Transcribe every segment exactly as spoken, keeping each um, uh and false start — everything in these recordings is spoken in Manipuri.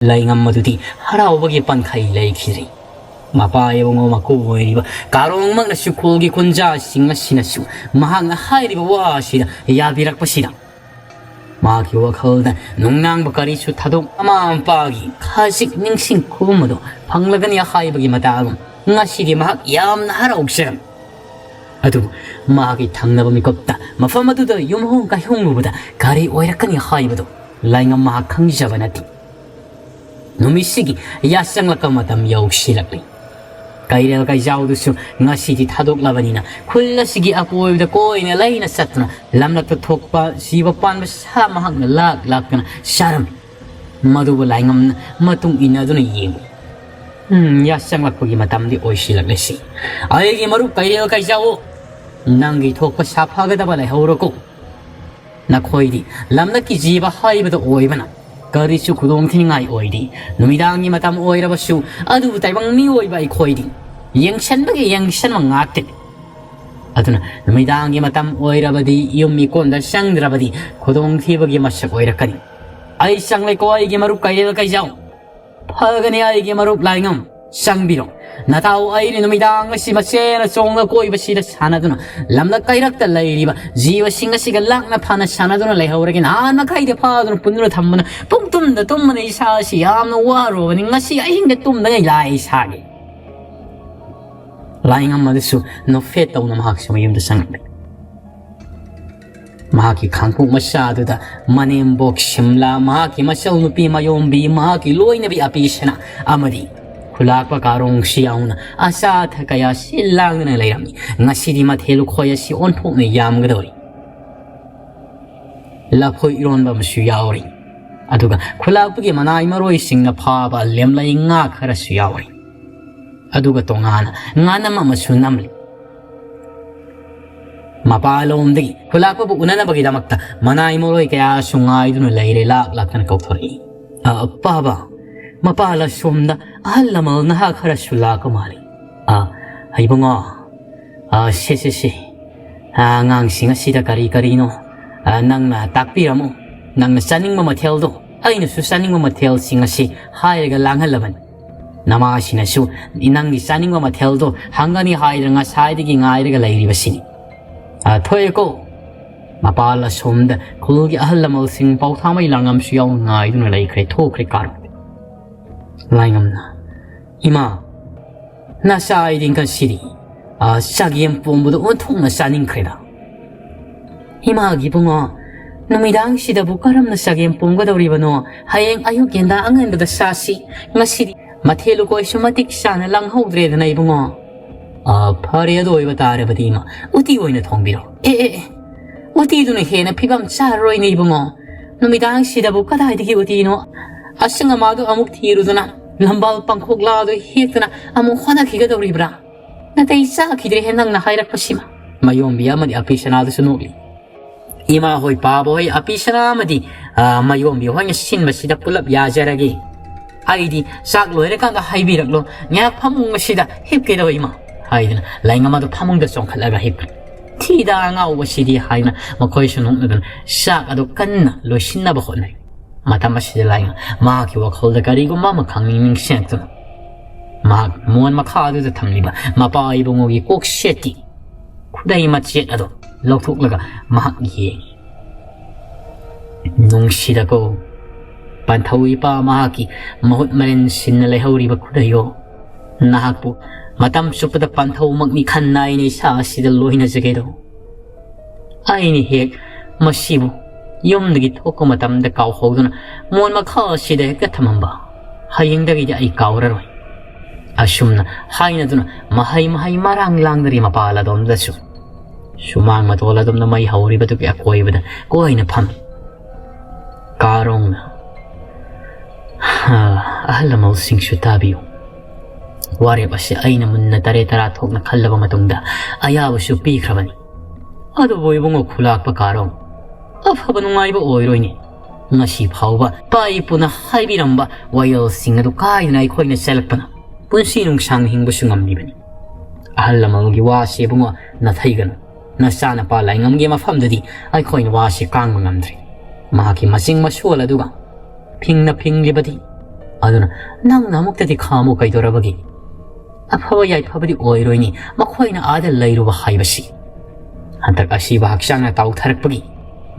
ꯂꯥꯏꯉꯝ ꯑꯗꯨꯗꯤ ꯍꯔꯥꯎꯕꯒꯤ ꯄꯟꯈꯩ ꯂꯩꯈꯤꯗ꯭ꯔꯦ꯫ ꯃꯄꯥ ꯏꯕꯨꯡꯉꯣ ꯃꯀꯣꯛ ꯑꯣꯏꯔꯤꯕ ꯀꯥꯔꯣꯡꯃꯛꯅꯁꯨ ꯈꯨꯜꯒꯤ ꯈꯨꯟꯖꯥꯁꯤꯡ ꯑꯁꯤꯅꯁꯨ ꯃꯍꯥꯛꯅ ꯍꯥꯏꯔꯤꯕ ꯋꯥ ꯑꯁꯤꯗ ꯌꯥꯕꯤꯔꯛꯄꯁꯤꯗ ꯃꯍꯥꯛꯀꯤ ꯋꯥꯈꯜꯗ ꯅꯨꯡꯅꯥꯡꯕ ꯀꯔꯤꯁꯨ ꯊꯥꯗꯣꯛ ꯃꯃꯥ ꯃꯄꯥꯒꯤ ꯈꯖꯤꯛ ꯅꯤꯡꯁꯤꯡ ꯈꯨꯕꯝ ꯑꯗꯨ ꯐꯪꯂꯒꯅꯤ ꯍꯥꯏꯕꯒꯤ ꯃꯇꯥꯒꯨꯝ ꯉꯁꯤꯗꯤ ꯃꯍꯥꯛ ꯌꯥꯝꯅ ꯍꯔꯥꯎꯖꯔꯝꯃꯤ꯫ ꯑꯗꯨꯕꯨ ꯃꯍꯥꯛꯀꯤ ꯊꯪꯅꯕ ꯃꯤꯀꯨꯞꯇ ꯃꯐꯝ ꯑꯗꯨꯗ ꯌꯨꯝꯍꯣꯡ ꯀꯥꯏꯍꯣꯡꯂꯨꯕꯗ ꯀꯔꯤ ꯑꯣꯏꯔꯛꯀꯅꯤ ꯍꯥꯏꯕꯗꯨ ꯂꯥꯏꯉꯝ ꯃꯍꯥꯛ ꯈꯪꯖꯕ ꯅꯠꯇꯦ꯫ ꯅꯨꯃꯤꯠꯁꯤꯒꯤ ꯌꯥꯆꯪꯂꯛꯄ ꯃꯇꯝ ꯌꯧꯁꯤꯜꯂꯛꯂꯤ꯫ ꯀꯩꯔꯦꯜ ꯀꯩꯖꯥꯎꯗꯨꯁꯨ ꯉꯁꯤꯗꯤ ꯊꯥꯗꯣꯛꯂꯕꯅꯤꯅ ꯈꯨꯜ ꯑꯁꯤꯒꯤ ꯑꯀꯣꯏꯕꯗ ꯀꯣꯏꯅ ꯂꯩꯅ ꯆꯠꯇꯨꯅ ꯂꯝꯂꯛꯇ ꯊꯣꯛꯄ ꯁꯤꯕ ꯄꯥꯟꯕ ꯁꯥ ꯃꯍꯥꯛꯅ ꯂꯥꯛ ꯂꯥꯛꯇꯅ ꯆꯥꯔꯝꯃꯤ꯫ ꯃꯗꯨꯕꯨ ꯂꯥꯏꯉꯝꯅ ꯃꯇꯨꯡ ꯏꯟꯅꯗꯨꯅ ꯌꯦꯡꯂꯤ꯫ ꯎꯝ, ꯌꯥꯆꯪꯂꯛꯄꯒꯤ ꯃꯇꯝꯗꯤ ꯑꯣꯏꯁꯤꯜꯂꯛꯂꯁꯤ꯫ ꯑꯩꯒꯤ ꯃꯔꯨꯞ ꯀꯩꯔꯦꯜ ꯀꯩꯖꯥꯎ, ꯅꯪꯒꯤ ꯊꯣꯛꯄ ꯁꯥꯐꯒꯗꯕ ꯂꯩꯍꯧꯔꯣꯀꯣ꯫ ꯅꯈꯣꯏꯗꯤ ꯂꯝꯂꯛꯀꯤ ꯖꯤꯕ ꯍꯥꯏꯕꯗꯨ ꯑꯣꯏꯕꯅ ꯀꯔꯤꯁꯨ ꯈꯨꯗꯣꯡꯊꯤꯅꯤꯡꯉꯥꯏ ꯑꯣꯏꯗꯦ꯫ ꯅꯨꯃꯤꯗꯥꯡꯒꯤ ꯃꯇꯝ ꯑꯣꯏꯔꯕꯁꯨ ꯑꯗꯨꯕꯨ ꯇꯥꯏꯕꯪ ꯃꯤꯑꯣꯏꯕ ꯑꯩꯈꯣꯏꯗꯤ ꯌꯦꯡꯁꯟꯕꯒꯤ ꯌꯦꯡꯁꯟꯕ ꯉꯥꯛꯇꯅꯤ꯫ ꯑꯗꯨꯅ ꯅꯨꯃꯤꯗꯥꯡꯒꯤ ꯃꯇꯝ ꯑꯣꯏꯔꯕꯗꯤ ꯌꯨꯝ ꯏꯀꯣꯟꯗ ꯆꯪꯗ꯭ꯔꯕꯗꯤ ꯈꯨꯗꯣꯡꯊꯤꯕꯒꯤ ꯃꯁꯛ ꯑꯣꯏꯔꯛꯀꯅꯤ꯫ ꯑꯩ ꯆꯪꯂꯦꯀꯣ ꯑꯩꯒꯤ ꯃꯔꯨꯞ ꯀꯩꯔꯦꯜ ꯀꯩꯖꯥꯎ꯫ ꯐꯒꯅꯤ ꯑꯩꯒꯤ ꯃꯔꯨꯞ ꯂꯥꯏꯉꯝ, ꯆꯪꯕꯤꯔꯣ꯫ ꯅꯇꯥꯎ ꯑꯩꯅ ꯅꯨꯃꯤꯗꯥꯡ ꯑꯁꯤ ꯃꯆꯦꯅ ꯆꯣꯡꯅ ꯀꯣꯏꯕꯁꯤꯗ ꯁꯥꯟꯅꯗꯨꯅ ꯂꯝꯂꯛ ꯀꯩꯔꯛꯇ ꯂꯩꯔꯤꯕ ꯖꯤꯕꯁꯤꯡ ꯑꯁꯤꯒ ꯂꯥꯛꯅ ꯐꯥꯅ ꯁꯥꯟꯅꯗꯨꯅ ꯂꯩꯍꯧꯔꯒꯦ꯫ ꯅꯍꯥꯟ ꯃꯈꯩꯗꯤ ꯐꯥꯗꯨꯅ ꯄꯨꯟꯗꯨꯅ ꯊꯝꯕꯅ ꯄꯨꯡ ꯇꯨꯝꯗ ꯇꯨꯝꯕꯅ ꯏꯁꯥ ꯑꯁꯤ ꯌꯥꯝꯅ ꯋꯥꯔꯨꯕꯅꯤ꯫ ꯉꯁꯤ ꯑꯍꯤꯡꯗ ꯇꯨꯝꯗꯉꯩ ꯂꯥꯏ ꯁꯥꯒꯦ꯫ ꯂꯥꯏꯉꯝ ꯑꯗꯨꯁꯨ ꯅꯣꯛꯐꯦꯠ ꯇꯧꯅ ꯃꯍꯥꯛꯁꯨ ꯃꯌꯨꯝꯗ ꯆꯪꯂꯛꯂꯦ꯫ ꯃꯍꯥꯛꯀꯤ ꯈꯥꯡꯄꯣꯛ ꯃꯆꯥ ꯑꯗꯨꯗ ꯃꯅꯦꯝꯕꯣꯛ ꯁꯤꯝꯂꯥ, ꯃꯍꯥꯛꯀꯤ ꯃꯆꯧ ꯅꯨꯄꯤ ꯃꯌꯣꯝꯕꯤ, ꯃꯍꯥꯛꯀꯤ ꯂꯣꯏꯅꯕꯤ ꯑꯄꯤꯁꯅꯥ ꯑꯃꯗꯤ ꯈꯨꯂꯥꯛꯄ ꯀꯥꯔꯣꯡꯁꯨ ꯌꯥꯎꯅ ꯑꯆꯥ ꯑꯊꯛ ꯀꯌꯥ ꯁꯤꯜ ꯂꯥꯡꯗꯨꯅ ꯂꯩꯔꯝꯃꯤ꯫ ꯉꯁꯤꯗꯤ ꯃꯊꯦꯜ ꯂꯨꯈꯣꯏ ꯑꯁꯤ ꯑꯣꯟꯊꯣꯛꯅ ꯌꯥꯝꯒꯗꯧꯔꯤ꯫ ꯂꯐꯣꯏ ꯏꯔꯣꯟꯕ ꯑꯃꯁꯨ ꯌꯥꯎꯔꯤ꯫ ꯑꯗꯨꯒ ꯈꯨꯂꯥꯛꯄꯒꯤ ꯃꯅꯥꯏ ꯃꯔꯣꯏꯁꯤꯡꯅ ꯐꯥꯕ ꯂꯦꯝꯂꯩ ꯉꯥ ꯈꯔꯁꯨ ꯌꯥꯎꯔꯤ꯫ ꯑꯗꯨꯒ ꯇꯣꯉꯥꯟꯅ ꯉꯥꯅꯝ ꯑꯃꯁꯨ ꯅꯝꯂꯤ꯫ ꯃꯄꯥꯂꯣꯝꯗꯒꯤ ꯈꯨꯂꯥꯛꯄꯕꯨ ꯎꯅꯅꯕꯒꯤꯗꯃꯛꯇ ꯃꯅꯥꯏ ꯃꯔꯣꯏ ꯀꯌꯥꯁꯨ ꯉꯥꯏꯗꯨꯅ ꯂꯩꯔꯦ, ꯂꯥꯛ ꯂꯥꯛꯇꯅ ꯀꯧꯊꯣꯔꯛꯏ꯫ "ꯑ, ꯄꯥꯕ, ꯃꯄꯥꯜ ꯑꯁꯣꯝꯗ ꯑꯍꯜ ꯂꯃꯟ ꯅꯍꯥ ꯈꯔꯁꯨ ꯂꯥꯛꯄ ꯃꯥꯜꯂꯤ꯫ ꯑ, ꯏꯕꯨꯡꯉꯣ, ꯑ, ꯁꯦ, ꯁꯦ, ꯁꯦ, ꯑ, ꯑꯉꯥꯡꯁꯤꯡ ꯑꯁꯤꯗ ꯀꯔꯤ ꯀꯔꯤꯅꯣ, ꯑ, ꯅꯪꯅ ꯇꯥꯛꯄꯤꯔꯝꯃꯨ, ꯅꯪꯅ ꯆꯥꯅꯤꯡꯕ ꯃꯊꯦꯜꯗꯣ꯫ ꯑꯩꯅꯁꯨ ꯆꯥꯅꯤꯡꯕ ꯃꯊꯦꯜꯁꯤꯡ ꯑꯁꯤ ꯍꯥꯏꯔꯒ ꯂꯥꯡꯍꯜꯂꯕꯅꯤ꯫ ꯅꯃꯥꯁꯤꯅꯁꯨ ꯅꯪꯒꯤ ꯆꯥꯅꯤꯡꯕ ꯃꯊꯦꯜꯗꯣ ꯍꯪꯒꯅꯤ ꯍꯥꯏꯗꯅ ꯉꯁꯥꯏꯗꯒꯤ ꯉꯥꯏꯔꯒ ꯂꯩꯔꯤꯕꯁꯤꯅꯤ꯫ "ꯑ, ꯊꯣꯛꯑꯦꯀꯣ?" ꯃꯄꯥꯜ ꯑꯁꯣꯝꯗ ꯈꯨꯜꯒꯤ ꯑꯍꯜ ꯂꯃꯟꯁꯤꯡ ꯄꯥꯎꯊꯥꯃꯩ ꯂꯥꯡꯉꯝꯁꯨ ꯌꯥꯎꯅ ꯉꯥꯏꯗꯨꯅ ꯂꯩꯈ꯭ꯔꯦ꯫ ꯊꯣꯛꯈ꯭ꯔꯦ ꯀꯥꯔꯣꯡ꯫ ꯂꯥꯏꯉꯝꯅ, "ꯏꯃꯥ, ꯅꯆꯥ ꯑꯩꯗꯤ ꯉꯁꯤꯗꯤ, ꯑ, ꯆꯒꯦꯝ ꯄꯣꯝꯕꯗꯣ ꯑꯣꯟꯊꯣꯛꯅ ꯆꯥꯅꯤꯡꯈ꯭ꯔꯦꯗ꯫" "ꯏꯃꯥꯒꯤ ꯏꯕꯨꯡꯉꯣ, ꯅꯨꯃꯤꯗꯥꯡꯁꯤꯗꯕꯨ ꯀꯔꯝꯅ ꯆꯒꯦꯝ ꯄꯣꯝꯒꯗꯧꯔꯤꯕꯅꯣ? ꯍꯌꯦꯡ ꯑꯌꯨꯛ ꯌꯦꯟꯗꯥ ꯑꯉꯟꯕꯗ ꯆꯥꯁꯤ꯫ ꯉꯁꯤꯗꯤ ꯃꯊꯦꯜ ꯂꯨꯀꯣꯏꯁꯨ ꯃꯇꯤꯛ ꯆꯥꯅ ꯂꯥꯡꯍꯧꯗ꯭ꯔꯦꯗꯅ ꯏꯕꯨꯡꯉꯣ꯫" "ꯑ, ꯐꯔꯦ, ꯑꯗꯨ ꯑꯣꯏꯕ ꯇꯥꯔꯕꯗꯤ ꯏꯃꯥ, ꯎꯇꯤ ꯑꯣꯏꯅ ꯊꯣꯡꯕꯤꯔꯣ꯫" "ꯑꯦ, ꯑꯦ, ꯑꯦ, ꯎꯇꯤꯗꯨꯅ ꯍꯦꯟꯅ ꯐꯤꯕꯝ ꯆꯥꯔꯔꯣꯏꯅꯦ ꯏꯕꯨꯡꯉꯣ꯫ ꯅꯨꯃꯤꯗꯥꯡꯁꯤꯗꯕꯨ ꯀꯗꯥꯏꯗꯒꯤ ꯎꯇꯤꯅꯣ? ꯑꯁꯪ ꯑꯃꯥꯗꯣ ꯑꯃꯨꯛ ꯊꯤꯔꯨꯗꯅ, ꯂꯝꯕꯥꯜ ꯄꯥꯡꯈꯣꯛꯂꯥꯗꯣ ꯍꯦꯛꯇꯅ ꯑꯃꯨꯛ ꯍꯣꯠꯅꯈꯤꯒꯗꯧꯔꯤꯕ꯭ꯔꯥ? ꯅꯥꯇꯩ ꯆꯥꯈꯤꯗ꯭ꯔꯦꯍꯦ ꯅꯪꯅ ꯍꯥꯏꯔꯛꯄꯁꯤꯃ꯫" ꯃꯌꯣꯝꯕꯤ ꯑꯃꯗꯤ ꯑꯄꯤ ꯁꯅꯥꯗꯨꯁꯨ ꯅꯣꯛꯂꯤ꯫ "ꯏꯃꯥ ꯍꯣꯏ, ꯄꯥꯕ ꯍꯣꯏ, ꯑꯄꯤ ꯁꯅꯥ ꯑꯃꯗꯤ, ꯑ, ꯃꯌꯣꯝꯕꯤ ꯍꯣꯏꯅ ꯁꯤꯟꯕꯁꯤꯗ ꯄꯨꯂꯞ ꯌꯥꯖꯔꯒꯦ꯫ ꯑꯩꯗꯤ ꯆꯥꯛ ꯂꯣꯏꯔꯀꯥꯟꯗ ꯍꯥꯏꯕꯤꯔꯛꯂꯣ, ꯉꯥꯏꯍꯥꯛ ꯐꯃꯨꯡ ꯑꯁꯤꯗ ꯍꯤꯞꯀꯦ ꯇꯧꯏ ꯏꯃꯥ," ꯍꯥꯏꯗꯅ ꯂꯥꯏꯉꯝ ꯑꯗꯨ ꯐꯃꯨꯡꯗ ꯆꯣꯡꯈꯠꯂꯒ ꯍꯤꯞꯈ꯭ꯔꯦ꯫ "ꯊꯤꯗ ꯑꯉꯥꯎꯕꯁꯤꯗꯤ," ꯍꯥꯏꯅ ꯃꯈꯣꯏꯁꯨ ꯅꯣꯛꯅꯗꯨꯅ ꯆꯥꯛ ꯑꯗꯨ ꯀꯟꯅ ꯂꯣꯏꯁꯤꯟꯅꯕ ꯍꯣꯠꯅꯩ꯫ ꯃꯇꯝ ꯑꯁꯤꯗ ꯂꯥꯏꯉꯝ ꯃꯍꯥꯛꯀꯤ ꯋꯥꯈꯜꯗ ꯀꯔꯤꯒꯨꯝꯕ ꯑꯃ ꯈꯪꯅꯤꯡ ꯅꯤꯡꯁꯤꯡꯂꯛꯇꯨꯅ ꯃꯍꯥꯛ ꯃꯣꯟ ꯃꯈꯥ ꯑꯗꯨꯗ ꯊꯝꯂꯤꯕ ꯃꯄꯥ ꯏꯕꯨꯡꯉꯣꯒꯤ ꯀꯣꯛ ꯁꯦꯠꯀꯤ ꯈꯨꯗꯩ ꯃꯆꯦꯠ ꯑꯗꯨ ꯂꯧꯊꯣꯛꯂꯒ ꯃꯍꯥꯛ ꯌꯦꯡꯉꯤ꯫ "ꯅꯨꯡꯁꯤꯗꯀꯣ, ꯄꯟꯊꯧ ꯏꯄꯥ ꯃꯍꯥꯛꯀꯤ ꯃꯍꯨꯠ ꯃꯔꯦꯟ ꯁꯤꯟꯅ ꯂꯩꯍꯧꯔꯤꯕ ꯈꯨꯗꯩꯌꯣ꯫ ꯅꯍꯥꯛꯄꯨ ꯃꯇꯝ ꯆꯨꯞꯄꯗ ꯄꯟꯊꯧꯃꯛꯅꯤ ꯈꯟꯅ ꯑꯩꯅ ꯏꯁꯥ ꯑꯁꯤꯗ ꯂꯣꯏꯅꯖꯒꯦꯗꯣ꯫ ꯑꯩꯅ ꯍꯦꯛ ꯃꯁꯤꯕꯨ ꯌꯨꯝꯗꯒꯤ ꯊꯣꯛꯄ ꯃꯇꯝꯗ ꯀꯥꯎꯍꯧꯗꯨꯅ ꯃꯣꯟ ꯃꯈꯥ ꯑꯁꯤꯗ ꯍꯦꯛꯇ ꯊꯝꯃꯝꯕ꯫ ꯍꯌꯦꯡꯗꯒꯤꯗꯤ ꯑꯩ ꯀꯥꯎꯔꯔꯣꯏ꯫" ꯑꯁꯨꯝꯅ ꯍꯥꯏꯅꯗꯨꯅ ꯃꯍꯩ ꯃꯍꯩ ꯃꯔꯥꯡ ꯂꯥꯡꯗꯔꯤ ꯃꯄꯥꯜ ꯑꯗꯣꯝꯗꯁꯨ ꯁꯨꯃꯥꯡ ꯃꯇꯣꯜ ꯑꯗꯣꯝꯗ ꯃꯩ ꯍꯧꯔꯤꯕꯗꯨꯒꯤ ꯑꯀꯣꯏꯕꯗ ꯀꯣꯏꯅ ꯐꯝꯃꯤ꯫ ꯀꯥꯔꯣꯡꯅ, "ꯍꯥ, ꯑꯍꯜ ꯂꯃꯟꯁꯤꯡꯁꯨ ꯇꯥꯕꯤꯌꯨ꯫ ꯋꯥꯔꯦꯞ ꯑꯁꯤ ꯑꯩꯅ ꯃꯨꯟꯅ ꯇꯔꯦ ꯇꯔꯥ ꯊꯣꯛꯅ ꯈꯜꯂꯕ ꯃꯇꯨꯡꯗ ꯑꯌꯥꯕꯁꯨ ꯄꯤꯈ꯭ꯔꯕꯅꯤ꯫ ꯑꯗꯨꯕꯨ ꯏꯕꯨꯡꯉꯣ ꯈꯨꯂꯥꯛꯄ ꯀꯥꯔꯣꯡ, ꯑꯐꯕ ꯅꯨꯡꯉꯥꯏꯕ ꯑꯣꯏꯔꯣꯏꯅꯦ꯫ ꯉꯁꯤ ꯐꯥꯎꯕ ꯏꯄꯥ ꯏꯄꯨꯅ ꯍꯥꯏꯕꯤꯔꯝꯕ ꯋꯥꯌꯦꯜꯁꯤꯡ ꯑꯗꯨ ꯀꯥꯏꯗꯅ ꯑꯩꯈꯣꯏꯅ ꯆꯦꯜꯂꯛꯄꯅ ꯄꯨꯟꯁꯤ ꯅꯨꯡꯁꯥꯡꯅ ꯍꯤꯡꯕꯁꯨ ꯉꯝꯂꯤꯕꯅꯤ꯫ ꯑꯍꯜ ꯂꯃꯟꯒꯤ ꯋꯥꯁꯤ ꯏꯕꯨꯡꯉꯣ ꯅꯥꯊꯩꯒꯅꯨ꯫ ꯅꯆꯥꯅꯨꯄꯥ ꯂꯥꯏꯉꯝꯒꯤ ꯃꯐꯝꯗꯗꯤ ꯑꯩꯈꯣꯏꯅ ꯋꯥꯁꯤ ꯀꯥꯡꯕ ꯉꯝꯗ꯭ꯔꯦ꯫ ꯃꯍꯥꯛꯀꯤ ꯃꯆꯤꯡ ꯃꯁꯣꯜ ꯑꯗꯨꯒ ꯐꯤꯡꯅ ꯐꯤꯡꯂꯤꯕꯗꯤ꯫ ꯑꯗꯨꯅ ꯅꯪꯅ ꯑꯃꯨꯛꯇꯗꯤ ꯈꯥꯝꯃꯨ ꯀꯩꯗꯧꯔꯕꯒꯦ? ꯑꯐꯕ ꯌꯥꯏꯐꯕꯗꯤ ꯑꯣꯏꯔꯣꯏꯅꯤ ꯃꯈꯣꯏꯅ ꯑꯥꯗ ꯂꯩꯔꯨꯕ ꯍꯥꯏꯕꯁꯤ꯫ ꯍꯟꯗꯛ ꯑꯁꯤꯕ ꯍꯛꯆꯥꯡꯅ ꯇꯥꯎꯊꯔꯛꯄꯒꯤ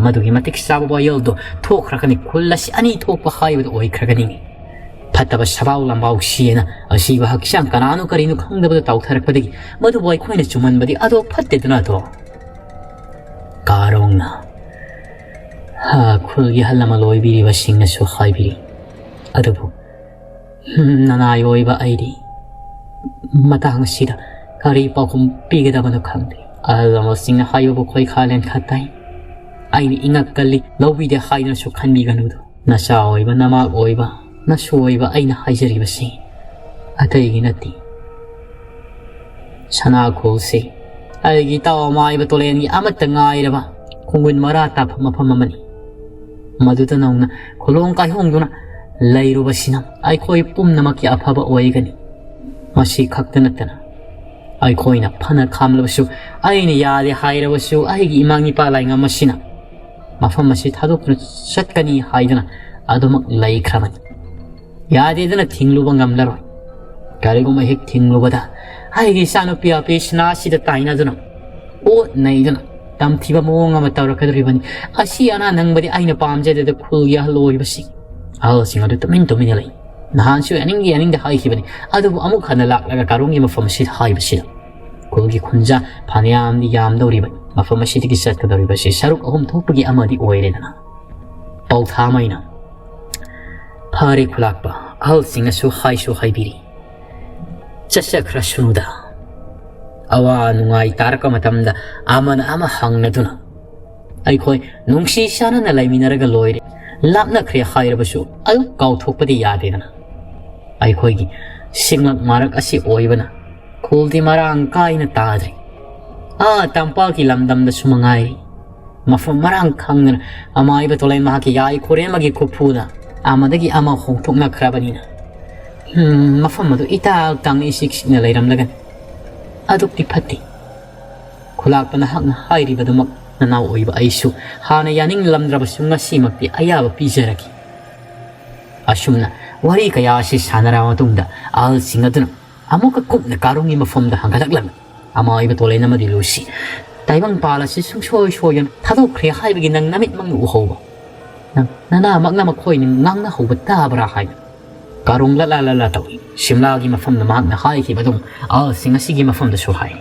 ꯃꯗꯨꯒꯤ ꯃꯇꯤꯛ ꯆꯥꯕ ꯋꯥꯌꯦꯜꯗꯣ ꯊꯣꯛꯈ꯭ꯔꯒꯅꯤ, ꯈꯨꯜ ꯑꯁꯤ ꯑꯅꯤ ꯊꯣꯛꯄ ꯍꯥꯏꯕꯗꯨ ꯑꯣꯏꯈ꯭ꯔꯒꯅꯤ꯫ ꯐꯠꯇꯕ ꯁꯕꯥꯎ ꯂꯝꯕꯥꯎ ꯁꯤꯌꯦꯅ ꯑꯁꯤꯕ ꯍꯛꯆꯥꯡ ꯀꯅꯥꯅꯣ ꯀꯔꯤꯅꯣ ꯈꯪꯗꯕꯗ ꯇꯥꯎꯊꯔꯛꯄꯗꯒꯤ ꯃꯗꯨꯕꯨ ꯑꯩꯈꯣꯏꯅ ꯆꯨꯝꯍꯟꯕꯗꯤ ꯑꯗꯣ ꯐꯠꯇꯦꯗꯅ ꯑꯗꯣ꯫ ꯀꯥꯔꯣꯡꯅ ꯍꯥ, ꯈꯨꯜꯒꯤ ꯑꯍꯜ ꯂꯃꯟ ꯑꯣꯏꯕꯤꯔꯤꯕꯁꯤꯡꯅꯁꯨ ꯍꯥꯏꯕꯤꯔꯤ꯫ ꯑꯗꯨꯕꯨ ꯅꯅꯥꯏ ꯑꯣꯏꯕ ꯑꯩꯗꯤ ꯃꯇꯥꯡ ꯑꯁꯤꯗ ꯀꯔꯤ ꯄꯥꯎꯈꯨꯝ ꯄꯤꯒꯗꯕꯅꯣ ꯈꯪꯗꯦ꯫ ꯑꯍꯜ ꯂꯃꯟꯁꯤꯡꯅ ꯍꯥꯏꯕꯕꯨ ꯈꯣꯏꯈꯥ ꯂꯦꯟꯈꯥ ꯇꯥꯏ꯫ ꯑꯩꯅ ꯏꯉꯛ ꯀꯜꯂꯤ, ꯂꯧꯕꯤꯗꯦ ꯍꯥꯏꯗꯨꯅꯁꯨ ꯈꯟꯕꯤꯒꯅꯨꯗꯣ꯫ ꯅꯆꯥ ꯑꯣꯏꯕ, ꯅꯃꯥ ꯑꯣꯏꯕ, ꯅꯁꯨ ꯑꯣꯏꯕ ꯑꯩꯅ ꯍꯥꯏꯖꯔꯤꯕꯁꯤ ꯑꯇꯩꯒꯤ ꯅꯠꯇꯦ꯫ ꯁꯅꯥꯈꯣꯜꯁꯤ ꯑꯩꯒꯤ ꯏꯇꯥꯎ ꯑꯃꯥꯏꯕ ꯇꯣꯂꯦꯟꯒꯤ ꯑꯃꯠꯇ ꯉꯥꯏꯔꯕ ꯈꯣꯡꯒꯨꯟ ꯃꯔꯥ ꯇꯥꯛꯄ ꯃꯐꯝ ꯑꯃꯅꯤ꯫ ꯃꯗꯨꯗ ꯅꯧꯅ ꯈꯨꯂꯣꯡ ꯀꯥꯏꯍꯣꯡꯗꯨꯅ ꯂꯩꯔꯨꯕꯁꯤꯅ ꯑꯩꯈꯣꯏ ꯄꯨꯝꯅꯃꯛꯀꯤ ꯑꯐꯕ ꯑꯣꯏꯒꯅꯤ꯫ ꯃꯁꯤ ꯈꯛꯇ ꯅꯠꯇꯅ ꯑꯩꯈꯣꯏꯅ ꯐꯅ ꯈꯥꯝꯂꯕꯁꯨ, ꯑꯩꯅ ꯌꯥꯗꯦ ꯍꯥꯏꯔꯕꯁꯨ, ꯑꯩꯒꯤ ꯏꯃꯥ ꯏꯄꯥ ꯂꯥꯏꯉꯝ ꯑꯁꯤꯅ ꯃꯐꯝ ꯑꯁꯤ ꯊꯥꯗꯣꯛꯇꯨꯅ ꯆꯠꯀꯅꯤ ꯍꯥꯏꯗꯨꯅ ꯑꯗꯨꯃꯛ ꯂꯩꯈ꯭ꯔꯕꯅꯤ꯫ ꯌꯥꯗꯦꯗꯅ ꯊꯤꯡꯂꯨꯕ ꯉꯝꯂꯔꯣꯏ꯫ ꯀꯔꯤꯒꯨꯝꯕ ꯍꯦꯛ ꯊꯤꯡꯂꯨꯕꯗ ꯑꯩꯒꯤ ꯏꯆꯥꯅꯨꯄꯤ ꯑꯄꯦꯁꯅꯥ ꯑꯁꯤꯗ ꯇꯥꯏꯅꯗꯨꯅ, ꯑꯣꯠ ꯅꯩꯗꯨꯅ, ꯇꯝꯊꯤꯕ ꯃꯑꯣꯡ ꯑꯃ ꯇꯧꯔꯛꯀꯗꯧꯔꯤꯕꯅꯤ꯫ ꯑꯁꯤ ꯑꯅꯥ ꯅꯪꯕꯗꯤ ꯑꯩꯅ ꯄꯥꯝꯖꯗꯦꯗ ꯈꯨꯜꯒꯤ ꯑꯍꯜ ꯑꯣꯏꯕꯁꯤꯡ꯫ ꯑꯍꯜꯁꯤꯡ ꯑꯗꯨ ꯇꯨꯃꯤꯟ ꯇꯨꯃꯤꯟꯅ ꯂꯩ꯫ ꯅꯍꯥꯟꯁꯨ ꯌꯥꯅꯤꯡꯗꯦ ꯌꯥꯅꯤꯡꯗꯦ ꯍꯥꯏꯈꯤꯕꯅꯤ, ꯑꯗꯨꯕꯨ ꯑꯃꯨꯛ ꯍꯟꯅ ꯂꯥꯛꯂꯒ ꯀꯥꯔꯣꯡꯒꯤ ꯃꯐꯝ ꯑꯁꯤꯗ ꯍꯥꯏꯕꯁꯤꯗ ꯈꯨꯜꯒꯤ ꯈꯨꯟꯖꯥ ꯐꯅꯌꯥꯝꯗꯤ ꯌꯥꯝꯗꯧꯔꯤꯕꯅꯤ꯫ ꯃꯐꯝ ꯑꯁꯤꯗꯒꯤ ꯆꯠꯀꯗꯧꯔꯤꯕꯁꯤ ꯁꯔꯨꯛ ꯑꯍꯨꯝ ꯊꯣꯛꯄꯒꯤ ꯑꯃꯗꯤ ꯑꯣꯏꯔꯦꯗꯅ꯫ ꯄꯥꯎꯊꯥꯃꯩꯅ, "ꯐꯔꯦ ꯈꯨꯂꯥꯛꯄ, ꯑꯍꯜꯁꯤꯡꯅꯁꯨ ꯍꯥꯏꯁꯨ ꯍꯥꯏꯕꯤꯔꯤ꯫ ꯆꯠꯆꯈ꯭ꯔꯁꯅꯨꯗ꯫ ꯑꯋꯥ ꯅꯨꯡꯉꯥꯏ ꯇꯥꯔꯛꯄ ꯃꯇꯝꯗ ꯑꯃꯅ ꯑꯃ ꯍꯪꯅꯗꯨꯅ ꯑꯩꯈꯣꯏ ꯅꯨꯡꯁꯤ ꯆꯥꯟꯅꯅ ꯂꯩꯃꯤꯟꯅꯔꯒ ꯂꯣꯏꯔꯦ꯫ ꯂꯥꯞꯅꯈ꯭ꯔꯦ ꯍꯥꯏꯔꯕꯁꯨ ꯑꯗꯨꯝ ꯀꯥꯎꯊꯣꯛꯄꯗꯤ ꯌꯥꯗꯦꯗꯅ꯫ ꯑꯩꯈꯣꯏꯒꯤ ꯁꯤꯡꯂꯛ ꯃꯥꯔꯛ ꯑꯁꯤ ꯑꯣꯏꯕꯅ ꯈꯨꯜꯗꯤ ꯃꯔꯥꯡ ꯀꯥꯏꯅ ꯇꯥꯗ꯭ꯔꯤ꯫ ꯑꯥ ꯇꯝꯄꯥꯛꯀꯤ ꯂꯝꯗꯝꯗꯁꯨ ꯃꯉꯥꯏꯔꯤ꯫ ꯃꯐꯝ ꯃꯔꯥꯡ ꯈꯪꯗꯅ ꯑꯃꯥꯏꯕ ꯇꯣꯂꯩ ꯃꯍꯥꯛꯀꯤ ꯌꯥꯏ ꯈꯨꯔꯦꯝ ꯑꯃꯒꯤ ꯈꯨꯐꯨꯗ ꯑꯃꯗꯒꯤ ꯑꯃ ꯍꯣꯡꯊꯣꯛꯅꯈ꯭ꯔꯕꯅꯤꯅ, ꯍꯝ, ꯃꯐꯝ ꯑꯗꯨ ꯏꯇꯥꯛ ꯇꯥꯡꯅ ꯏꯆꯤꯛ ꯆꯤꯛꯅ ꯂꯩꯔꯝꯂꯒꯅꯤ꯫ ꯑꯗꯨꯛꯇꯤ ꯐꯠꯇꯦ꯫ ꯈꯨꯂꯥꯛꯄ ꯅꯍꯥꯛꯅ ꯍꯥꯏꯔꯤꯕꯗꯨꯃꯛ ꯅꯅꯥꯎ ꯑꯣꯏꯕ ꯑꯩꯁꯨ ꯍꯥꯟꯅ ꯌꯥꯅꯤꯡꯂꯝꯗ꯭ꯔꯕꯁꯨ ꯉꯁꯤꯃꯛꯇꯤ ꯑꯌꯥꯕ ꯄꯤꯖꯔꯒꯦ꯫ ꯑꯁꯨꯝꯅ ꯋꯥꯔꯤ ꯀꯌꯥ ꯑꯁꯤ ꯁꯥꯟꯅꯔꯕ ꯃꯇꯨꯡꯗ ꯑꯍꯜꯁꯤꯡ ꯑꯗꯨꯅ ꯑꯃꯨꯛꯀ ꯀꯨꯞꯅ ꯀꯥꯔꯣꯡꯒꯤ ꯃꯐꯝꯗ ꯍꯪꯒꯠꯂꯛꯂꯝꯃꯤ꯫ ꯑꯃꯥꯏꯕ ꯇꯣꯂꯦꯟ ꯑꯃꯗꯤ ꯂꯨꯁꯤ, ꯇꯥꯏꯕꯪ ꯄꯥꯜ ꯑꯁꯤ ꯁꯨꯡꯁꯣꯏ ꯁꯣꯏꯗꯅ ꯊꯥꯗꯣꯛꯈ꯭ꯔꯦ ꯍꯥꯏꯕꯒꯤ ꯅꯪ ꯅꯃꯤꯠꯃꯛꯅ ꯎꯍꯧꯕ, ꯅꯪ ꯅꯅꯥꯃꯛꯅ ꯃꯈꯣꯏꯅ ꯉꯥꯡꯅꯍꯧꯕ ꯇꯥꯕ꯭ꯔꯥ ꯍꯥꯏꯅ꯫ ꯀꯥꯔꯣꯡ ꯂꯠꯂ ꯂꯠꯂ ꯇꯧꯏ꯫ ꯁꯤꯝꯂꯥꯒꯤ ꯃꯐꯝꯗ ꯃꯍꯥꯛꯅ ꯍꯥꯏꯈꯤꯕ ꯑꯗꯨꯝ ꯑꯍꯜꯁꯤꯡ ꯑꯁꯤꯒꯤ ꯃꯐꯝꯗꯁꯨ ꯍꯥꯏ꯫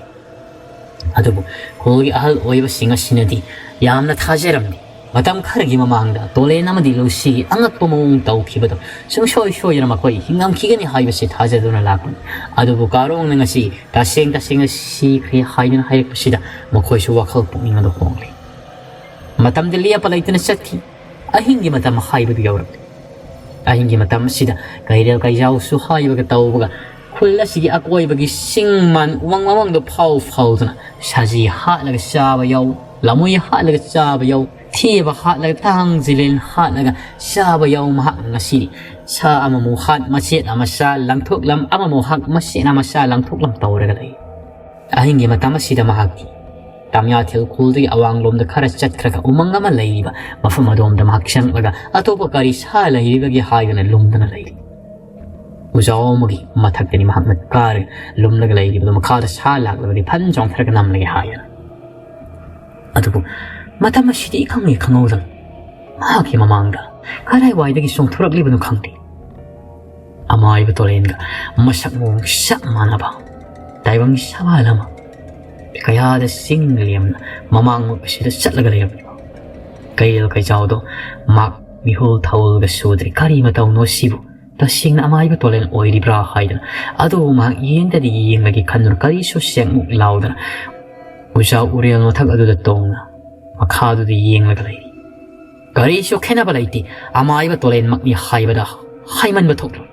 ꯑꯗꯨꯕꯨ ꯈꯨꯜꯒꯤ ꯑꯍꯜ ꯑꯣꯏꯕꯁꯤꯡ ꯑꯁꯤꯅꯗꯤ ꯌꯥꯝꯅ ꯊꯥꯖꯔꯝꯗꯦ꯫ ꯃꯇꯝ ꯈꯔꯒꯤ ꯃꯃꯥꯡꯗ ꯇꯣꯂꯦꯟ ꯑꯃꯗꯤ ꯂꯨꯁꯤꯒꯤ ꯑꯉꯛꯄ ꯃꯑꯣꯡ ꯇꯧꯈꯤꯕꯗꯣ ꯁꯨꯡꯁꯣꯏ ꯁꯣꯏꯗꯅ ꯃꯈꯣꯏ ꯍꯤꯡꯉꯝꯈꯤꯒꯅꯤ ꯍꯥꯏꯕꯁꯤ ꯊꯥꯖꯗꯨꯅ ꯂꯥꯛꯄꯅꯤ꯫ ꯑꯗꯨꯕꯨ ꯀꯥꯔꯣꯡꯅ ꯉꯁꯤ ꯇꯁꯦꯡ ꯇꯁꯦꯡꯅ ꯁꯤꯈ꯭ꯔꯦ ꯍꯥꯏꯗꯨꯅ ꯍꯥꯏꯔꯛꯄꯁꯤꯗ ꯃꯈꯣꯏꯁꯨ ꯋꯥꯈꯜ ꯄꯨꯛꯅꯤꯡ ꯑꯗꯨ ꯍꯣꯡꯂꯦ꯫ ꯃꯇꯝꯗꯤ ꯂꯦꯞꯄ ꯂꯩꯇꯅ ꯆꯠꯈꯤ꯫ ꯑꯍꯤꯡꯒꯤ ꯃꯇꯝ ꯍꯥꯏꯕꯗꯨ ꯌꯧꯔꯛꯂꯦ꯫ ꯑꯍꯤꯡꯒꯤ ꯃꯇꯝ ꯑꯁꯤꯗ ꯀꯩꯔꯦꯜ ꯀꯩꯖꯥꯎꯁꯨ ꯍꯥꯏꯕꯒ ꯇꯧꯕꯒ ꯈꯨꯜ ꯑꯁꯤꯒꯤ ꯑꯀꯣꯏꯕꯒꯤ ꯆꯤꯡ ꯃꯥꯟ ꯎꯃꯪ ꯋꯥꯃꯪꯗ ꯐꯥꯎ ꯐꯥꯎꯗꯨꯅ ꯁꯖꯤ ꯍꯥꯠꯂꯒ ꯆꯥꯕ ꯌꯥꯎ, ꯂꯃꯣꯏ ꯍꯥꯠꯂꯒ ꯆꯥꯕ ꯌꯥꯎ, ꯊꯦꯕ ꯍꯥꯠꯂꯒ ꯇꯥꯡ ꯖꯤꯂꯦꯟ ꯍꯥꯠꯂꯒ ꯆꯥꯕ ꯌꯥꯎ꯫ ꯃꯍꯥꯛꯅ ꯉꯁꯤꯗꯤ ꯁꯥ ꯑꯃꯃꯨꯛ ꯍꯥꯠ, ꯃꯆꯦꯠ ꯑꯃ ꯆꯥ, ꯂꯪꯊꯣꯛꯂꯝ, ꯑꯃꯃꯨꯛ ꯍꯥꯠ, ꯃꯆꯦꯠ ꯑꯃ ꯆꯥ, ꯂꯪꯊꯣꯛꯂꯝ ꯇꯧꯔꯒ ꯂꯩ꯫ ꯑꯍꯤꯡꯒꯤ ꯃꯇꯝ ꯑꯁꯤꯗ ꯃꯍꯥꯛꯇꯤ ꯇꯥꯃꯤꯌꯥꯊꯤꯜ ꯈꯨꯜꯗꯒꯤ ꯑꯋꯥꯡꯂꯣꯝꯗ ꯈꯔ ꯆꯠꯈ꯭ꯔꯒ ꯎꯃꯪ ꯑꯃ ꯂꯩꯔꯤꯕ ꯃꯐꯝ ꯑꯗꯣꯝꯗ ꯃꯍꯥꯛ ꯆꯪꯂꯒ ꯑꯇꯣꯞꯄ ꯀꯔꯤ ꯁꯥ ꯂꯩꯔꯤꯕꯒꯦ ꯍꯥꯏꯗꯨꯅ ꯂꯨꯝꯗꯨꯅ ꯂꯩꯔꯤ꯫ ꯎꯖꯥꯎ ꯑꯃꯒꯤ ꯃꯊꯛꯇꯅꯤ ꯃꯍꯥꯛꯅ ꯀꯥꯔꯒ ꯂꯨꯝꯂꯒ ꯂꯩꯔꯤꯕꯗꯨ, ꯃꯈꯥꯗ ꯁꯥ ꯂꯥꯛꯂꯕꯗꯤ ꯐꯟ ꯆꯣꯡꯊꯔꯒ ꯅꯝꯂꯒꯦ ꯍꯥꯏꯗꯅ꯫ ꯑꯗꯨꯕꯨ ꯃꯇꯝ ꯑꯁꯤꯗꯤ ꯏꯈꯪ ꯍꯦꯛ ꯈꯪꯍꯧꯗꯅ ꯃꯍꯥꯛꯀꯤ ꯃꯃꯥꯡꯗ ꯀꯗꯥꯏꯋꯥꯏꯗꯒꯤ ꯆꯣꯡꯊꯣꯔꯛꯂꯤꯕꯅꯣ ꯈꯪꯗꯦ꯫ ꯑꯃꯥꯏꯕ ꯇꯣꯔꯦꯟꯒ ꯃꯁꯛ ꯃꯑꯣꯡ ꯆꯞ ꯃꯥꯟꯅꯕ ꯇꯥꯏꯕꯪꯒꯤ ꯁꯕꯥꯜ ꯑꯃ ꯀꯌꯥꯗ ꯆꯤꯡ ꯂꯦꯝꯅ ꯃꯃꯥꯡꯃꯛ ꯑꯁꯤꯗ ꯆꯠꯂꯒ ꯂꯩꯔꯝꯂꯤꯕ ꯀꯩꯔꯦꯜ ꯀꯩꯆꯥꯎꯗꯣ ꯃꯍꯥꯛ ꯃꯤꯍꯨꯜ ꯊꯧꯜꯒ ꯁꯨꯗ꯭ꯔꯤ꯫ ꯀꯔꯤ ꯃꯇꯧꯅꯣ ꯁꯤꯕꯨ? ꯇꯁꯦꯡꯅ ꯑꯃꯥꯏꯕ ꯇꯣꯂꯦꯟ ꯑꯣꯏꯔꯤꯕ꯭ꯔꯥ ꯍꯥꯏꯗꯅ ꯑꯗꯨꯕꯨ ꯃꯍꯥꯛ ꯌꯦꯡꯗꯗꯤ ꯌꯦꯡꯂꯒꯦ ꯈꯟꯗꯨꯅ ꯀꯔꯤꯁꯨ ꯁꯦꯡꯃꯨꯛ ꯂꯥꯎꯗꯅ ꯎꯖꯥ ꯎꯔꯦꯜ ꯃꯊꯛ ꯑꯗꯨꯗ ꯇꯣꯡꯅ ꯃꯈꯥꯗꯨꯗ ꯌꯦꯡꯂꯒ ꯂꯩꯔꯤ꯫ ꯀꯔꯤꯁꯨ ꯈꯦꯠꯅꯕ ꯂꯩꯇꯦ꯫ ꯑꯃꯥꯏꯕ ꯇꯣꯂꯦꯟꯃꯛꯅꯤ ꯍꯥꯏꯕꯗ ꯍꯥꯏꯃꯟꯕ ꯊꯣꯛꯂꯣꯏ꯫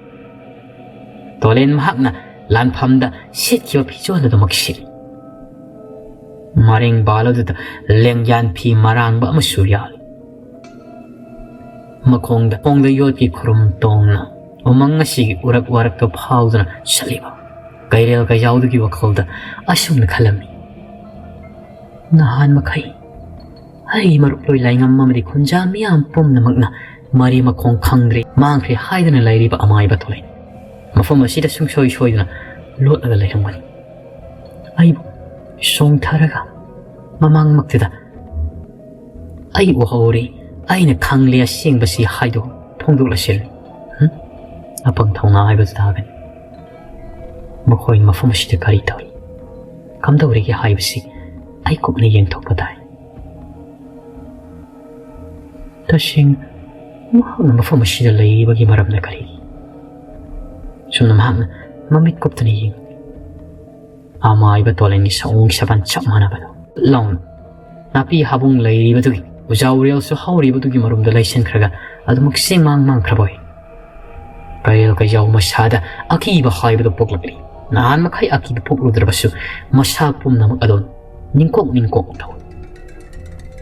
ꯇꯣꯂꯦꯟ ꯃꯍꯥꯛꯅ ꯂꯥꯟꯐꯝꯗ ꯁꯦꯠꯈꯤꯕ ꯐꯤꯖꯣꯜ ꯑꯗꯨꯃꯛ ꯁꯦꯠꯂꯤ꯫ ꯃꯔꯦꯡ ꯕꯥꯜ ꯑꯗꯨꯗ ꯂꯦꯡꯌꯥꯟ ꯐꯤ ꯃꯔꯥꯡꯕ ꯑꯃꯁꯨ ꯌꯥꯜꯂꯤ꯫ ꯃꯈꯣꯡꯗ ꯈꯣꯡꯗ ꯌꯣꯠꯀꯤ ꯈꯨꯔꯨꯝ ꯇꯣꯡꯅ ꯎꯃꯪ ꯑꯁꯤꯒꯤ ꯎꯔꯛ ꯋꯥꯔꯛꯇ ꯐꯥꯎꯗꯨꯅ ꯆꯠꯂꯤꯕ ꯀꯩꯔꯦꯜ ꯀꯩꯖꯥꯎꯗꯨꯒꯤ ꯋꯥꯈꯜꯗ ꯑꯁꯨꯝꯅ ꯈꯜꯂꯝꯃꯤ꯫ ꯅꯍꯥꯟ ꯃꯈꯩ ꯑꯩꯒꯤ ꯃꯔꯨꯞꯂꯣꯏ ꯂꯥꯏꯉꯝ ꯑꯃꯗꯤ ꯈꯨꯟꯖꯥ ꯃꯤꯌꯥꯝ ꯄꯨꯝꯅꯃꯛꯅ ꯃꯔꯤ ꯃꯈꯣꯡ ꯈꯪꯗ꯭ꯔꯦ, ꯃꯥꯡꯈ꯭ꯔꯦ ꯍꯥꯏꯗꯨꯅ ꯂꯩꯔꯤꯕ ꯑꯃꯥꯏꯕ ꯇꯣꯂꯩ ꯃꯐꯝ ꯑꯁꯤꯗ ꯁꯨꯡꯁꯣꯏ ꯁꯣꯏꯗꯅ ꯂꯣꯠꯂꯒ ꯂꯩꯔꯝꯒꯅꯤ꯫ ꯑꯩꯕꯨ ꯆꯣꯡꯊꯔꯒ ꯃꯃꯥꯡꯃꯛꯇꯨꯗ "ꯑꯩ ꯎꯍꯧꯔꯦ, ꯑꯩꯅ ꯈꯪꯂꯦ ꯑꯁꯦꯡꯕꯁꯤ" ꯍꯥꯏꯗꯣ ꯐꯣꯡꯗꯣꯛꯂꯁꯤꯜꯂꯨ꯫ ꯍꯨꯝ? ꯑꯄꯪ ꯊꯧꯅꯥ ꯍꯥꯏꯕꯗꯨ ꯇꯥꯒꯅꯤ꯫ ꯃꯈꯣꯏꯅ ꯃꯐꯝ ꯑꯁꯤꯗ ꯀꯔꯤ ꯇꯧꯏ, ꯀꯝꯗꯧꯔꯤꯒꯦ ꯍꯥꯏꯕꯁꯤ ꯑꯩ ꯀꯨꯞꯅ ꯌꯦꯡꯊꯣꯛꯄ ꯇꯥꯏ꯫ ꯇꯁꯦꯡꯅ ꯃꯍꯥꯛꯅ ꯃꯐꯝ ꯑꯁꯤꯗ ꯂꯩꯔꯤꯕꯒꯤ ꯃꯔꯝꯅ ꯀꯔꯤ? ꯁꯨꯝꯅ ꯃꯍꯥꯛꯅ ꯃꯃꯤꯠ ꯀꯨꯞꯇꯅ ꯌꯦꯡꯏ꯫ ꯑꯃꯥꯏꯕ ꯇꯣꯂꯦꯟꯒꯤ ꯁꯑꯣꯡ ꯁꯥꯄꯟ ꯆꯞ ꯃꯥꯟꯅꯕꯗꯣ꯫ ꯂꯥꯎꯅ ꯅꯥꯄꯤ ꯍꯥꯕꯨꯡ ꯂꯩꯔꯤꯕꯗꯨꯒꯤ, ꯎꯖꯥꯎꯔꯦꯜꯁꯨ ꯍꯧꯔꯤꯕꯗꯨꯒꯤ ꯃꯔꯨꯝꯗ ꯂꯩꯁꯤꯟꯈ꯭ꯔꯒ ꯑꯗꯨꯃꯛ ꯆꯦꯡꯃꯥꯡ ꯃꯥꯡꯈ꯭ꯔꯕ ꯑꯣꯏ꯫ ꯀꯩꯔꯦꯜ ꯀꯩꯖꯥꯎ ꯃꯁꯥꯗ ꯑꯀꯤꯕ ꯍꯥꯏꯕꯗꯨ ꯄꯣꯛꯂꯛꯂꯤ꯫ ꯅꯍꯥꯟ ꯃꯈꯩ ꯑꯀꯤꯕ ꯄꯣꯛꯂꯨꯗ꯭ꯔꯕꯁꯨ ꯃꯁꯥ ꯄꯨꯝꯅꯃꯛ ꯑꯗꯨꯝ ꯅꯤꯡꯀꯣꯛ ꯅꯤꯡꯀꯣꯛ ꯇꯧꯏ꯫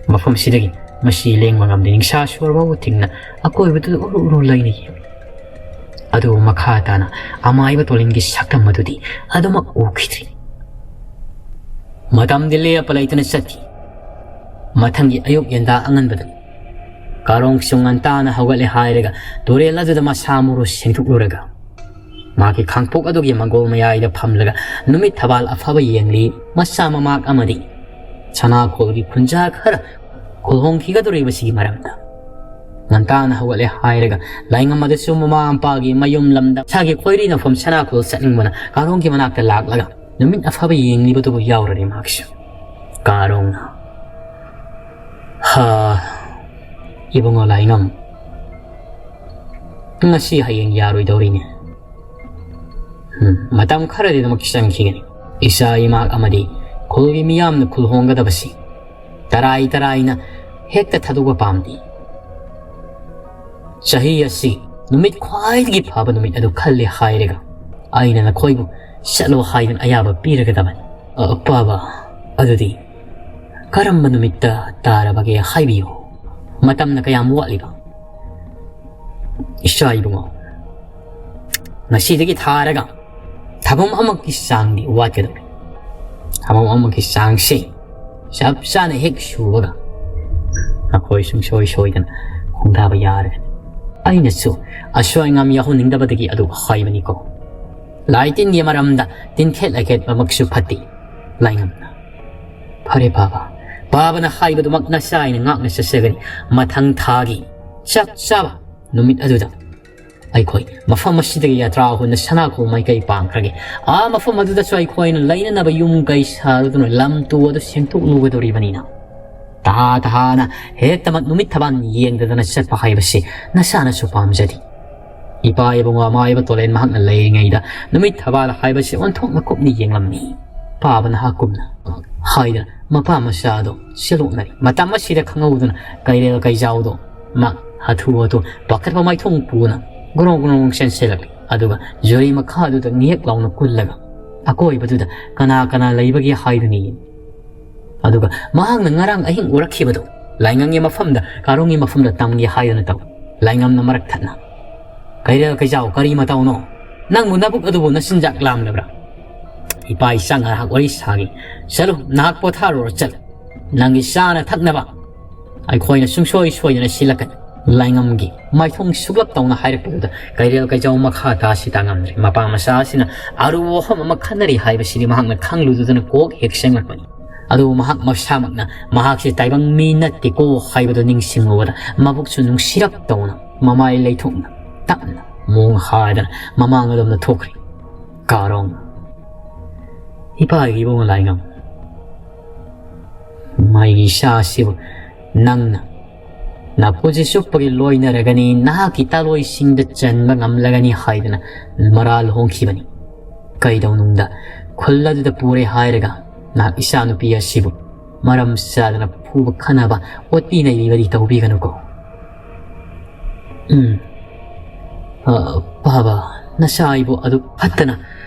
ꯃꯐꯝꯁꯤꯗꯒꯤ ꯃꯁꯤ ꯂꯦꯡꯕ ꯉꯝꯗꯦ, ꯅꯤꯡꯁꯥ ꯁꯣꯔ ꯐꯥꯎꯕ ꯊꯤꯡꯅ ꯑꯀꯣꯏꯕꯗꯨꯗ ꯎꯔꯨ ꯎꯔꯨ ꯂꯩꯅ ꯌꯦꯡꯏ꯫ ꯑꯗꯨꯕꯨ ꯃꯈꯥ ꯇꯥꯅ ꯑꯃꯥꯏꯕ ꯇꯣꯂꯤꯟꯒꯤ ꯁꯛꯇꯝ ꯑꯗꯨꯗꯤ ꯑꯗꯨꯃꯛ ꯎꯈꯤꯗ꯭ꯔꯤ꯫ ꯃꯇꯝꯗꯤ ꯂꯦꯞꯄ ꯂꯩꯇꯅ ꯆꯠꯈꯤ꯫ ꯃꯊꯪꯒꯤ ꯑꯌꯨꯛ ꯌꯦꯟꯗꯥ ꯑꯉꯟꯕꯗ ꯀꯥꯔꯣꯡꯁꯨ ꯉꯟꯇꯥꯅ ꯍꯧꯒꯠꯂꯦ ꯍꯥꯏꯔꯒ ꯇꯨꯔꯦꯜ ꯑꯗꯨꯗ ꯃꯁꯥ ꯃꯎ ꯁꯦꯡꯗꯣꯛꯂꯨꯔꯒ ꯃꯥꯒꯤ ꯈꯥꯡꯄꯣꯛ ꯑꯗꯨꯒꯤ ꯃꯪꯒꯣꯜ ꯃꯌꯥꯏꯗ ꯐꯝꯂꯒ ꯅꯨꯃꯤꯠ ꯊꯕꯥꯜ ꯑꯐꯕ ꯌꯦꯡꯂꯤ꯫ ꯃꯆꯥ ꯃꯃꯥꯛ ꯑꯃꯗꯤ ꯁꯅꯥꯈꯣꯜꯒꯤ ꯈꯨꯟꯖꯥ ꯈꯔ ꯈꯨꯜꯍꯣꯡꯈꯤꯒꯗꯧꯔꯤꯕꯁꯤꯒꯤ ꯃꯔꯝꯗ ꯉꯟꯇꯥꯅ ꯍꯧꯒꯠꯂꯦ ꯍꯥꯏꯔꯒ ꯂꯥꯏꯉꯝ ꯑꯗꯨꯁꯨ ꯃꯃꯥ ꯃꯄꯥꯒꯤ ꯃꯌꯨꯝ ꯂꯝꯗꯝ ꯏꯁꯥꯒꯤ ꯈꯣꯏꯔꯤ ꯅꯐꯝ ꯁꯅꯥꯈꯣꯜ ꯆꯠꯅꯤꯡꯕꯅ ꯀꯥꯔꯣꯡꯒꯤ ꯃꯅꯥꯛꯇ ꯂꯥꯛꯂꯒ ꯅꯨꯃꯤꯠ ꯑꯐꯕ ꯌꯦꯡꯂꯤꯕꯗꯨꯕꯨ ꯌꯥꯎꯔꯔꯦ ꯃꯍꯥꯛꯁꯨ꯫ ꯀꯥꯔꯣꯡꯅ, "ꯍꯥ, ꯏꯕꯨꯡꯉꯣ ꯂꯥꯏꯉꯝ, ꯉꯁꯤ ꯍꯌꯦꯡ ꯌꯥꯔꯣꯏꯗꯧꯔꯤꯅꯦ꯫ ꯎꯝ, ꯃꯇꯝ ꯈꯔꯗꯤ ꯑꯗꯨꯃꯛ ꯆꯪꯈꯤꯒꯅꯤ꯫ ꯏꯆꯥ ꯏꯃꯥ ꯑꯃꯗꯤ ꯈꯨꯜꯒꯤ ꯃꯤꯌꯥꯝꯅ ꯈꯨꯜ ꯍꯣꯡꯒꯗꯕꯁꯤ ꯇꯔꯥꯏ ꯇꯔꯥꯏꯅ ꯍꯦꯛꯇ ꯊꯥꯗꯣꯛꯄ ꯄꯥꯝꯗꯦ꯫ ꯆꯍꯤ ꯑꯁꯤ ꯅꯨꯃꯤꯠ ꯈ꯭ꯋꯥꯏꯗꯒꯤ ꯐꯕ ꯅꯨꯃꯤꯠ ꯑꯗꯨ ꯈꯜꯂꯦ ꯍꯥꯏꯔꯒ ꯑꯩꯅ ꯅꯈꯣꯏꯕꯨ ꯆꯠꯂꯣ ꯍꯥꯏꯗꯨꯅ ꯑꯌꯥꯕ ꯄꯤꯔꯒꯗꯕꯅꯤ꯫ ꯑ, ꯄꯥꯕ, ꯑꯗꯨꯗꯤ ꯀꯔꯝꯕ ꯅꯨꯃꯤꯠꯇ ꯇꯥꯔꯕꯒꯦ ꯍꯥꯏꯕꯤꯌꯨ꯫ ꯃꯇꯝꯅ ꯀꯌꯥꯝ ꯋꯥꯠꯂꯤꯕ?" "ꯏꯆꯥ ꯏꯕꯨꯡꯉꯣ, ꯉꯁꯤꯗꯒꯤ ꯊꯥꯔꯒ ꯊꯥꯕꯝ ꯑꯃꯒꯤ ꯆꯥꯡꯗꯤ ꯋꯥꯠꯀꯗꯧꯔꯤ꯫ ꯊꯥꯕꯝ ꯑꯃꯒꯤ ꯆꯥꯡꯁꯦ ꯆꯞ ꯆꯥꯅ ꯍꯦꯛ ꯁꯨꯕꯒ ꯑꯩꯈꯣꯏ ꯁꯨꯡꯁꯣꯏ ꯁꯣꯏꯗꯅ ꯈꯣꯡꯗꯥꯕ ꯌꯥꯔꯒꯅꯤ꯫ ꯑꯩꯅꯁꯨ ꯑꯁꯣꯏ ꯑꯉꯥꯝ ꯌꯥꯎꯍꯟꯅꯤꯡꯗꯕꯗꯒꯤ ꯑꯗꯨ ꯍꯥꯏꯕꯅꯤꯀꯣ꯫ ꯂꯥꯏ ꯇꯤꯟꯒꯤ ꯃꯔꯝꯗ ꯇꯤꯟꯈꯦꯠ ꯂꯥꯏꯈꯦꯠꯄꯃꯛꯁꯨ ꯐꯠꯇꯦ꯫ ꯂꯥꯏꯉꯝꯅ, "ꯐꯔꯦ ꯄꯥꯕ, ꯄꯥꯕꯅ ꯍꯥꯏꯕꯗꯨꯃꯛ ꯅꯆꯥ ꯑꯩꯅ ꯉꯥꯛꯅ ꯆꯠꯆꯒꯅꯤ꯫ ꯃꯊꯪ ꯊꯥꯒꯤ ꯆꯞ ꯆꯥꯕ ꯅꯨꯃꯤꯠ ꯑꯗꯨꯗ ꯑꯩꯈꯣꯏ ꯃꯐꯝ ꯑꯁꯤꯗꯒꯤ ꯌꯥꯇ꯭ꯔꯥ ꯍꯨꯟꯅ ꯁꯅꯥꯈꯣꯡ ꯃꯥꯏꯀꯩ ꯄꯥꯡꯈ꯭ꯔꯒꯦ꯫ ꯑꯥ ꯃꯐꯝ ꯑꯗꯨꯗꯁꯨ ꯑꯩꯈꯣꯏꯅ ꯂꯩꯅꯅꯕ ꯌꯨꯝ ꯀꯩ ꯁꯥꯗꯨꯅ ꯂꯝ ꯇꯨ ꯑꯗꯨ ꯁꯦꯡꯗꯣꯛꯂꯨꯒꯗꯧꯔꯤꯕꯅꯤꯅ, ꯇꯍꯥ ꯇꯍꯥꯅ ꯍꯦꯛꯇꯃꯛ ꯅꯨꯃꯤꯠ ꯊꯕꯥꯟ ꯌꯦꯡꯗꯗꯅ ꯆꯠꯄ ꯍꯥꯏꯕꯁꯤ ꯅꯁꯥꯅꯁꯨ ꯄꯥꯝꯖꯗꯦ꯫ ꯏꯄꯥ ꯏꯕꯨꯡꯉꯣ ꯑꯃꯥꯏꯕ ꯇꯣꯂꯦꯟ ꯃꯍꯥꯛꯅ ꯂꯩꯔꯤꯉꯩꯗ ꯅꯨꯃꯤꯠ ꯊꯕꯥꯜ ꯍꯥꯏꯕꯁꯤ ꯑꯣꯟꯊꯣꯛꯅ ꯀꯨꯞꯅ ꯌꯦꯡꯂꯝꯃꯤ꯫ ꯄꯥꯕ ꯅꯍꯥꯛ ꯀꯨꯝꯅ ꯍꯥꯏꯗꯅ ꯃꯄꯥ ꯃꯆꯥꯗꯣ ꯁꯦꯂꯣꯛꯅꯔꯤ꯫ ꯃꯇꯝ ꯑꯁꯤꯗ ꯈꯪꯍꯧꯗꯅ ꯀꯩꯔꯦꯜ ꯀꯩꯖꯥꯎꯗꯣ ꯃꯥ ꯍꯥꯊꯨ ꯍꯥꯊꯨ ꯄꯥꯈꯠꯄ ꯃꯥꯏꯊꯣꯡ ꯄꯨꯅ ꯒ꯭ꯔꯣꯡ ꯒ꯭ꯔꯣꯡ ꯆꯦꯟꯁꯤꯜꯂꯛꯂꯤ꯫ ꯑꯗꯨꯒ ꯖꯨꯔꯤ ꯃꯈꯥꯗꯨꯗ ꯉꯦꯛ ꯂꯥꯎꯅ ꯀꯨꯜꯂꯒ ꯑꯀꯣꯏꯕꯗꯨꯗ ꯀꯅꯥ ꯀꯅꯥ ꯂꯩꯕꯒꯦ ꯍꯥꯏꯗꯨꯅ ꯌꯦꯡꯏ꯫ ꯑꯗꯨꯒ ꯃꯍꯥꯛꯅ ꯉꯔꯥꯡ ꯑꯍꯤꯡ ꯎꯔꯛꯈꯤꯕꯗꯣ, ꯂꯥꯏꯉꯝꯒꯤ ꯃꯐꯝꯗ, ꯀꯥꯔꯣꯡꯒꯤ ꯃꯐꯝꯗ ꯇꯝꯒꯦ ꯍꯥꯏꯗꯨꯅ ꯇꯧ꯫ ꯂꯥꯏꯉꯝꯅ ꯃꯔꯛ ꯊꯠꯅ, "ꯀꯩꯔꯦꯜ ꯀꯩꯖꯥꯎ, ꯀꯔꯤ ꯃꯇꯧꯅꯣ? ꯅꯪꯕꯨ ꯅꯕꯨꯛ ꯑꯗꯨꯕꯨ ꯅꯆꯤꯟꯖꯥꯛ ꯂꯥꯝꯂꯕ꯭ꯔꯥ?" "ꯏꯄꯥ ꯏꯆꯥ ꯉꯥꯏꯍꯥꯛ ꯋꯥꯔꯤ ꯁꯥꯒꯦ꯫ ꯆꯠꯂꯨ, ꯅꯍꯥꯛ ꯄꯣꯊꯥꯔꯨꯔꯣ, ꯆꯠꯂꯨ꯫ ꯅꯪꯒꯤ ꯆꯥꯅ ꯊꯛꯅꯕ ꯑꯩꯈꯣꯏꯅ ꯁꯨꯡꯁꯣꯏ ꯁꯣꯏꯗꯅ ꯁꯤꯜꯂꯛꯀꯅꯤ꯫" ꯂꯥꯏꯉꯝꯒꯤ ꯃꯥꯏꯊꯣꯡ ꯁꯨꯛꯂꯞ ꯇꯧꯅ ꯍꯥꯏꯔꯛꯄꯗꯨꯗ ꯀꯩꯔꯦꯜ ꯀꯩꯖꯥꯎ ꯃꯈꯥ ꯇꯥꯁꯤ ꯇꯥꯉꯝꯗ꯭ꯔꯦ꯫ ꯃꯄꯥ ꯃꯆꯥ ꯑꯁꯤꯅ ꯑꯔꯨꯕ ꯋꯥꯐꯝ ꯑꯃ ꯈꯟꯅꯔꯤ ꯍꯥꯏꯕꯁꯤꯗꯤ ꯃꯍꯥꯛꯅ ꯈꯪꯂꯨꯗꯨꯗꯅ ꯀꯣꯛ ꯍꯦꯛ ꯆꯪꯂꯛꯄꯅꯤ꯫ ꯑꯗꯨꯕꯨ ꯃꯍꯥꯛ ꯃꯁꯥꯃꯛꯅ ꯃꯍꯥꯛꯁꯦ ꯇꯥꯏꯕꯪ ꯃꯤ ꯅꯠꯇꯦꯀꯣ ꯍꯥꯏꯕꯗꯨ ꯅꯤꯡꯁꯤꯡꯂꯨꯕꯗ ꯃꯕꯨꯛꯁꯨ ꯅꯨꯡꯁꯤꯔꯞ ꯇꯧꯅ ꯃꯃꯥꯏ ꯂꯩꯊꯣꯛꯅ ꯇꯞꯅ ꯃꯣꯡ ꯍꯥꯏꯗꯅ ꯃꯃꯥꯡ ꯑꯗꯣꯝꯗ ꯊꯣꯛꯈ꯭ꯔꯦ꯫ ꯀꯥꯔꯣꯡ, "ꯏꯄꯥꯒꯤ ꯏꯕꯨꯡꯉꯣ ꯂꯥꯏꯉꯝ, ꯃꯥꯒꯤ ꯏꯆꯥ ꯑꯁꯤꯕꯨ ꯅꯪꯅ ꯅꯄꯨꯟꯁꯤ ꯆꯨꯞꯄꯒꯤ ꯂꯣꯏꯅꯔꯒꯅꯤ, ꯅꯍꯥꯛꯀꯤ ꯇꯥꯂꯣꯏꯁꯤꯡꯗ ꯆꯟꯕ ꯉꯝꯂꯒꯅꯤ ꯍꯥꯏꯗꯅ ꯃꯔꯥꯜ ꯍꯣꯡꯈꯤꯕꯅꯤ꯫ ꯀꯩꯗꯧꯅꯨꯡꯗ ꯈꯨꯜ ꯑꯗꯨꯗ ꯄꯨꯔꯦ ꯍꯥꯏꯔꯒ ꯅꯍꯥꯛ ꯏꯆꯥꯅꯨꯄꯤ ꯑꯁꯤꯕꯨ ꯃꯔꯝ ꯆꯥꯗꯅ ꯐꯨꯕ ꯈꯠꯅꯕ, ꯑꯣꯠꯄꯤ ꯅꯩꯕꯤꯕꯗꯤ ꯇꯧꯕꯤꯒꯅꯨꯀꯣ꯫" "ꯎꯝ, ꯑ, ꯄꯥꯕ, ꯅꯆꯥ ꯑꯩꯕꯨ ꯑꯗꯨ ꯐꯠꯇꯅ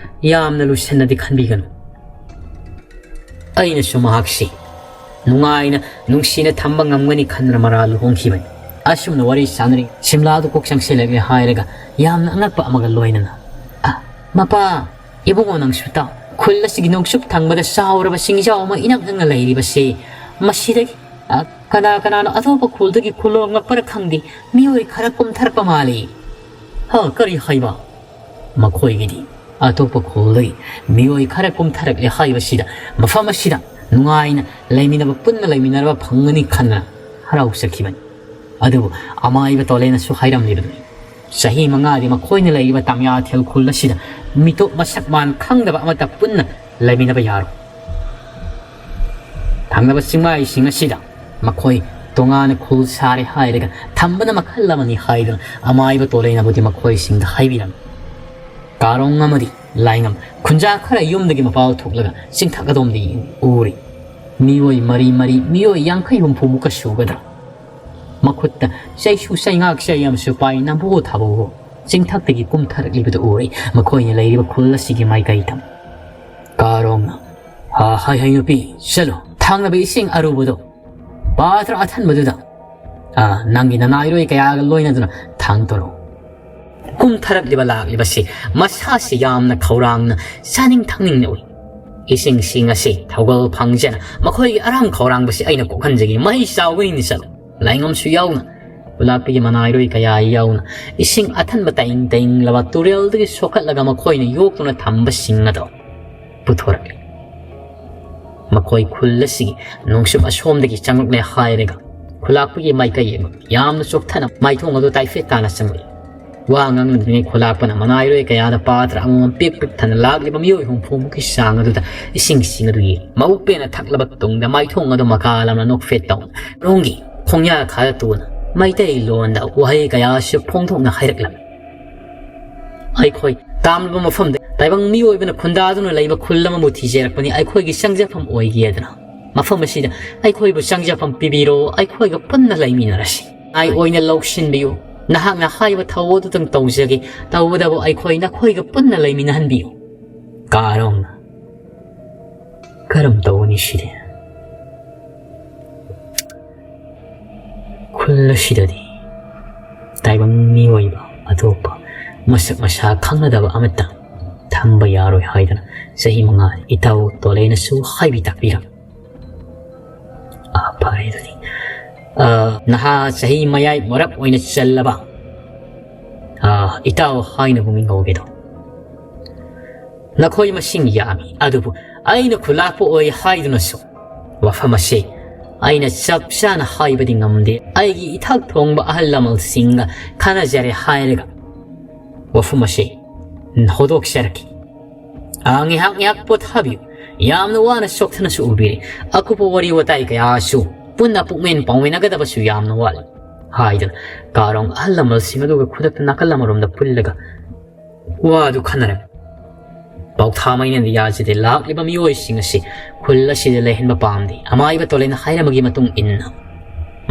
ꯌꯥꯝꯅ ꯂꯨꯁꯟꯅꯗꯤ ꯈꯟꯕꯤꯒꯅꯨ꯫ ꯑꯩꯅꯁꯨ ꯃꯍꯥꯛꯁꯤ ꯅꯨꯡꯉꯥꯏꯅ, ꯅꯨꯡꯁꯤꯅ ꯊꯝꯕ ꯉꯝꯒꯅꯤ ꯈꯟꯗꯨꯅ ꯃꯔꯥꯜ ꯂꯨꯍꯣꯡꯈꯤꯕꯅꯤ꯫" ꯑꯁꯨꯝꯅ ꯋꯥꯔꯤ ꯁꯥꯟꯅꯔꯤ꯫ ꯁꯤꯝꯂꯥꯗꯨ ꯀꯣꯛ ꯆꯪꯁꯤꯜꯂꯛꯂꯦ ꯍꯥꯏꯔꯒ ꯌꯥꯝꯅ ꯑꯉꯛꯄ ꯑꯃꯒ ꯂꯣꯏꯅꯅ, "ꯑ, ꯃꯄꯥ, ꯏꯕꯨꯡꯉꯣ, ꯅꯪꯁꯨ ꯇꯥꯎ꯫ ꯈꯨꯜ ꯑꯁꯤꯒꯤ ꯅꯣꯡꯆꯨꯞ ꯊꯪꯕꯗ ꯆꯥꯎꯔꯕ ꯆꯤꯡꯖꯥꯎ ꯑꯃ ꯏꯅꯛ ꯅꯛꯅ ꯂꯩꯔꯤꯕꯁꯤ, ꯃꯁꯤꯗꯒꯤ, ꯑ, ꯀꯅꯥ ꯀꯅꯥꯅꯣ ꯑꯇꯣꯞꯄ ꯈꯨꯜꯗꯒꯤ ꯈꯨꯜ ꯍꯣꯡꯂꯛꯄꯔ ꯈꯪꯗꯦ, ꯃꯤꯑꯣꯏ ꯈꯔ ꯀꯨꯝꯊꯔꯛꯄ ꯃꯥꯜꯂꯤ꯫ ꯍ, ꯀꯔꯤ ꯍꯥꯏꯕ? ꯃꯈꯣꯏꯒꯤꯗꯤ ꯑꯇꯣꯞꯄ ꯈꯨꯜꯗꯒꯤ ꯃꯤꯑꯣꯏ ꯈꯔ ꯀꯨꯝꯊꯔꯛꯂꯦ ꯍꯥꯏꯕꯁꯤꯗ ꯃꯐꯝ ꯑꯁꯤꯗ ꯅꯨꯡꯉꯥꯏꯅ ꯂꯩꯃꯤꯟꯅꯕ, ꯄꯨꯟꯅ ꯂꯩꯃꯤꯟꯅꯔꯕ ꯐꯪꯒꯅꯤ ꯈꯟꯗꯅ ꯍꯔꯥꯎꯖꯈꯤꯕꯅꯤ꯫ ꯑꯗꯨꯕꯨ ꯑꯃꯥꯏꯕ ꯇꯣꯂꯦꯅꯁꯨ ꯍꯥꯏꯔꯝꯂꯤꯕꯅꯤ, ꯆꯍꯤ ꯃꯉꯥꯗꯤ ꯃꯈꯣꯏꯅ ꯂꯩꯔꯤꯕ ꯇꯥꯃꯤꯌꯥꯊꯦꯜ ꯈꯨꯜ ꯑꯁꯤꯗ ꯃꯤꯇꯣꯞ ꯃꯁꯛ ꯃꯥꯟ ꯈꯪꯗꯕ ꯑꯃꯠꯇ ꯄꯨꯟꯅ ꯂꯩꯃꯤꯟꯅꯕ ꯌꯥꯔꯣꯏ꯫ ꯊꯪꯅꯕ ꯆꯤꯡꯃꯥꯏꯁꯤꯡ ꯑꯁꯤꯗ ꯃꯈꯣꯏ ꯇꯣꯉꯥꯟꯅ ꯈꯨꯜ ꯁꯥꯔꯦ ꯍꯥꯏꯔꯒ ꯊꯝꯕꯅ ꯃꯈꯜ ꯑꯃꯅꯤ ꯍꯥꯏꯗꯨꯅ ꯑꯃꯥꯏꯕ ꯇꯣꯂꯩꯅꯕꯨꯗꯤ ꯃꯈꯣꯏꯁꯤꯡꯗ ꯍꯥꯏꯕꯤꯔꯝꯃꯤ꯫ ꯀꯥꯔꯣꯡ ꯑꯃꯗꯤ ꯂꯥꯏꯉꯝ ꯈꯨꯟꯖꯥ ꯈꯔ ꯌꯨꯝꯗꯒꯤ ꯃꯄꯥꯜ ꯊꯣꯛꯂꯒ ꯆꯤꯡꯊꯛ ꯑꯗꯣꯝꯗ ꯎꯔꯤ꯫ ꯃꯤꯑꯣꯏ ꯃꯔꯤ ꯃꯔꯤ, ꯃꯤꯑꯣꯏ ꯌꯥꯡꯈꯩ ꯍꯨꯝꯐꯨꯃꯨꯛꯀ ꯁꯨꯒꯗ꯭ꯔꯥ꯫ ꯃꯈꯨꯠꯇ ꯆꯩꯁꯨ ꯆꯩꯉꯥꯛ ꯆꯩ ꯑꯃꯁꯨ ꯄꯥꯏ, ꯅꯝꯕꯨ ꯊꯥꯕꯧ ꯆꯤꯡꯊꯛꯇꯒꯤ ꯀꯨꯝꯊꯔꯛꯂꯤꯕꯗꯨ ꯎꯔꯦ꯫ ꯃꯈꯣꯏꯅ ꯂꯩꯔꯤꯕ ꯈꯨꯜ ꯑꯁꯤꯒꯤ ꯃꯥꯏꯀꯩꯗ꯫ ꯀꯥꯔꯣꯡꯅ, "ꯍꯥ, ꯍꯥꯏ ꯍꯥꯏ ꯅꯨꯄꯤ, ꯆꯠꯂꯣ, ꯊꯥꯡꯅꯕ ꯏꯁꯤꯡ ꯑꯔꯨꯕꯗꯣ ꯄꯥꯇ꯭ꯔ ꯑꯊꯟꯕꯗꯨꯗ, ꯑꯥ, ꯅꯪꯒꯤ ꯅꯅꯥꯏꯔꯣꯏ ꯀꯌꯥꯒ ꯂꯣꯏꯅꯗꯨꯅ ꯊꯥꯡꯇꯣꯔꯛꯎ꯫" ꯀꯨꯝꯊꯔꯛꯂꯤꯕ ꯂꯥꯛꯂꯤꯕꯁꯤ ꯃꯁꯥꯁꯤ ꯌꯥꯝꯅ ꯈꯧꯔꯥꯡꯅ ꯆꯥꯅꯤꯡ ꯊꯛꯅꯤꯡꯅ ꯎꯏ꯫ ꯏꯁꯤꯡꯁꯤꯡ ꯑꯁꯤ ꯊꯧꯒꯜ ꯐꯪꯖꯅ ꯃꯈꯣꯏꯒꯤ ꯑꯔꯥꯝ ꯈꯧꯔꯥꯡꯕꯁꯤ ꯑꯩꯅ ꯀꯣꯛꯍꯟꯖꯒꯦ꯫ ꯃꯍꯩ ꯆꯥꯎꯒꯅꯤꯅ ꯆꯠꯂꯨ꯫ ꯂꯥꯏꯉꯝꯁꯨ ꯌꯥꯎꯅ, ꯈꯨꯂꯥꯛꯄꯤꯒꯤ ꯃꯅꯥꯏꯔꯣꯏ ꯀꯌꯥ ꯌꯥꯎꯅ ꯏꯁꯤꯡ ꯑꯊꯟꯕ ꯇꯥꯏꯪ ꯇꯥꯏꯪꯂꯕ ꯇꯨꯔꯦꯜꯗꯒꯤ ꯁꯣꯛꯀꯠꯂꯒ ꯃꯈꯣꯏꯅ ꯌꯣꯛꯇꯨꯅ ꯊꯝꯕꯁꯤꯡ ꯑꯗꯣ ꯄꯨꯊꯣꯔꯛꯂꯤ꯫ ꯃꯈꯣꯏ ꯈꯨꯜ ꯑꯁꯤꯒꯤ ꯅꯣꯡꯆꯨꯞ ꯑꯁꯣꯝꯗꯒꯤ ꯆꯪꯂꯛꯂꯦ ꯍꯥꯏꯔꯒ ꯈꯨꯂꯥꯛꯄꯒꯤ ꯃꯥꯏꯀꯩ ꯑꯃ ꯌꯥꯝꯅ ꯆꯣꯛꯊꯅ ꯃꯥꯏꯊꯣꯡ ꯑꯗꯨ ꯇꯥꯏꯐꯦꯠ ꯇꯥꯅ ꯆꯪꯂꯛꯏ꯫ ꯋꯥ ꯉꯥꯡꯅꯗ꯭ꯔꯤꯉꯩ ꯈꯨꯂꯥꯛꯄꯅ ꯃꯅꯥꯏꯔꯣꯏ ꯀꯌꯥꯗ ꯄꯥꯇ꯭ꯔ ꯑꯃꯃꯝ ꯄꯤꯛ ꯄꯤꯛ ꯊꯟꯅ ꯂꯥꯛꯂꯤꯕ ꯃꯤꯑꯣꯏ ꯍꯨꯝꯐꯨꯃꯨꯛꯀꯤ ꯆꯥꯡ ꯑꯗꯨꯗ ꯏꯁꯤꯡꯁꯤꯡ ꯑꯗꯨ ꯌꯦꯡ ꯃꯕꯨꯛ ꯄꯦꯟꯅ ꯊꯛꯂꯕ ꯇꯨꯡꯗ ꯃꯥꯏꯊꯣꯡ ꯑꯗꯨ ꯃꯀꯥ ꯂꯝꯅ ꯅꯣꯛꯐꯦꯠ ꯇꯧꯅ ꯔꯣꯡꯒꯤ ꯈꯣꯡꯌꯥ ꯈꯔ ꯇꯨꯅ ꯃꯩꯇꯩꯂꯣꯟꯗ ꯋꯥꯍꯩ ꯀꯌꯥꯁꯨ ꯐꯣꯡꯗꯣꯛꯅ ꯍꯥꯏꯔꯛꯂꯝꯃꯤ꯫ ꯑꯩꯈꯣꯏ ꯇꯥꯝꯂꯕ ꯃꯐꯝꯗ ꯇꯥꯏꯕꯪ ꯃꯤꯑꯣꯏꯕꯅ ꯈꯨꯟꯗꯥꯗꯨꯅ ꯂꯩꯕ ꯈꯨꯜ ꯑꯃꯕꯨ ꯊꯤꯖꯔꯛꯄꯅꯤ꯫ ꯑꯩꯈꯣꯏꯒꯤ ꯆꯪꯖꯐꯝ ꯑꯣꯏꯒꯦꯗꯅ ꯃꯐꯝ ꯑꯁꯤꯗ ꯑꯩꯈꯣꯏꯕꯨ ꯆꯪꯖꯐꯝ ꯄꯤꯕꯤꯔꯣ, ꯑꯩꯈꯣꯏꯒ ꯄꯨꯟꯅ ꯂꯩꯃꯤꯟꯅꯔꯁꯤ꯫ ꯑꯩ ꯑꯣꯏꯅ ꯂꯧꯁꯤꯟꯕꯤꯌꯨ꯫ ꯅꯍꯥꯛꯅ ꯍꯥꯏꯕ ꯊꯧꯑꯣꯡꯗꯨꯇꯪ ꯇꯧꯖꯒꯦ꯫ ꯇꯧꯕꯇꯕꯨ ꯑꯩꯈꯣꯏ ꯅꯈꯣꯏꯒ ꯄꯨꯟꯅ ꯂꯩꯃꯤꯟꯅꯍꯟꯕꯤꯌꯨ꯫ ꯀꯥꯔꯣꯡꯅ, "ꯀꯔꯝ ꯇꯧꯒꯅꯤ ꯁꯤꯗꯤ? ꯈꯨꯜ ꯑꯁꯤꯗꯗꯤ ꯇꯥꯏꯕꯪ ꯃꯤꯑꯣꯏꯕ ꯑꯇꯣꯞꯄ ꯃꯁꯛ ꯃꯁꯥ ꯈꯪꯅꯗꯕ ꯑꯃꯠꯇ ꯊꯝꯕ ꯌꯥꯔꯣꯏ" ꯍꯥꯏꯗꯅ ꯆꯍꯤ ꯃꯉꯥ ꯏꯇꯥꯎ ꯇꯣꯂꯦꯅꯁꯨ ꯍꯥꯏꯕꯤ ꯇꯥꯛꯄꯤꯔꯝꯃꯤ꯫ ꯑꯥ, ꯐꯔꯦ ꯑꯗꯨꯗꯤ꯫ ꯑ, ꯅꯍꯥ ꯆꯍꯤ ꯃꯌꯥꯏ ꯃꯔꯛ ꯑꯣꯏꯅ ꯆꯜꯂꯕ, ꯑ, ꯏꯇꯥꯎ ꯍꯥꯏꯅꯕꯨ ꯃꯤꯡ ꯀꯧꯒꯦꯗꯣ꯫ ꯅꯈꯣꯏ ꯃꯁꯤꯡ ꯌꯥꯝꯃꯤ, ꯑꯗꯨꯕꯨ ꯑꯩꯅ ꯈꯨꯂꯥꯛꯄ ꯑꯣꯏ ꯍꯥꯏꯗꯨꯅꯁꯨ ꯋꯥꯐꯝ ꯑꯁꯤ ꯑꯩꯅ ꯆꯞ ꯆꯥꯅ ꯍꯥꯏꯕꯗꯤ ꯉꯝꯗꯦ꯫ ꯑꯩꯒꯤ ꯏꯊꯛ ꯊꯣꯡꯕ ꯑꯍꯜ ꯂꯃꯟꯁꯤꯡꯒ ꯈꯟꯅꯖꯔꯦ ꯍꯥꯏꯔꯒ ꯋꯥꯐꯝ ꯑꯁꯤ ꯍꯧꯗꯣꯛꯆꯔꯛꯈꯤ꯫ ꯑ, ꯉꯥꯏꯍꯥꯛ ꯉꯥꯏꯍꯥꯛ ꯄꯣꯊꯥꯕꯤꯌꯨ꯫ ꯌꯥꯝꯅ ꯋꯥꯅ ꯆꯣꯛꯊꯅꯁꯨ ꯎꯕꯤꯔꯦ꯫ ꯑꯀꯨꯞꯄ ꯋꯥꯔꯤ ꯋꯥꯇꯥꯏ ꯀꯌꯥꯁꯨ ꯄꯨꯟꯅ ꯄꯨꯛꯃꯦꯟ ꯄꯥꯎꯃꯤꯟꯅꯒꯗꯕꯁꯨ ꯌꯥꯝꯅ ꯋꯥꯠꯂꯤ ꯍꯥꯏꯗꯨꯅ ꯀꯥꯔꯣꯡ ꯑꯍꯜ ꯂꯃꯟꯁꯤꯡ ꯑꯗꯨꯒ ꯈꯨꯗꯛꯇ ꯅꯥꯀꯜ ꯑꯃꯔꯣꯝꯗ ꯄꯨꯜꯂꯒ ꯋꯥꯗꯨ ꯈꯟꯅꯔꯦ꯫ ꯄꯥꯎꯊꯥ ꯃꯩꯅꯟꯗ ꯌꯥꯁꯤꯗ ꯂꯥꯛꯂꯤꯕ ꯃꯤꯑꯣꯏꯁꯤꯡ ꯑꯁꯤ ꯈꯨꯜ ꯑꯁꯤꯗ ꯂꯩꯍꯟꯕ ꯄꯥꯝꯗꯦ꯫ ꯑꯃꯥꯏꯕ ꯇꯣꯂꯦꯟ ꯍꯥꯏꯔꯝꯕꯒꯤ ꯃꯇꯨꯡ ꯏꯟꯅ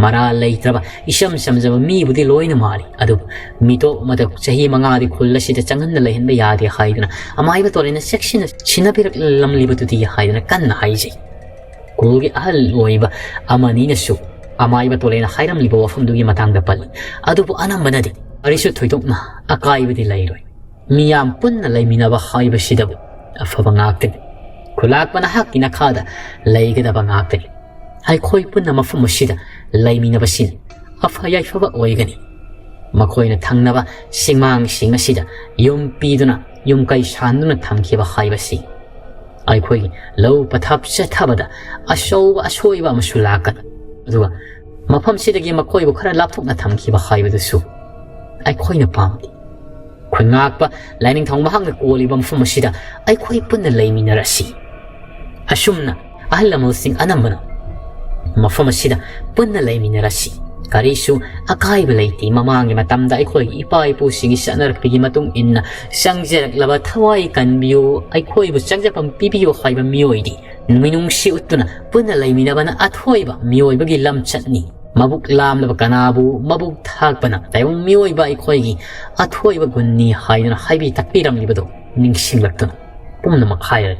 ꯃꯔꯥꯜ ꯂꯩꯇ꯭ꯔꯕ ꯏꯆꯝ ꯆꯝꯖꯕ ꯃꯤꯕꯨꯗꯤ ꯂꯣꯏꯅ ꯃꯥꯜꯂꯤ, ꯑꯗꯨꯕꯨ ꯃꯤꯇꯣꯞ ꯑꯃꯗ ꯆꯍꯤ ꯃꯉꯥꯗꯤ ꯈꯨꯜ ꯑꯁꯤꯗ ꯆꯪꯍꯟꯅ ꯂꯩꯍꯟꯕ ꯌꯥꯗꯦ ꯍꯥꯏꯗꯨꯅ ꯑꯃꯥꯏꯕ ꯇꯣꯂꯦꯟꯅ ꯆꯦꯛꯁꯤꯟꯅ ꯁꯤꯟꯅꯕꯤꯔꯛꯂꯝꯂꯤꯕꯗꯨꯗꯤ ꯍꯥꯏꯗꯨꯅ ꯀꯟꯅ ꯍꯥꯏꯖꯩ꯫ ꯈꯨꯜꯒꯤ ꯑꯍꯜ ꯑꯣꯏꯕ ꯑꯃꯅꯤꯅꯁꯨ ꯑꯃꯥꯏꯕ ꯇꯣꯂꯦꯟꯅ ꯍꯥꯏꯔꯝꯂꯤꯕ ꯋꯥꯐꯝꯗꯨꯒꯤ ꯃꯇꯥꯡꯗ ꯄꯜꯂꯤ꯫ ꯑꯗꯨꯕꯨ ꯑꯅꯝꯕꯅꯗꯤ ꯀꯔꯤꯁꯨ ꯊꯣꯏꯗꯣꯛꯅ ꯑꯀꯥꯏꯕꯗꯤ ꯂꯩꯔꯣꯏ꯫ ꯃꯤꯌꯥꯝ ꯄꯨꯟꯅ ꯂꯩꯃꯤꯟꯅꯕ ꯍꯥꯏꯕꯁꯤꯗꯕꯨ ꯑꯐꯕ ꯉꯥꯛꯇꯅꯤ꯫ ꯈꯨꯂꯥꯛꯄ ꯅꯍꯥꯛꯀꯤ ꯅꯈꯥꯗ ꯂꯩꯒꯗꯕ ꯉꯥꯛꯇꯅꯤ꯫ ꯑꯩꯈꯣꯏ ꯄꯨꯟꯅ ꯃꯐꯝ ꯑꯁꯤꯗ ꯂꯩꯃꯤꯟꯅꯕꯁꯤꯅ ꯑꯐ ꯌꯥꯏꯐꯕ ꯑꯣꯏꯒꯅꯤ꯫ ꯃꯈꯣꯏꯅ ꯊꯪꯅꯕ ꯆꯤꯡꯃꯥꯡꯁꯤꯡ ꯑꯁꯤꯗ ꯌꯨꯝ ꯄꯤꯗꯨꯅ ꯌꯨꯝ ꯀꯩ ꯁꯥꯟꯗꯨꯅ ꯊꯝꯈꯤꯕ ꯍꯥꯏꯕꯁꯤ ꯑꯩꯈꯣꯏꯒꯤ ꯂꯧ ꯄꯊꯥꯞ ꯆꯠꯊꯕꯗ ꯑꯆꯧꯕ ꯑꯁꯣꯏꯕ ꯑꯃꯁꯨ ꯂꯥꯛꯀꯅꯤ꯫ ꯑꯗꯨꯒ ꯃꯐꯝꯁꯤꯗꯒꯤ ꯃꯈꯣꯏꯕꯨ ꯈꯔ ꯂꯥꯞꯊꯣꯛꯅ ꯊꯝꯈꯤꯕ ꯍꯥꯏꯕꯗꯨꯁꯨ ꯑꯩꯈꯣꯏꯅ ꯄꯥꯝꯗꯦ꯫ ꯈꯨꯟꯉꯥꯛꯄ ꯂꯥꯏꯅꯤꯡꯊꯧ ꯃꯍꯥꯛꯅ ꯀꯣꯜꯂꯤꯕ ꯃꯐꯝ ꯑꯁꯤꯗ ꯑꯩꯈꯣꯏ ꯄꯨꯟꯅ ꯂꯩꯃꯤꯟꯅꯔꯁꯤ꯫ ꯑꯁꯨꯝꯅ ꯑꯍꯜ ꯂꯃꯟꯁꯤꯡ ꯑꯅꯝꯕꯅ ꯃꯐꯝ ꯑꯁꯤꯗ ꯄꯨꯟꯅ ꯂꯩꯃꯤꯟꯅꯔꯁꯤ꯫ ꯀꯔꯤꯁꯨ ꯑꯀꯥꯏꯕ ꯂꯩꯇꯦ꯫ ꯃꯃꯥꯡꯒꯤ ꯃꯇꯝꯗ ꯑꯩꯈꯣꯏꯒꯤ ꯏꯄꯥ ꯏꯄꯨꯁꯤꯡꯒꯤ ꯆꯠꯅꯔꯛꯄꯒꯤ ꯃꯇꯨꯡ ꯏꯟꯅ ꯆꯪꯖꯔꯛꯂꯕ ꯊꯋꯥꯏ ꯀꯟꯕꯤꯌꯨ, ꯑꯩꯈꯣꯏꯕꯨ ꯆꯪꯖꯐꯝ ꯄꯤꯕꯤꯌꯨ ꯍꯥꯏꯕ ꯃꯤꯑꯣꯏꯗꯤ ꯃꯤꯅꯨꯡꯁꯤ ꯎꯠꯇꯨꯅ ꯄꯨꯟꯅ ꯂꯩꯃꯤꯟꯅꯕꯅ ꯑꯊꯣꯏꯕ ꯃꯤꯑꯣꯏꯕꯒꯤ ꯂꯝꯆꯠꯅꯤ꯫ ꯃꯕꯨꯛ ꯂꯥꯝꯂꯕ ꯀꯅꯥꯕꯨ ꯃꯕꯨꯛ ꯊꯥꯛꯄꯅ ꯇꯥꯏꯕꯪ ꯃꯤꯑꯣꯏꯕ ꯑꯩꯈꯣꯏꯒꯤ ꯑꯊꯣꯏꯕ ꯒꯨꯟꯅꯤ ꯍꯥꯏꯗꯨꯅ ꯍꯥꯏꯕꯤ ꯇꯥꯛꯄꯤꯔꯝꯂꯤꯕꯗꯨ ꯅꯤꯡꯁꯤꯡꯂꯛꯇꯨꯅ ꯄꯨꯝꯅꯃꯛ ꯍꯥꯏꯔꯦ꯫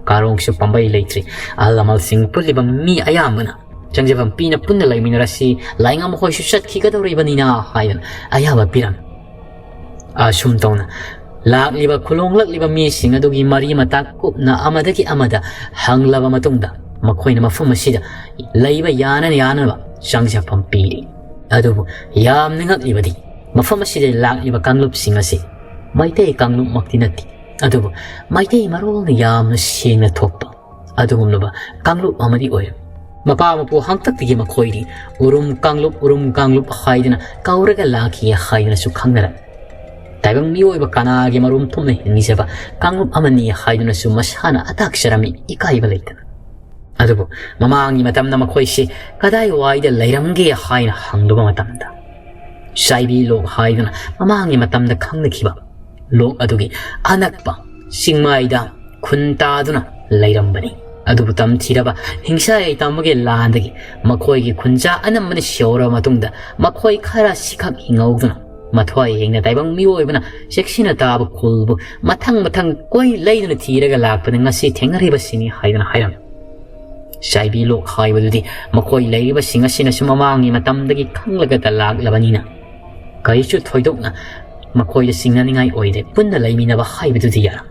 ꯀꯥꯔꯣꯡꯁꯨ ꯄꯥꯝꯕꯩ ꯂꯩꯇ꯭ꯔꯤ꯫ ꯑꯍꯜ ꯂꯃꯟꯁꯤꯡ ꯄꯨꯜꯂꯤꯕ ꯃꯤ ꯑꯌꯥꯝꯕꯅ ꯆꯪꯖꯐꯝ ꯄꯤꯅ ꯄꯨꯟꯅ ꯂꯩꯃꯤꯟꯅꯔꯁꯤ, ꯂꯥꯏꯉꯝ ꯃꯈꯣꯏꯁꯨ ꯆꯠꯈꯤꯒꯗꯧꯔꯤꯕꯅꯤꯅ ꯍꯥꯏꯗꯨꯅ ꯑꯌꯥꯕ ꯄꯤꯔꯝꯃꯤ꯫ ꯑꯁꯨꯝ ꯇꯧꯅ ꯂꯥꯛꯂꯤꯕ ꯈꯨꯂꯣꯡꯂꯛꯂꯤꯕ ꯃꯤꯁꯤꯡ ꯑꯗꯨꯒꯤ ꯃꯔꯤ ꯃꯇꯥ ꯀꯨꯞꯅ ꯑꯃꯗꯒꯤ ꯑꯃꯗ ꯍꯪꯂꯕ ꯃꯇꯨꯡꯗ ꯃꯈꯣꯏꯅ ꯃꯐꯝ ꯑꯁꯤꯗ ꯂꯩꯕ ꯌꯥꯅ ꯌꯥꯅꯕ ꯆꯪꯖꯐꯝ ꯄꯤꯔꯤ꯫ ꯑꯗꯨꯕꯨ ꯌꯥꯝꯅ ꯉꯛꯂꯤꯕꯗꯤ, ꯃꯐꯝ ꯑꯁꯤꯗ ꯂꯥꯛꯂꯤꯕ ꯀꯥꯡꯂꯨꯞꯁꯤꯡ ꯑꯁꯤ ꯃꯩꯇꯩ ꯀꯥꯡꯂꯨꯞꯃꯛꯇꯤ ꯅꯠꯇꯦ, ꯑꯗꯨꯕꯨ ꯃꯩꯇꯩ ꯃꯔꯣꯜꯅ ꯌꯥꯝꯅ ꯁꯦꯡꯅ ꯊꯣꯛꯄ ꯑꯗꯨꯒꯨꯝꯂꯕ ꯀꯥꯡꯂꯨꯞ ꯑꯃꯗꯤ ꯑꯣꯏꯔꯝꯃꯤ꯫ ꯃꯄꯥ ꯃꯄꯨ ꯍꯥꯛꯇꯛꯇꯒꯤ ꯃꯈꯣꯏꯗꯤ "ꯎꯔꯨꯝ ꯀꯥꯡꯂꯨꯞ, ꯎꯔꯨꯝ ꯀꯥꯡꯂꯨꯞ" ꯍꯥꯏꯗꯨꯅ ꯀꯧꯔꯒ ꯂꯥꯛꯈꯤ ꯍꯥꯏꯗꯨꯅꯁꯨ ꯈꯪꯅꯔꯝꯃꯤ꯫ ꯇꯥꯏꯕꯪ ꯃꯤꯑꯣꯏꯕ ꯀꯅꯥꯒꯤ ꯃꯔꯨꯝ ꯊꯨꯞꯅ ꯍꯤꯡꯖꯕ ꯀꯥꯡꯂꯨꯞ ꯑꯃꯅꯤ ꯍꯥꯏꯗꯨꯅꯁꯨ ꯃꯁꯥꯅ ꯑꯇꯥꯛꯆꯔꯝꯃꯤ, ꯏꯀꯥꯏꯕ ꯂꯩꯇꯅ꯫ ꯑꯗꯨꯕꯨ ꯃꯃꯥꯡꯒꯤ ꯃꯇꯝꯗ ꯃꯈꯣꯏꯁꯤ ꯀꯗꯥꯏꯋꯥꯏꯗ ꯂꯩꯔꯝꯒꯦ ꯍꯥꯏꯅ ꯍꯪꯂꯨꯕ ꯃꯇꯝꯗ, ꯆꯥꯏꯕꯤ ꯂꯣꯛ ꯍꯥꯏꯗꯨꯅ ꯃꯃꯥꯡꯒꯤ ꯃꯇꯝꯗ ꯈꯪꯅꯈꯤꯕ ꯂꯣꯛ ꯑꯗꯨꯒꯤ ꯑꯅꯛꯄ ꯆꯤꯡꯃꯥꯏꯗ ꯈꯨꯟ ꯇꯥꯗꯨꯅ ꯂꯩꯔꯝꯕꯅꯤ꯫ ꯑꯗꯨꯕꯨ ꯇꯝꯊꯤꯔꯕ ꯍꯤꯡꯁꯥ ꯌꯥꯏꯇꯝꯕꯒꯤ ꯂꯥꯟꯗꯒꯤ ꯃꯈꯣꯏꯒꯤ ꯈꯨꯟꯖꯥ ꯑꯅꯝꯕꯅ ꯁꯤꯍꯧꯔꯕ ꯃꯇꯨꯡꯗ, ꯃꯈꯣꯏ ꯈꯔ ꯁꯤꯈꯛ ꯍꯤꯡꯍꯧꯗꯨꯅ, ꯃꯊ꯭ꯋꯥꯏ ꯍꯦꯡꯅ ꯇꯥꯏꯕꯪ ꯃꯤꯑꯣꯏꯕꯅ ꯆꯦꯛꯁꯤꯟꯅ ꯇꯥꯕ ꯈꯨꯜꯕꯨ ꯃꯊꯪ ꯃꯊꯪ ꯀꯣꯏ ꯂꯩꯗꯨꯅ ꯊꯤꯔꯒ ꯂꯥꯛꯄꯗ ꯉꯁꯤ ꯊꯦꯡꯅꯔꯤꯕꯁꯤꯅꯤ ꯍꯥꯏꯗꯨꯅ ꯍꯥꯏꯔꯝꯃꯤ꯫ ꯆꯥꯏꯕꯤ ꯂꯣꯛ ꯍꯥꯏꯕꯗꯨꯗꯤ ꯃꯈꯣꯏ ꯂꯩꯔꯤꯕꯁꯤꯡ ꯑꯁꯤꯅꯁꯨ ꯃꯃꯥꯡꯒꯤ ꯃꯇꯝꯗꯒꯤ ꯈꯪꯂꯒꯇ ꯂꯥꯛꯂꯕꯅꯤꯅ, ꯀꯔꯤꯁꯨ ꯊꯣꯏꯗꯣꯛꯅ ꯃꯈꯣꯏꯗ ꯆꯤꯡꯅꯅꯤꯡꯉꯥꯏ ꯑꯣꯏꯗꯦ꯫ ꯄꯨꯟꯅ ꯂꯩꯃꯤꯟꯅꯕ ꯍꯥꯏꯕꯗꯨꯗꯤ ꯌꯥꯔꯝ꯫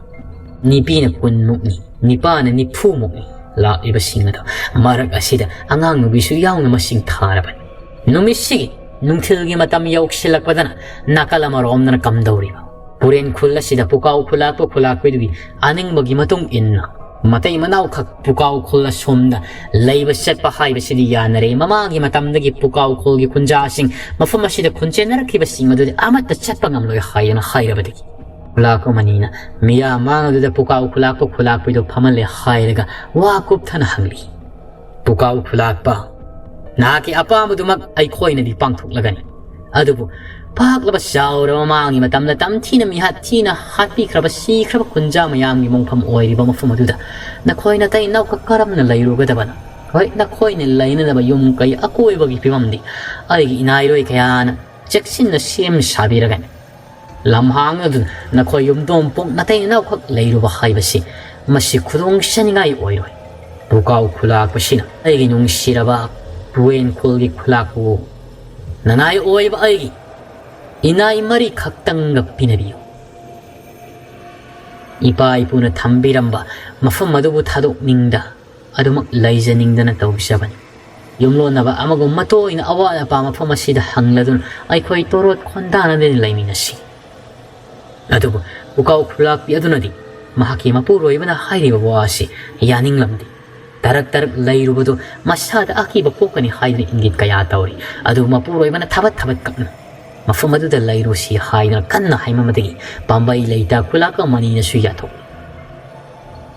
ꯅꯨꯄꯤꯅ ꯀꯨꯟꯃꯨꯛꯅꯤ, ꯅꯨꯄꯥꯅ ꯅꯤꯐꯨꯃꯨꯛꯅꯤ꯫ ꯂꯥꯛꯂꯤꯕꯁꯤꯡ ꯑꯗꯣ ꯃꯔꯛ ꯑꯁꯤꯗ ꯑꯉꯥꯡ ꯅꯨꯕꯤꯁꯨ ꯌꯥꯎꯅ ꯃꯁꯤꯡ ꯊꯥꯔꯕꯅꯤ꯫ ꯅꯨꯃꯤꯠꯁꯤꯒꯤ ꯅꯨꯡꯊꯤꯜꯒꯤ ꯃꯇꯝ ꯌꯧꯁꯤꯜꯂꯛꯄꯗꯅ ꯅꯥꯀꯜ ꯑꯃꯔꯣꯝꯗꯅ ꯀꯝꯗꯧꯔꯤꯕ? ꯄꯨꯔꯦꯟ ꯈꯨꯜ ꯑꯁꯤꯗ ꯄꯨꯀꯥꯎ ꯈꯨꯂꯥꯛꯄ ꯈꯨꯂꯥꯛꯄꯤꯗꯨꯒꯤ ꯑꯅꯤꯡꯕꯒꯤ ꯃꯇꯨꯡ ꯏꯟꯅ ꯃꯇꯩ ꯃꯅꯥꯎꯈꯛ ꯄꯨꯀꯥꯎ ꯈꯨꯜ ꯑꯁꯣꯝꯗ ꯂꯩꯕ ꯆꯠꯄ ꯍꯥꯏꯕꯁꯤꯗꯤ ꯌꯥꯅꯔꯦ꯫ ꯃꯃꯥꯡꯒꯤ ꯃꯇꯝꯗꯒꯤ ꯄꯨꯀꯥꯎ ꯈꯨꯜꯒꯤ ꯈꯨꯟꯖꯥꯁꯤꯡ ꯃꯐꯝ ꯑꯁꯤꯗ ꯈꯨꯟꯆꯦꯟꯅꯔꯛꯈꯤꯕꯁꯤꯡ ꯑꯗꯨꯗꯤ ꯑꯃꯠꯇ ꯆꯠꯄ ꯉꯝꯂꯣꯏ ꯍꯥꯏꯗꯅ ꯍꯥꯏꯔꯕꯗꯒꯤ, ꯈꯨꯂꯥꯛꯄ ꯃꯅꯤꯅ ꯃꯤꯌꯥꯝ ꯃꯥꯡ ꯑꯗꯨꯗ ꯄꯨꯀꯥꯎ ꯈꯨꯂꯥꯛꯄ ꯈꯨꯂꯥꯛꯄꯤꯗꯨ ꯐꯝꯍꯜꯂꯦ ꯍꯥꯏꯔꯒ ꯋꯥ ꯀꯨꯞꯊꯅ ꯍꯪꯂꯤ꯫ "ꯄꯨꯀꯥꯎ ꯈꯨꯂꯥꯛꯄ, ꯅꯍꯥꯛꯀꯤ ꯑꯄꯥꯝꯕꯗꯨꯃꯛ ꯑꯩꯈꯣꯏꯅꯗꯤ ꯄꯥꯡꯊꯣꯛꯂꯒꯅꯤ꯫ ꯑꯗꯨꯕꯨ ꯄꯥꯛꯂꯕ ꯆꯥꯎꯔꯕ ꯃꯃꯥꯡꯒꯤ ꯃꯇꯝꯗ ꯇꯝꯊꯤꯅ ꯃꯤꯍꯥꯠ ꯊꯤꯅ ꯍꯥꯠꯄꯤꯈ꯭ꯔꯕ, ꯁꯤꯈ꯭ꯔꯕ ꯈꯨꯟꯖꯥ ꯃꯌꯥꯝꯒꯤ ꯃꯣꯡꯐꯝ ꯑꯣꯏꯔꯤꯕ ꯃꯐꯝ ꯑꯗꯨꯗ ꯅꯈꯣꯏ ꯅꯇꯩ ꯅꯥꯎꯈꯛ ꯀꯔꯝꯅ ꯂꯩꯔꯨꯒꯗꯕꯅꯣ? ꯍꯣꯏ, ꯅꯈꯣꯏꯅ ꯂꯩꯅꯅꯕ ꯌꯨꯝ ꯀꯩ ꯑꯀꯣꯏꯕꯒꯤ ꯐꯤꯕꯝꯗꯤ ꯑꯩꯒꯤ ꯏꯅꯥꯏꯔꯣꯏ ꯀꯌꯥꯅ ꯆꯦꯛꯁꯤꯟꯅ ꯁꯦꯝ ꯁꯥꯕꯤꯔꯒꯅꯤ꯫ ꯂꯝꯍꯥꯡ ꯑꯗꯨꯗ ꯅꯈꯣꯏ ꯌꯨꯝꯊꯣꯡ ꯄꯣꯛ ꯅꯇꯩ ꯅꯥꯎꯈꯛ ꯂꯩꯔꯨꯕ ꯍꯥꯏꯕꯁꯤ ꯃꯁꯤ ꯈꯨꯗꯣꯡ ꯆꯥꯅꯤꯡꯉꯥꯏ ꯑꯣꯏꯔꯣꯏ꯫ ꯄꯨꯀꯥꯎ ꯈꯨꯂꯥꯛꯄꯁꯤꯅ ꯑꯩꯒꯤ ꯅꯨꯡꯁꯤꯔꯕ ꯄꯨꯋꯦꯟ ꯈꯨꯜꯒꯤ ꯈꯨꯂꯥꯛꯄꯕꯨ ꯅꯅꯥꯏ ꯑꯣꯏꯕ ꯑꯩꯒꯤ ꯏꯅꯥꯏ ꯃꯔꯤ ꯈꯛꯇꯪꯒ ꯄꯤꯅꯕꯤꯌꯨ꯫ ꯏꯄꯥ ꯏꯄꯨꯅ ꯊꯝꯕꯤꯔꯝꯕ ꯃꯐꯝ ꯑꯗꯨꯕꯨ ꯊꯥꯗꯣꯛꯅꯤꯡꯗ ꯑꯗꯨꯃꯛ ꯂꯩꯖꯅꯤꯡꯗꯅ ꯇꯧꯖꯕꯅꯤ꯫ ꯌꯨꯝꯂꯣꯟꯅꯕ ꯑꯃꯒꯨꯝ ꯃꯇꯣꯏꯅ ꯑꯋꯥꯠ ꯑꯄꯥ ꯃꯐꯝ ꯑꯁꯤꯗ ꯍꯪꯂꯗꯨꯅ ꯑꯩꯈꯣꯏ ꯇꯣꯔꯣꯠ ꯈꯣꯟꯗꯥꯅꯗꯨꯅ ꯂꯩꯃꯤꯟꯅꯁꯤ꯫ ꯑꯗꯨꯕꯨ ꯄꯨꯀꯥꯎ ꯈꯨꯂꯥꯛꯄꯤ ꯑꯗꯨꯅꯗꯤ ꯃꯍꯥꯛꯀꯤ ꯃꯄꯨꯔꯣꯏꯕꯅ ꯍꯥꯏꯔꯤꯕ ꯋꯥ ꯑꯁꯤ ꯌꯥꯅꯤꯡꯂꯝꯗꯦ꯫ ꯇꯔꯛ ꯇꯔꯛ ꯂꯩꯔꯨꯕꯗꯨ ꯃꯁꯥꯗ ꯑꯀꯤꯕ ꯄꯣꯛꯀꯅꯤ ꯍꯥꯏꯗꯨꯅ ꯏꯪꯒꯤꯠ ꯀꯌꯥ ꯇꯧꯔꯤ꯫ ꯑꯗꯨꯕꯨ ꯃꯄꯨꯔꯣꯏꯕꯅ ꯊꯕꯠ ꯊꯕꯠ ꯀꯞꯅ "ꯃꯐꯝ ꯑꯗꯨꯗ ꯂꯩꯔꯨꯁꯤ" ꯍꯥꯏꯗꯨꯅ ꯀꯟꯅ ꯍꯥꯏꯃꯟꯕꯗꯒꯤ ꯄꯥꯝꯕꯩ ꯂꯩꯇꯥ ꯈꯨꯂꯥꯛꯄ ꯃꯅꯤꯅꯁꯨ ꯌꯥꯊꯣꯛꯏ꯫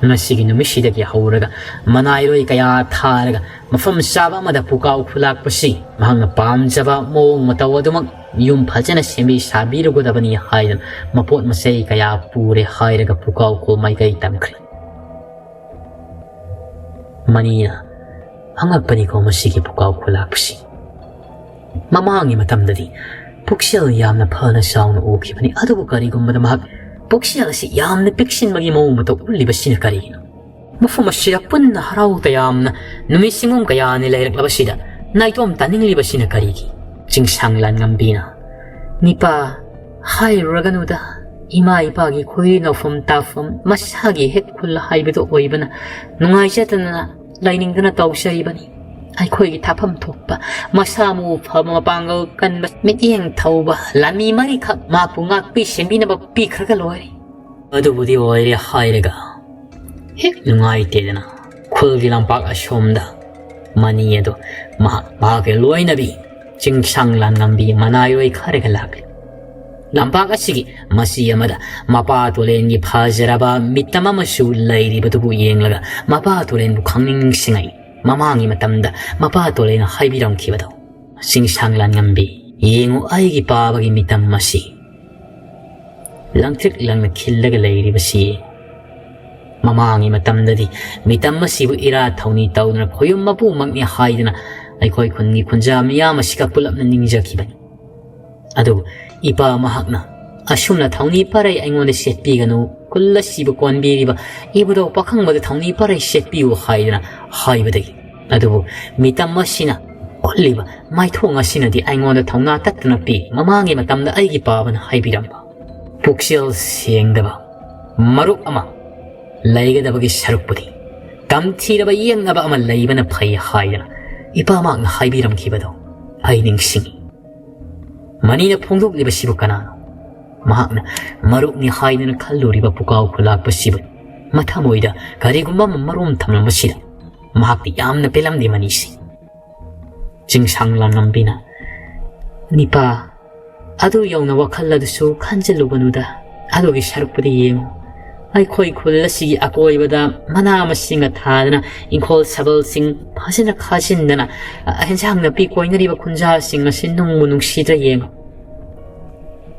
ꯉꯁꯤꯒꯤ ꯅꯨꯃꯤꯠꯁꯤꯗꯒꯤ ꯍꯧꯔꯒ ꯃꯅꯥꯏꯔꯣꯏ ꯀꯌꯥ ꯊꯥꯔꯒ ꯃꯐꯝ ꯆꯥꯕ ꯑꯃꯗ ꯄꯨꯀꯥꯎ ꯈꯨꯂꯥꯛꯄꯁꯤ ꯃꯍꯥꯛꯅ ꯄꯥꯝꯖꯕ ꯃꯑꯣꯡ ꯃꯇꯧ ꯑꯗꯨꯃꯛ ꯌꯨꯝ ꯐꯖꯅ ꯁꯦꯝꯕꯤ ꯁꯥꯕꯤꯔꯨꯒꯗꯕꯅꯤ ꯍꯥꯏꯗꯅ ꯃꯄꯣꯠ ꯃꯆꯩ ꯀꯌꯥ ꯄꯨꯔꯦ ꯍꯥꯏꯔꯒ ꯄꯨꯀꯥꯎ ꯈꯨꯜ ꯃꯥꯏꯀꯩ ꯇꯝꯈ꯭ꯔꯦ꯫ ꯃꯅꯤꯅ ꯑꯉꯛꯄꯅꯤꯀꯣ ꯃꯁꯤꯒꯤ ꯄꯨꯀꯥꯎ ꯈꯨꯂꯥꯛꯄꯁꯤ꯫ ꯃꯃꯥꯡꯒꯤ ꯃꯇꯝꯗꯗꯤ ꯄꯨꯛꯆꯦꯜ ꯌꯥꯝꯅ ꯐꯅ ꯆꯥꯎꯅ ꯎꯈꯤꯕꯅꯤ꯫ ꯑꯗꯨꯕꯨ ꯀꯔꯤꯒꯨꯝꯕꯗ ꯃꯍꯥꯛ ꯄꯨꯛꯆꯦꯜ ꯑꯁꯤ ꯌꯥꯝꯅ ꯄꯤꯛꯁꯤꯟꯕꯒꯤ ꯃꯑꯣꯡ ꯃꯇꯧ ꯎꯠꯂꯤꯕꯁꯤꯅ ꯀꯔꯤꯒꯤꯅꯣ? ꯃꯐꯝ ꯑꯁꯤꯗ ꯄꯨꯟꯅ ꯍꯔꯥꯎ ꯇꯌꯥꯝꯅ ꯅꯨꯃꯤꯠ ꯁꯤꯡꯒꯨꯝ ꯀꯌꯥꯅꯤ ꯂꯩꯔꯛꯂꯕꯁꯤꯗ ꯅꯥꯏꯇꯣꯝ ꯇꯥꯅꯤꯡꯂꯤꯕꯁꯤꯅ ꯀꯔꯤꯒꯤ? ꯆꯤꯡꯁꯥꯡ ꯂꯥꯟꯉꯝꯕꯤꯅ, "ꯅꯤꯄꯥ, ꯍꯥꯏꯔꯨꯔꯒꯅꯨꯗ, ꯏꯃꯥ ꯏꯄꯥꯒꯤ ꯈꯣꯏ ꯅꯧꯐꯝ ꯇꯥꯐꯝ ꯃꯁꯥꯒꯤ ꯍꯦꯛ ꯈꯨꯜ ꯍꯥꯏꯕꯗꯨ ꯑꯣꯏꯕꯅ ꯅꯨꯡꯉꯥꯏꯖꯗꯅ ꯂꯩꯅꯤꯡꯗꯅ ꯇꯧꯖꯔꯤꯕꯅꯤ꯫ ꯑꯩꯈꯣꯏꯒꯤ ꯊꯥꯐꯝ ꯊꯣꯛꯄ, ꯃꯁꯥ ꯃꯎ ꯐꯕ, ꯃꯄꯥꯡꯒꯜ ꯀꯟꯕ, ꯃꯤꯠꯌꯦꯡ ꯊꯧꯕ, ꯂꯥꯟꯃꯤ ꯃꯔꯤꯈꯛ ꯃꯍꯥꯛꯄꯨ ꯉꯥꯛꯄꯤ ꯁꯦꯟꯕꯤꯅꯕ ꯄꯤꯈ꯭ꯔꯒ ꯂꯣꯏꯔꯦ꯫ ꯑꯗꯨꯕꯨꯗꯤ ꯑꯣꯏꯔꯦ" ꯍꯥꯏꯔꯒ ꯍꯦꯛ ꯅꯨꯡꯉꯥꯏꯇꯦꯗꯅ ꯈꯨꯜꯒꯤ ꯂꯝꯄꯥꯛ ꯑꯁꯣꯝꯗ ꯃꯅꯤ ꯑꯗꯨ ꯃꯍꯥꯛ ꯃꯍꯥꯛꯀꯤ ꯂꯣꯏꯅꯕꯤ ꯆꯤꯡꯁꯥꯡ ꯂꯥꯟꯉꯝꯕꯤ ꯃꯅꯥꯏꯔꯣꯏ ꯈꯔꯒ ꯂꯥꯛꯂꯤ꯫ ꯂꯝꯄꯥꯛ ꯑꯁꯤꯒꯤ ꯃꯆꯤ ꯑꯃꯗ ꯃꯄꯥ ꯇꯨꯔꯦꯟꯒꯤ ꯐꯖꯔꯕ ꯃꯤꯇꯝ ꯑꯃꯁꯨ ꯂꯩꯔꯤꯕꯗꯨꯕꯨ ꯌꯦꯡꯂꯒ ꯃꯄꯥ ꯇꯨꯔꯦꯟꯕꯨ ꯈꯪꯅꯤꯡ ꯅꯤꯡꯁꯤꯡꯉꯛꯏ꯫ ꯃꯃꯥꯡꯒꯤ ꯃꯇꯝꯗ ꯃꯄꯥ ꯇꯨꯔꯦꯟꯅ ꯍꯥꯏꯕꯤꯔꯝꯈꯤꯕꯗꯣ, "ꯆꯤꯡꯁꯥꯡ ꯂꯥꯟꯉꯝꯕꯤ, ꯌꯦꯡꯉꯨ ꯑꯩꯒꯤ ꯄꯥꯕꯒꯤ ꯃꯤꯇꯝ ꯑꯁꯤ ꯂꯪꯇ꯭ꯔꯤꯛ ꯂꯪꯅ ꯈꯤꯜꯂꯒ ꯂꯩꯔꯤꯕꯁꯤ꯫ ꯃꯃꯥꯡꯒꯤ ꯃꯇꯝꯗꯗꯤ ꯃꯤꯇꯝ ꯑꯁꯤꯕꯨ ꯏꯔꯥꯠ ꯊꯧꯅꯤ ꯇꯧꯗꯨꯅ ꯈꯣꯌꯨꯝ ꯃꯄꯨꯃꯛꯅꯤ ꯍꯥꯏꯗꯨꯅ ꯑꯩꯈꯣꯏ ꯈꯨꯟꯒꯤ ꯈꯨꯟꯖꯥ ꯃꯤꯌꯥꯝ ꯑꯁꯤꯒ ꯄꯨꯂꯞꯅ ꯅꯤꯡꯖꯈꯤꯕꯅꯤ꯫ ꯑꯗꯨꯕꯨ ꯏꯄꯥ ꯃꯍꯥꯛꯅ ꯑꯁꯨꯝꯅ ꯊꯧꯅꯤ ꯄꯔꯩ ꯑꯩꯉꯣꯟꯗ ꯁꯦꯠꯄꯤꯒꯅꯨ, ꯈꯨꯜ ꯑꯁꯤꯕꯨ ꯀꯣꯟꯕꯤꯔꯤꯕ ꯏꯕꯨꯙꯧ ꯄꯥꯈꯪꯕꯗ ꯊꯧꯅꯤ ꯄꯔꯩ ꯁꯦꯠꯄꯤꯌꯨ" ꯍꯥꯏꯗꯨꯅ ꯍꯥꯏꯕꯗꯒꯤ, ꯑꯗꯨꯕꯨ ꯃꯤꯇꯝ ꯑꯁꯤꯅ ꯎꯠꯂꯤꯕ ꯃꯥꯏꯊꯣꯡ ꯑꯁꯤꯅꯗꯤ ꯑꯩꯉꯣꯟꯗ ꯊꯧꯅꯥ ꯇꯠꯇꯨꯅ ꯄꯤ꯫ ꯃꯃꯥꯡꯒꯤ ꯃꯇꯝꯗ ꯑꯩꯒꯤ ꯄꯥꯕꯅ ꯍꯥꯏꯕꯤꯔꯝꯕ, "ꯄꯨꯛꯆꯦꯜ ꯁꯦꯡꯗꯕ ꯃꯔꯨꯞ ꯑꯃ ꯂꯩꯒꯗꯕꯒꯤ ꯁꯔꯨꯛꯄꯨꯗꯤ ꯇꯝꯊꯤꯔꯕ ꯌꯦꯛꯅꯕ ꯑꯃ ꯂꯩꯕꯅ ꯐꯩ" ꯍꯥꯏꯗꯅ ꯏꯄꯥꯃꯛꯅ ꯍꯥꯏꯕꯤꯔꯝꯈꯤꯕꯗꯣ ꯑꯩ ꯅꯤꯡꯁꯤꯡꯉꯤ꯫ ꯃꯅꯤꯅ ꯐꯣꯡꯗꯣꯛꯂꯤꯕꯁꯤꯕꯨ ꯀꯅꯥꯅꯣ? ꯃꯍꯥꯛꯅ ꯃꯔꯨꯞꯅꯤ ꯍꯥꯏꯗꯨꯅ ꯈꯜꯂꯨꯔꯤꯕ ꯄꯨꯀꯥꯎ ꯈꯨꯂꯥꯛꯄꯁꯤꯕꯨ ꯃꯊꯃꯣꯏꯗ ꯀꯔꯤꯒꯨꯝꯕ ꯑꯃ ꯃꯔꯨꯝ ꯊꯝꯂꯝꯕꯁꯤꯗ ꯃꯍꯥꯛꯇꯤ ꯌꯥꯝꯅ ꯄꯦꯜꯂꯝꯗꯦ ꯃꯅꯤꯁꯤ꯫ ꯆꯤꯡꯁꯥꯡ ꯂꯥꯡꯉꯝꯕꯤꯅ, "ꯅꯤꯄꯥ, ꯑꯗꯨ ꯌꯧꯅ ꯋꯥꯈꯜ ꯑꯗꯨꯁꯨ ꯈꯟꯖꯤꯜꯂꯨꯒꯅꯨꯗ꯫ ꯑꯗꯨꯒꯤ ꯁꯔꯨꯛꯄꯨꯗꯤ ꯌꯦꯡꯉꯨ, ꯑꯩꯈꯣꯏ ꯈꯨꯜ ꯑꯁꯤꯒꯤ ꯑꯀꯣꯏꯕꯗ ꯃꯅꯥ ꯃꯁꯤꯡꯒ ꯊꯥꯗꯅ, ꯏꯪꯈꯣꯜ ꯁꯕꯜꯁꯤꯡ ꯐꯖꯅ ꯈꯥꯖꯤꯟꯗꯅ, ꯑ, ꯍꯦꯟꯖꯥꯡ ꯅꯥꯄꯤ ꯀꯣꯏꯅꯔꯤꯕ ꯈꯨꯟꯖꯥꯁꯤꯡ ꯑꯁꯤ ꯅꯨꯡꯕꯨ ꯅꯨꯡꯁꯤꯗ꯭ꯔꯥ ꯌꯦꯡꯉꯨ꯫"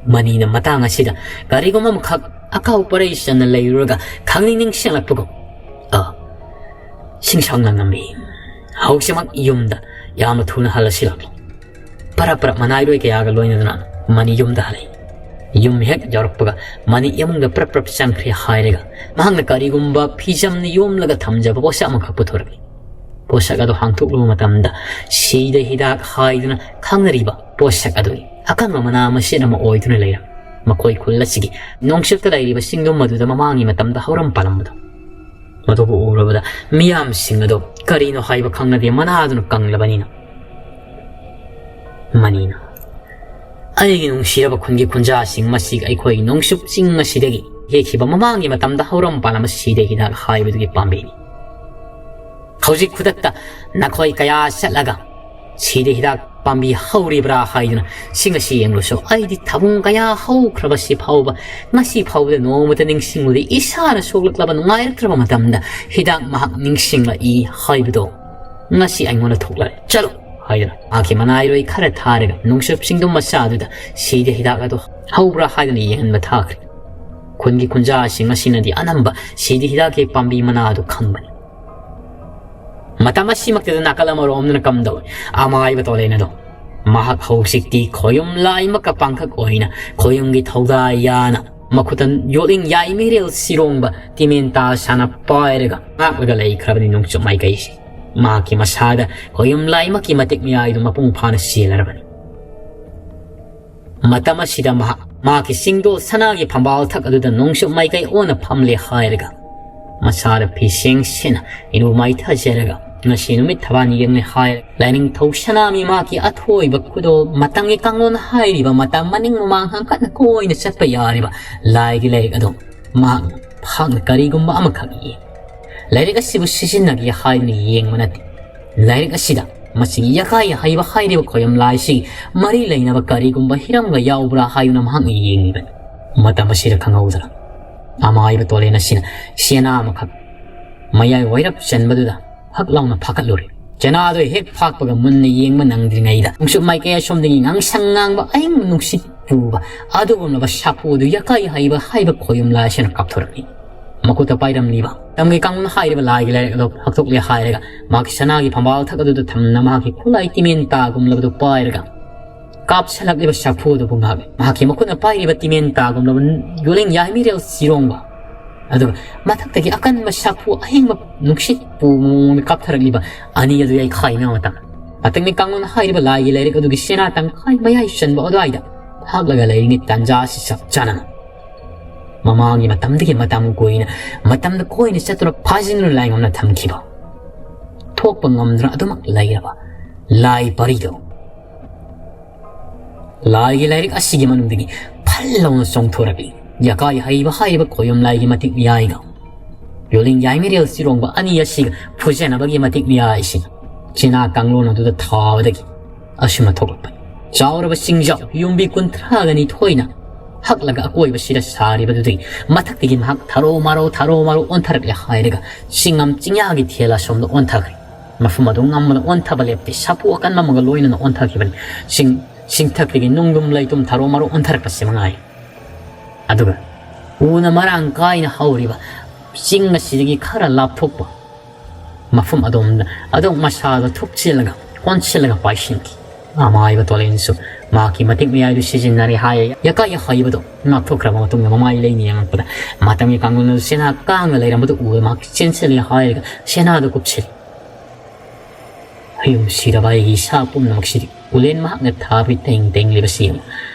ꯃꯅꯤꯅ ꯃꯇꯥꯡ ꯑꯁꯤꯗ ꯀꯔꯤꯒꯨꯝꯕ ꯑꯃꯈꯛ ꯑꯀꯥꯎ ꯄꯔꯩ ꯆꯟꯅ ꯂꯩꯔꯨꯔꯒ ꯈꯪꯅꯤꯡ ꯅꯤꯡꯁꯤꯡꯂꯛꯄꯒꯨꯝ, "ꯑ, ꯁꯤꯡꯁꯥꯡ ꯂꯥꯡꯉꯝꯕꯤ, ꯍꯧꯖꯤꯛꯃꯛ ꯌꯨꯝꯗ ꯌꯥꯝꯅ ꯊꯨꯅ ꯍꯜꯂꯁꯤ ꯂꯥꯛꯂꯣ꯫" ꯄꯔꯞ ꯄꯔꯞ ꯃꯅꯥꯏꯔꯣꯏ ꯀꯌꯥꯒ ꯂꯣꯏꯅꯗꯨꯅ ꯃꯅꯤ ꯌꯨꯝꯗ ꯍꯜꯂꯛꯏ꯫ ꯌꯨꯝ ꯍꯦꯛ ꯌꯧꯔꯛꯄꯒ ꯃꯅꯤ ꯏꯃꯨꯡꯗ ꯄ꯭ꯔꯞ ꯄ꯭ꯔꯞ ꯆꯪꯈ꯭ꯔꯦ ꯍꯥꯏꯔꯒ ꯃꯍꯥꯛꯅ ꯀꯔꯤꯒꯨꯝꯕ ꯐꯤꯖꯝꯅ ꯌꯣꯝꯂꯒ ꯊꯝꯖꯕ ꯄꯣꯠꯁꯛ ꯑꯃꯈꯛ ꯄꯨꯊꯣꯔꯛꯏ꯫ ꯄꯣꯠꯁꯛ ꯑꯗꯨ ꯍꯥꯡꯗꯣꯛꯂꯨꯕ ꯃꯇꯝꯗ ꯁꯤꯗ ꯍꯤꯗꯥꯛ ꯍꯥꯏꯗꯨꯅ ꯈꯪꯅꯔꯤꯕ ꯄꯣꯠꯁꯛ ꯑꯗꯨꯅꯤ꯫ ꯑꯀꯪꯕ ꯃꯅꯥ ꯃꯁꯤꯡ ꯑꯃ ꯑꯣꯏꯗꯨꯅ ꯂꯩꯔꯝꯃꯤ꯫ ꯃꯈꯣꯏ ꯈꯨꯜ ꯑꯁꯤꯒꯤ ꯅꯣꯡꯆꯨꯞꯇ ꯂꯩꯔꯤꯕ ꯆꯤꯡꯗꯨꯝ ꯑꯗꯨꯗ ꯃꯃꯥꯡꯒꯤ ꯃꯇꯝꯗ ꯍꯧꯔꯝ ꯄꯥꯜꯂꯝꯕꯗꯣ꯫ ꯃꯗꯨꯕꯨ ꯎꯔꯕꯗ ꯃꯤꯌꯥꯝꯁꯤꯡ ꯑꯗꯨ ꯀꯔꯤꯅꯣ ꯍꯥꯏꯕ ꯈꯪꯅꯗꯦ, ꯃꯅꯥꯗꯨꯅ ꯀꯪꯂꯕꯅꯤꯅ꯫ ꯃꯅꯤꯅ, "ꯑꯩꯒꯤ ꯅꯨꯡꯁꯤꯔꯕ ꯈꯨꯟꯒꯤ ꯈꯨꯟꯖꯥꯁꯤꯡ, ꯃꯁꯤ ꯑꯩꯈꯣꯏꯒꯤ ꯅꯣꯡꯆꯨꯞ ꯆꯤꯡ ꯑꯁꯤꯗꯒꯤ ꯍꯦꯛꯈꯤꯕ ꯃꯃꯥꯡꯒꯤ ꯃꯇꯝꯗ ꯍꯧꯔꯝ ꯄꯥꯜꯂꯝꯕ ꯁꯤꯗ ꯍꯤꯗꯥꯛ ꯍꯥꯏꯕꯗꯨꯒꯤ ꯄꯥꯝꯕꯤꯅꯤ꯫ ꯍꯧꯖꯤꯛ ꯈꯨꯗꯛꯇ ꯅꯈꯣꯏ ꯀꯌꯥ ꯆꯠꯂꯒ ꯁꯤꯗ ꯍꯤꯗꯥꯛ ꯄꯥꯝꯕꯤ ꯍꯧꯔꯤꯕ꯭ꯔꯥ ꯍꯥꯏꯗꯨꯅ ꯆꯤꯡ ꯑꯁꯤ ꯌꯦꯡꯂꯨꯁꯨ꯫ ꯑꯩꯗꯤ ꯊꯥꯕꯨꯡ ꯀꯌꯥ ꯍꯧꯈ꯭ꯔꯕꯁꯤ ꯐꯥꯎꯕ ꯉꯁꯤ ꯐꯥꯎꯕꯗ ꯅꯣꯡꯃꯇ ꯅꯤꯡꯁꯤꯡꯂꯨꯗꯦ꯫ ꯏꯁꯥꯅ ꯁꯣꯛꯂꯛꯂꯕ ꯅꯨꯡꯉꯥꯏꯔꯛꯇ꯭ꯔꯕ ꯃꯇꯝꯗ ꯍꯤꯗꯥꯛ ꯃꯍꯥꯛ ꯅꯤꯡꯁꯤꯡꯂꯛꯏ ꯍꯥꯏꯕꯗꯣ ꯉꯁꯤ ꯑꯩꯉꯣꯟꯗ ꯊꯣꯛꯂꯔꯦ꯫ ꯆꯠꯂꯣ!" ꯍꯥꯏꯗꯨꯅ ꯃꯍꯥꯛꯀꯤ ꯃꯅꯥꯏꯔꯣꯏ ꯈꯔ ꯊꯥꯔꯒ ꯅꯣꯡꯆꯨꯞ ꯆꯤꯡꯗꯨꯝ ꯃꯆꯥ ꯑꯗꯨꯗ ꯁꯤꯗ ꯍꯤꯗꯥꯛ ꯑꯗꯨ ꯍꯧꯕ꯭ꯔꯥ ꯍꯥꯏꯗꯨꯅ ꯌꯦꯡꯍꯟꯕ ꯊꯥꯈ꯭ꯔꯦ꯫ ꯈꯨꯟꯒꯤ ꯈꯨꯟꯖꯥꯁꯤꯡ ꯑꯁꯤꯅꯗꯤ ꯑꯅꯝꯕ ꯁꯤꯗ ꯍꯤꯗꯥꯛꯀꯤ ꯄꯥꯝꯕꯤ ꯃꯅꯥ ꯑꯗꯨ ꯈꯪꯕꯅꯤ꯫ ꯃꯇꯝ ꯑꯁꯤꯃꯛꯇꯗ ꯅꯥꯀꯜ ꯑꯃꯔꯣꯝꯗꯅ ꯀꯝꯗꯧꯏ? ꯑꯃꯥꯏꯕ ꯇꯣꯂꯦꯟ ꯑꯗꯣ ꯃꯍꯥꯛ ꯍꯧꯖꯤꯛꯇꯤ ꯈꯣꯌꯨꯝ ꯂꯥꯏꯃꯛꯀ ꯄꯥꯡꯈꯛ ꯑꯣꯏꯅ ꯈꯣꯌꯨꯝꯒꯤ ꯊꯧꯗꯥ ꯌꯥꯅ ꯃꯈꯨꯠꯇ ꯌꯣꯠꯂꯤꯡ ꯌꯥꯏꯃꯤꯔꯦꯜ ꯁꯤꯔꯣꯡꯕ ꯇꯤꯃꯦꯟꯇꯥ ꯁꯥꯅ ꯄꯥꯏꯔꯒ ꯉꯥꯛꯂꯒ ꯂꯩꯈ꯭ꯔꯕꯅꯤ ꯅꯣꯡꯆꯨꯞ ꯃꯥꯏꯀꯩꯁꯤ꯫ ꯃꯍꯥꯛꯀꯤ ꯃꯁꯥꯗ ꯈꯣꯌꯨꯝ ꯂꯥꯏꯃꯛꯀꯤ ꯃꯇꯤꯛ ꯃꯌꯥꯏꯗꯨ ꯃꯄꯨꯡ ꯐꯥꯅ ꯆꯦꯜꯂꯔꯕꯅꯤ꯫ ꯃꯇꯝ ꯑꯁꯤꯗ ꯃꯍꯥꯛ ꯃꯍꯥꯛꯀꯤ ꯆꯤꯡꯗꯣꯜ ꯁꯅꯥꯒꯤ ꯐꯝꯕꯥꯜ ꯊꯛ ꯑꯗꯨꯗ ꯅꯣꯡꯆꯨꯞ ꯃꯥꯏꯀꯩ ꯑꯣꯟꯅ ꯐꯝꯂꯦ ꯍꯥꯏꯔꯒ ꯃꯁꯥꯗ ꯐꯤꯁꯦꯡ ꯁꯦꯠꯅ ꯏꯔꯨ ꯃꯥꯏꯊꯖꯔꯒ ꯉꯁꯤ ꯅꯨꯃꯤꯠ ꯊꯕꯥꯟ ꯌꯦꯡꯂꯦ ꯍꯥꯏꯔꯦ꯫ ꯂꯥꯏꯅꯤꯡꯊꯧ ꯁꯅꯥꯃꯍꯤ ꯃꯍꯥꯛꯀꯤ ꯑꯊꯣꯏꯕ ꯈꯨꯗꯣꯜ, ꯃꯇꯝꯒꯤ ꯀꯥꯡꯂꯣꯟ ꯍꯥꯏꯔꯤꯕ ꯃꯇꯝ ꯃꯅꯤꯡ ꯃꯃꯥꯡ ꯍꯥꯡꯀꯠꯅ ꯀꯣꯏꯅ ꯆꯠꯄ ꯌꯥꯔꯤꯕ ꯂꯥꯏꯒꯤ ꯂꯥꯏꯔꯤꯛ ꯑꯗꯨ ꯃꯍꯥꯛꯅ ꯐꯥꯛꯅ ꯀꯔꯤꯒꯨꯝꯕ ꯑꯃꯈꯛ ꯌꯦꯡ꯫ ꯂꯥꯏꯔꯤꯛ ꯑꯁꯤꯕꯨ ꯁꯤꯖꯤꯟꯅꯒꯦ ꯍꯥꯏꯗꯨꯅ ꯌꯦꯡꯕ ꯅꯠꯇꯦ꯫ ꯂꯥꯏꯔꯤꯛ ꯑꯁꯤꯗ ꯃꯁꯤꯒꯤ ꯌꯥꯀꯥꯏ ꯍꯩꯕ ꯍꯥꯏꯔꯤꯕ ꯈꯣꯌꯝ ꯂꯥꯏꯁꯤꯒꯤ ꯃꯔꯤ ꯂꯩꯅꯕ ꯀꯔꯤꯒꯨꯝꯕ ꯍꯤꯔꯝꯒ ꯌꯥꯎꯕ꯭ꯔꯥ ꯍꯥꯏꯗꯨꯅ ꯃꯍꯥꯛꯅ ꯌꯦꯡꯂꯤꯕꯅꯤ꯫ ꯃꯇꯝ ꯑꯁꯤꯗ ꯈꯪꯍꯧꯗꯅ ꯑꯃꯥꯏꯕ ꯇꯣꯂꯦꯟ ꯑꯁꯤꯅ ꯁꯦꯅꯥ ꯑꯃꯈꯛ ꯃꯌꯥꯏ ꯋꯥꯏꯔꯞ ꯆꯟꯕꯗꯨꯗ ꯍꯛ ꯂꯥꯎꯅ ꯐꯥꯀꯠꯂꯨꯔꯦ꯫ ꯆꯦꯅꯥꯗꯣ ꯍꯦꯛ ꯐꯥꯛꯄꯒ ꯃꯨꯟꯅ ꯌꯦꯡꯕ ꯅꯪꯗ꯭ꯔꯤꯉꯩꯗ ꯅꯣꯡꯆꯨꯞ ꯃꯥꯏꯀꯩ ꯑꯁꯣꯝꯗꯒꯤ ꯉꯥꯡꯁꯪ ꯉꯥꯡꯕ ꯑꯌꯤꯡꯕ ꯅꯨꯡꯁꯤꯠ ꯄꯨꯕ ꯑꯗꯨꯒꯨꯝꯂꯕ ꯁꯥꯐꯨ ꯑꯗꯨ ꯌꯥꯀꯥꯏ ꯍꯩꯕ ꯍꯥꯏꯕ ꯈꯣꯌꯨꯝ ꯂꯥꯏꯁꯤꯅ ꯀꯥꯞꯊꯣꯔꯛꯂꯤ꯫ ꯃꯈꯨꯠꯇ ꯄꯥꯏꯔꯝꯂꯤꯕ ꯇꯝꯒꯤ ꯀꯥꯡꯂꯣꯟ ꯍꯥꯏꯔꯤꯕ ꯂꯥꯏꯒꯤ ꯂꯥꯏꯔꯤꯛ ꯑꯗꯨ ꯍꯛꯇꯣꯛꯂꯦ ꯍꯥꯏꯔꯒ ꯃꯍꯥꯛꯀꯤ ꯁꯅꯥꯒꯤ ꯐꯝꯕꯥꯜ ꯊꯛ ꯑꯗꯨꯗ ꯊꯝꯅ ꯃꯍꯥꯛꯀꯤ ꯈꯨꯠꯂꯥꯏ ꯇꯤꯃꯦꯟꯇꯥꯒꯨꯝꯂꯕꯗꯨ ꯄꯥꯏꯔꯒ ꯀꯥꯞꯁꯤꯜꯂꯛꯂꯤꯕ ꯁꯥꯐꯨ ꯑꯗꯨꯕꯨ ꯉꯥꯛꯂꯦ꯫ ꯃꯍꯥꯛꯀꯤ ꯃꯈꯨꯠꯅ ꯄꯥꯏꯔꯤꯕ ꯇꯤꯃꯦꯟꯇꯥꯒꯨꯝꯂꯕ ꯌꯣꯂꯤꯡ ꯌꯥꯏꯃꯤꯔꯦꯜ ꯁꯤꯔꯣꯡꯕ ꯑꯗꯨꯒ ꯃꯊꯛꯇꯒꯤ ꯑꯀꯟꯕ ꯁꯥꯐꯨ ꯑꯍꯤꯡꯕ ꯅꯨꯡꯁꯤꯠ ꯄꯨꯕ ꯃꯑꯣꯡꯗ ꯀꯥꯞꯊꯔꯛꯂꯤꯕ ꯑꯅꯤ ꯑꯗꯨ ꯌꯩꯈꯥꯏꯅꯕ ꯃꯇꯝ, ꯃꯇꯝꯒꯤ ꯀꯥꯡꯂꯣꯟ ꯍꯥꯏꯔꯤꯕ ꯂꯥꯏꯒꯤ ꯂꯥꯏꯔꯤꯛ ꯑꯗꯨꯒꯤ ꯁꯦꯅꯥ ꯇꯪꯈꯥꯏ ꯃꯌꯥꯏ ꯆꯟꯕ ꯑꯗꯨꯋꯥꯏꯗ ꯐꯥꯛꯂꯒ ꯂꯩꯔꯤꯉꯩ ꯇꯥꯟꯖꯥ ꯑꯁꯤ ꯆꯞ ꯆꯥꯅꯅ ꯃꯃꯥꯡꯒꯤ ꯃꯇꯝꯗꯒꯤ ꯃꯇꯝ ꯀꯨꯏꯅ ꯃꯇꯝꯗ ꯀꯣꯏꯅ ꯆꯠꯇꯨꯅ ꯐꯥꯖꯤꯟꯗꯨꯅ ꯂꯥꯏꯉꯝꯅ ꯊꯝꯈꯤꯕ, ꯊꯣꯛꯄ ꯉꯝꯗꯨꯅ ꯑꯗꯨꯃꯛ ꯂꯩꯔꯕ ꯂꯥꯏ ꯄꯔꯤꯗꯣ ꯂꯥꯏꯒꯤ ꯂꯥꯏꯔꯤꯛ ꯑꯁꯤꯒꯤ ꯃꯅꯨꯡꯗꯒꯤ ꯐꯜ ꯂꯥꯎꯅ ꯆꯣꯡꯊꯣꯔꯛꯂꯤ꯫ ꯌꯥꯀꯥꯏ ꯍꯩꯕ ꯍꯥꯏꯔꯤꯕ ꯈꯣꯌꯨꯝ ꯂꯥꯏꯒꯤ ꯃꯇꯤꯛ ꯃꯌꯥꯏꯒ ꯌꯣꯂꯤꯡ ꯌꯥꯏꯃꯤꯔꯦꯜ ꯆꯤꯔꯣꯡꯕ ꯑꯅꯤ ꯑꯁꯤꯒ ꯐꯨꯖꯅꯕꯒꯤ ꯃꯇꯤꯛ ꯃꯌꯥꯏꯁꯤꯅ ꯆꯤꯅꯥ ꯀꯥꯡꯂꯣꯟ ꯑꯗꯨꯗ ꯊꯥꯕꯗꯒꯤ ꯑꯁꯨꯝꯅ ꯊꯣꯛꯂꯛꯄꯅꯤ꯫ ꯆꯥꯎꯔꯕ ꯆꯤꯡꯖꯥꯎ ꯌꯨꯝꯕꯤ ꯀꯨꯟꯊ꯭ꯔꯥꯒ ꯅꯤꯊꯣꯏꯅ ꯍꯛꯂꯒ ꯑꯀꯣꯏꯕꯁꯤꯗ ꯁꯥꯔꯤꯕꯗꯨꯗꯒꯤ ꯃꯊꯛꯇꯒꯤ ꯃꯍꯥꯛ ꯊꯥꯔꯣ ꯃꯥꯔꯣ ꯊꯥꯔꯣ ꯃꯥꯔꯣ ꯑꯣꯟꯊꯔꯛꯂꯦ ꯍꯥꯏꯔꯒ ꯆꯤꯡꯉꯝ ꯆꯤꯡꯌꯥꯒꯤ ꯊꯦꯜ ꯑꯁꯣꯝꯗ ꯑꯣꯟꯊꯈ꯭ꯔꯦ꯫ ꯃꯐꯝ ꯑꯗꯨ ꯉꯝꯕꯅ ꯑꯣꯟꯊꯕ ꯂꯦꯞꯇꯦ꯫ ꯁꯥꯐꯨ ꯑꯀꯟꯕ ꯑꯃꯒ ꯂꯣꯏꯅꯅ ꯑꯣꯟꯊꯈꯤꯕꯅꯤ꯫ ꯆꯤꯡ ꯆꯤꯡꯊꯛꯇꯒꯤ ꯅꯨꯡꯗꯨꯝ ꯂꯩꯇꯨꯝ ꯊꯥꯔꯣ ꯃꯥꯔꯣ ꯑꯣꯟꯊꯔꯛꯄꯁꯤ ꯃꯉꯥꯏ꯫ ꯑꯗꯨꯒ ꯎꯅ ꯃꯔꯥꯡ ꯀꯥꯏꯅ ꯍꯧꯔꯤꯕ ꯆꯤꯡ ꯑꯁꯤꯗꯒꯤ ꯈꯔ ꯂꯥꯞꯊꯣꯛꯄ ꯃꯐꯝ ꯑꯗꯣꯝꯗ ꯑꯗꯨꯝ ꯃꯁꯥꯗꯣ ꯊꯨꯞꯆꯤꯜꯂꯒ ꯀꯣꯟꯁꯤꯜꯂꯒ ꯄꯥꯏꯁꯤꯟꯈꯤ꯫ ꯑꯃꯥꯏꯕ ꯇꯣꯂꯦꯟꯁꯨ ꯃꯍꯥꯛꯀꯤ ꯃꯇꯤꯛ ꯃꯌꯥꯏꯗꯨ ꯁꯤꯖꯤꯟꯅꯔꯦ ꯍꯥꯏꯌꯦ꯫ ꯌꯥꯀꯥꯏ ꯍꯩꯕꯗꯣ ꯉꯥꯛꯊꯣꯛꯈ꯭ꯔꯕ ꯃꯇꯨꯡꯗ ꯃꯃꯥꯏ ꯂꯩꯅ ꯌꯦꯡꯉꯛꯄꯗ ꯃꯇꯝꯒꯤ ꯀꯥꯡꯂꯣꯟ ꯑꯗꯨ ꯁꯦꯅꯥ ꯀꯥꯡꯅ ꯂꯩꯔꯝꯕꯗꯨ ꯎꯕꯗ ꯃꯍꯥꯛ ꯆꯦꯟꯁꯤꯜꯂꯦ ꯍꯥꯏꯔꯒ ꯁꯦꯅꯥꯗꯨ ꯀꯨꯞꯁꯤꯜꯂꯤ꯫ ꯑꯌꯨꯝ ꯁꯤꯔꯕ ꯑꯩꯒꯤ ꯏꯁꯥ ꯄꯨꯝꯅꯃꯛꯁꯤꯗꯤ ꯎꯂꯦꯟ ꯃꯍꯥꯛꯅ ꯊꯥꯕꯤ ꯇꯦꯡ ꯇꯦꯡꯂꯤꯕꯁꯤ ꯌꯦꯡꯉꯨ꯫